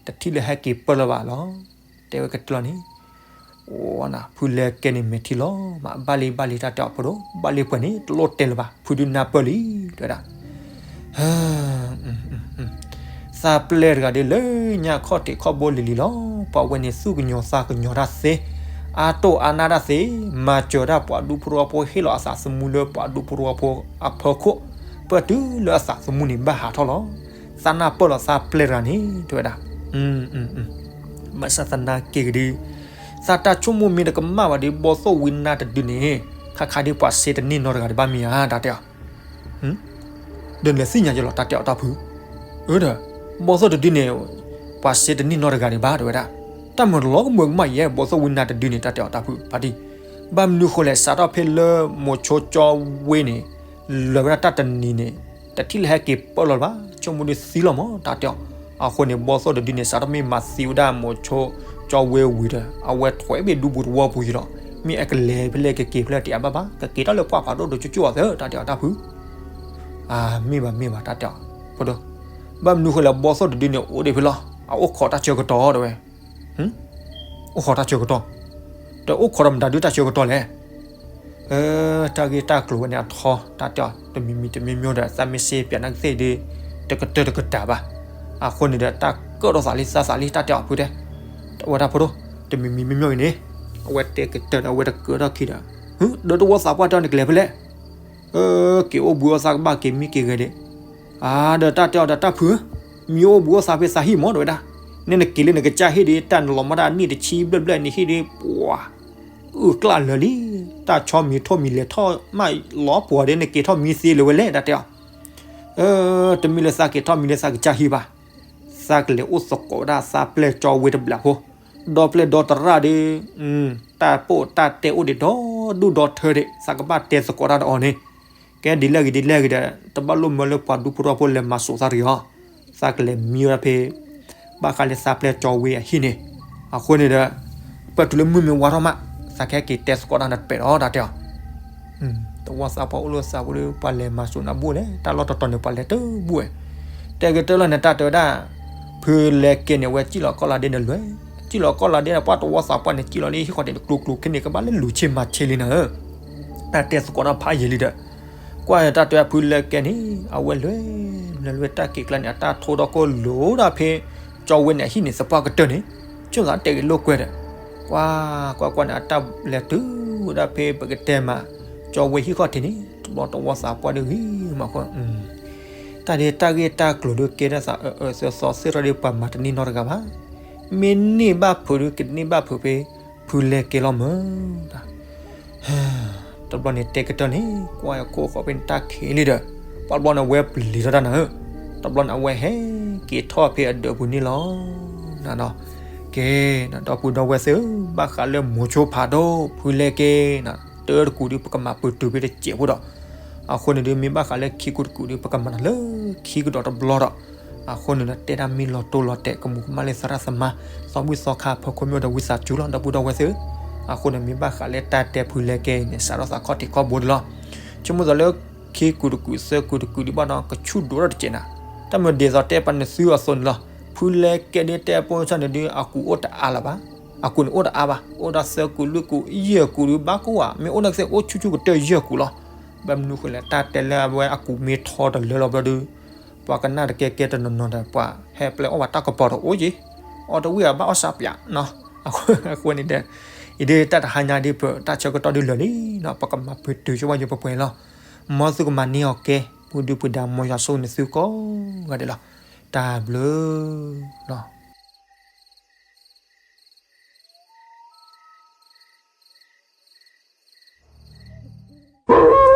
တထံၣ်လၢဟဲက့ၤပၢၢ်လၢၤဘၣ်လီၤ. တဲဝဲကတၢၢ်လီၤန့ၣ် အိၣ်နၤ ဖုလဲၤကဲန့ၣ်မဲာ်ထံလီၤ မးဘၣ်လံဘၣ်လံ တၢ်တဲအီၤဖိဒိၣ်, ဘၣ်လံပှဲၤန့ၣ် တလိၣ်တဲလၢၤဘၣ် ဖုဒုးနၢ်ပၢၢ်လံ တဲဝဲဒၣ်. သးပျဲၢ်တဂၤဒ်လၢညါခီၣ်ထံးခီၣ်ဘိလံၤလံၤလီၤ. ပှၤဝဲန့ၣ် သူၣ်ကညီၤသးကညီၤတၢ်သ့, အါတိၢ်အါနၢ်တၢ်သ့, မၤစၢၤဒၣ်ပှၤဒူဖိသဝီဖိ ဟ့ၣ်လီၤအသးသမူလၢပှၤဒူဖိသဝီဖိအဖီခိၣ်, ပၢၢ်တုၤလၢအသးသမူန့ၣ် ဘၣ်ဟးထီၣ်လီၤ. သးနၢ်ပၢၢ်လီၤသးပျဲၢ်တဂၤန့ၣ် တဲဝဲဒၣ်. ဘၣ်ဆၣ်သနာ်က့ဂ့ၤဒုး သးတၢ်ဆိကမိၣ်မ့ၢ်တကမၣ်ဘၣ်ဒီး ဘီသိၣ်ဝံနါတဒုန့ၣ် ခါခါဒ်ပှၤစ့တန့ၢ်နီတဂၤဒံးဘၣ်မ့ၢ်ဧါ တၢ်တဲအီၤ. ဒီးနလဲၤသ့ၣ်ညါယလီၤ တၢ်တဲအီၤတၢ်ဖု. အၢဒီး ဘီသိၣ်တဒုန့ၣ် ပှၤစ့တန့ၢ်နီတဂၤဒံးဘၣ် တဲဝဲဒၣ်. တၢ်မၤတလီၤကမၢကမၣ်ယဲ ဘီသိၣ်ဝံနါတဒုန့ၣ် တၢ်တဲအီၤတၢ်ဖု ဖါတံၢ်. ဘၣ်မနုၤဃိလဲၣ် စးထီၣ်ဖဲလၢမိၤဆိကၠီဝ့န့ၣ် လၢာ်ဝဲဒၣ်တၢ်တနံၤန့ၣ် တထံၣ်လၢဟဲက့ၤပၢၢ်လီၤဘၣ် ဆိကမိၣ်ဒုးသံလီၤမး တၢ်တဲအီၤ. အဃိန့ၣ် ဘီသိၣ်တဒုန့ၣ် စးထီၣ်မ့ၢ်မၤသံဝဲဒၣ်မိၤဆိကၠီဝ့ဝံၤဒီး အဝဲထွဲဘၣ်ဒူပူၤသဝီပူၤယံၤလီၤ. မ့ၢ်အကလဲၤဖဲလဲၣ်ကက့ၤဖဲလဲၣ်တအါဘၣ်ဘၣ် ကက့ၤထီၣ်လၢပှၢ်ဖးဒိၣ်ဒိၣ်ကၠိကၠိအီၤသၢ တၢ်တဲအီၤတၢ်ဖု. မ့ၢ်ဘၣ်မ့ၢ်ဘၣ် တၢ်တဲအီၤဖိဒိၣ်. ဘၣ်မနုၤဃိလဲၣ် ဘီသိၣ်တဒုန့ၣ် အိၣ်ဒံးဖဲလီၤ အအိၣ်ခိးတၢ်ဆၢကတီၢ်တဲဝဲ. အိၣ်ခိးတၢ်ဆၢကတီၢ်, တအိၣ်ခိးဒီးမတၤဒုးတၢ်ဆၢကတီၢ်လဲၣ်. တၢ်ဂ့ၢ်တၢ်ကျိၤဝဲန့ၣ်အထီ တၢ်တဲအီၤ တမံၤမံၤတမံၤမံၤဒီး သးမ့ၢ်စ့ပၠးနၢ်ကသ့ၣ်ဒုး တကတၢၢ်တကတၢၢ်ဘၣ်. အဃိန့ၣ်ဒီး တၢ်ကၢၣ်ထီၣ်သးလံသးသးလံ တၢ်တဲအီၤဖုတဲ, အဝဲဒၣ်ဖိဒိၣ် တမံၤမံၤမံၤမံၤအံၤန့ၣ် အဝဲတဲကတၢၢ်ဒီး အဝဲတကၢၣ်ထီၣ်ခံဒီး ဒီးတဝီသးပှၢ်တဲအီၤန့ၣ်ကလဲၤဖဲလဲၣ်. က့ၤအိၣ်ဘှံးအိၣ်သါကဘၣ်က့ၤမံက့ၤဂဲၤဒံး. အါ ဒီးတၢ်တဲအီၤဒီးတၢ်ဖုဧၢ, မံအိၣ်ဘှံးအိၣ်သါဖဲသးဟံၣ်မး တဲဝဲဒၣ်. နဲနက့ၤလၢနကစၢ်ဟံၣ်ဒီး တၢ်နလီၤမၢ်တၢ်နံၣ်တဆံဘျဲၣ်ဘျဲၣ်န့ၣ်ဟံၣ်ဒီး ပှၤ အုၣ်ကျၢ်လၢာ်လံ. တၢ်ဆီမံၤထိၣ်မံၤလဲၤထီၣ်မးလီၤပှၤဒီး နက့ၤထီၣ်မံသ့လၢၤဝဲလဲၣ် တၢ်တဲအီၤ. တမ့ၢ်လၢသးက့ၤထီၣ်မံလၢသးကစၢ်ဟံၣ်ဘၣ်. သးကလဲၤအိၣ်သကိးဝဲဒၣ်သးပျဲၢ်ကၠီဝ့တဘျီဖိ, ဒီပျဲၢ်ဒီသရၣ်ဒီး တၢ်ပိာ်တၢ်တဲအိၣ်ဒံးဒီဒူၣ်ဒီထၢဒံး သးကဘၣ်တဲသကိးတၢ်ဒီးအီၤန့ၣ်. ကဲဒ်လဲၣ်ဂ့ၤဒ်လဲၣ်ဂ့ၤဒီး တဘၣ်လိၣ်မၢလၢပှၤဒူဖိသဝီဖိလဲၤမၤစိာ်သးတဂ့ၤအီၤ. သးကလဲၤမံဝဲဒၣ်ဖဲ ဘၣ်ဃးလၢသးပျဲၢ်ကၠီဝ့အဟံၣ်န့ၣ်. အဃိန့ၣ်ဒီး ပၢၢ်တုၤလၢမုၢ်မ့ၢ်ဝါထီၣ်မး သးကဟဲက့ၤတဲသကိးတၢ်နတပဲာ်ဒီး တၢ်တဲအီၤ. တဝီသးပှၢ်အိၣ်လၢသးပူၤဒီး ပှၤလဲၤမၤစိနၤဘူၣ်လဲၣ်, တၢ်လီၢ်တတီၤန့ၣ် ပှၤလဲၤတဘူၣ်ဝဲ. တဲကတၢၢ်လီၤန့ၣ် တၢ်တဲဝဲဒၣ် ဖုလဲကဲန့ၣ် အဝဲစံၣ်လီၤကီၢ်လါဒ့ဒီးလဲၤ, စံၣ်လီၤကီၢ်လါဒ့ဒီး ပှၤတဝီသးပှၢ်န့ၣ် စံၣ်လီၤလၢဟံၣ်ဃီတ့ၢ်တကျိၤကျိၤခဲန့ၣ် ကဘၣ်လၢလူၤဆ့မၤဆ့လံနၤဧၢ. တၢ်တဲသကိးတၢ်ဖးယံာ်လံဒီး ကွၢ်တၢ်တဲဖုလဲကဲန့ၣ် အဝဲလဲၤ လဲၤလၢတၢ်က့ၤကျါန့ၣ် အတၢ်ထိဒီးကိၢ်လိာ်ဒၣ်ဖဲ ကၠီဝဲန့ၣ်အဟံၣ်န့ၣ်သပှၢ်ကတၢၢ်န့ၣ် ဆိၣ်သးတဲဂ့ၤလိာ်ကွဲဒီး ကွၢ်ကွၢ်ကွၢ်န့ၣ် အတၢ်လဲၤတုၤဝဲဒၣ်ဖဲပကတဲမး ကၠီဝဲဟံၣ်ဃီတ့ၢ်န့ၣ် တဘျီတဝီသးပှၢ်ဒီးဂ့ၤမးဃီ တၢ်ဒ်တၢ်ဂ့ၢ်တၢ်ကျိၤဒုးကဲဒၣ်သးအၢအၢသီသီသ့ၣ်ထီၣ်ဒီးပှၤမၤတန့ၢ်နီတဂၤဘၣ်. မ့ၢ်န့ၢ်ဘၣ်ဖုးဒုးကန့ၢ်ဘၣ်ဖုးဖဲ ဖုလဲကဲလီၤမၢ်. တဘျီန့ၣ်တဲကတၢၢ်န့ၣ် ကွၢ်အခိၣ်ဃီဖဲန့ၣ်တၢ်ခံးလံဒီး ပှၤတဘျီန့ၣ်အဝဲပျံၤထီၣ်တၢ်နၤဧၢ, တဘျီန့ၣ်အဝဲဟဲက့ၤထီၣ်ဖဲအဒၢးပူၤန့ၣ်လီၤ. နၤဒီး ကဲ နၤဒီပုၢ်ဒီဝဲၢ်သ့ၣ်ဧၢ, ဘၣ်ဃးလၢမိၤဆိဖးဒိၣ် ဖုလဲကဲ နၤ တၢတကူာ်ဒုး ပကမၤပၢၤတုၤဖဲတစဲးဖိဒီး အဃိန့ၣ်ဒုး မ့ၢ်ဘၣ်ဃးလၢခံကူာ်တကူာ်ဒုး ပကမၤနၤလၢခံကဒီးတဘျီဒီး အဃိန့ၣ်ဒီး တဲဒၣ်မ့ၢ်လီၤတိၢ်လီၤတဲာ် ကမူၤကမၣ်လၢသရၣ်သမါ သီဘူၣ်သီခါ ဖီခိၣ်မ့ၢ်အိၣ်ဒီးဝံသးစူၤလီၤ ဒီပုၢ်ဒီဝဲၢ်သ့ၣ်ဧၢ. အဃိန့ၣ် မ့ၢ်ဘၣ်ဃးလၢတၢ်တဲဖုလဲကဲအံၤန့ၣ် စးထီၣ်သးခီၣ်ထံးခီၣ်ဘိဒံးလီၤ. ဆိကမိၣ်သးလၢ ခံကူာ်တကူာ်သၢကူာ်တကူာ်ဒုးဘၣ်ဒီး ကဆူၣ်ဒိၣ်ထီၣ်တစဲးနၤ, တၢ်မ့ၢ်ဒ်သိးတဲပှၤနသုအသိးန့ၣ်လီၤ. ဖုလဲကဲဒ်တဲပိာ်ဆၣ်န့ၣ်ဒုး အကူာ်အိၣ်တအါလၢၤဘၣ်, အကူာ်န့ၣ်အိၣ်တအါဘၣ်, အိၣ်ဒၣ်သၢကူာ်လွံၢ်ကူာ်ယဲၢ်ကူာ်ဒုးဘၣ်ကအိၣ်ဧါ, မ့ၢ်အိၣ်ဒၣ်ကသ့ၣ်အိၣ်ဆူၣ်ဆူၣ်ကတၢၢ်ယဲၢ်ကူာ်လီၤ. ဘၣ်မနုၤဃိလဲၣ် တၢ်တဲလၢအဝဲအကူာ်မ့ၢ်ထီတလၢလီၤဘျီဒုး ပှၤကနၣ်တကဲကဲတနီၤနီၤဒီး ပှၤဟဲပျဲအီၣ်ဘၣ်တၢ်ကပီၤတအိၣ်က့ၤ, အီၣ်တဝံၣ်အဘၣ်အီၣ်စးပၠးနီၤ. အဃိန့ၣ်ဒီး အံၤဒ်တၢ်တဟါညါဒ်ပတၢ်ဆၢကတီၢ်ဒုးလၢာ်လံနီၤ, ပကမၤပၢၤတုၤဆိပှၤယိၤပှဲၤပှဲၤလီၤ. မ်သုကမၤန့ၢ်အီၤကဲ, ပူၤဒုပူၤဒါမ်ယွၤဆိၣ်ဂ့ၤနသုကိးဂၤဒဲးလီၤ. တၢ်ဘျုးလီၤ.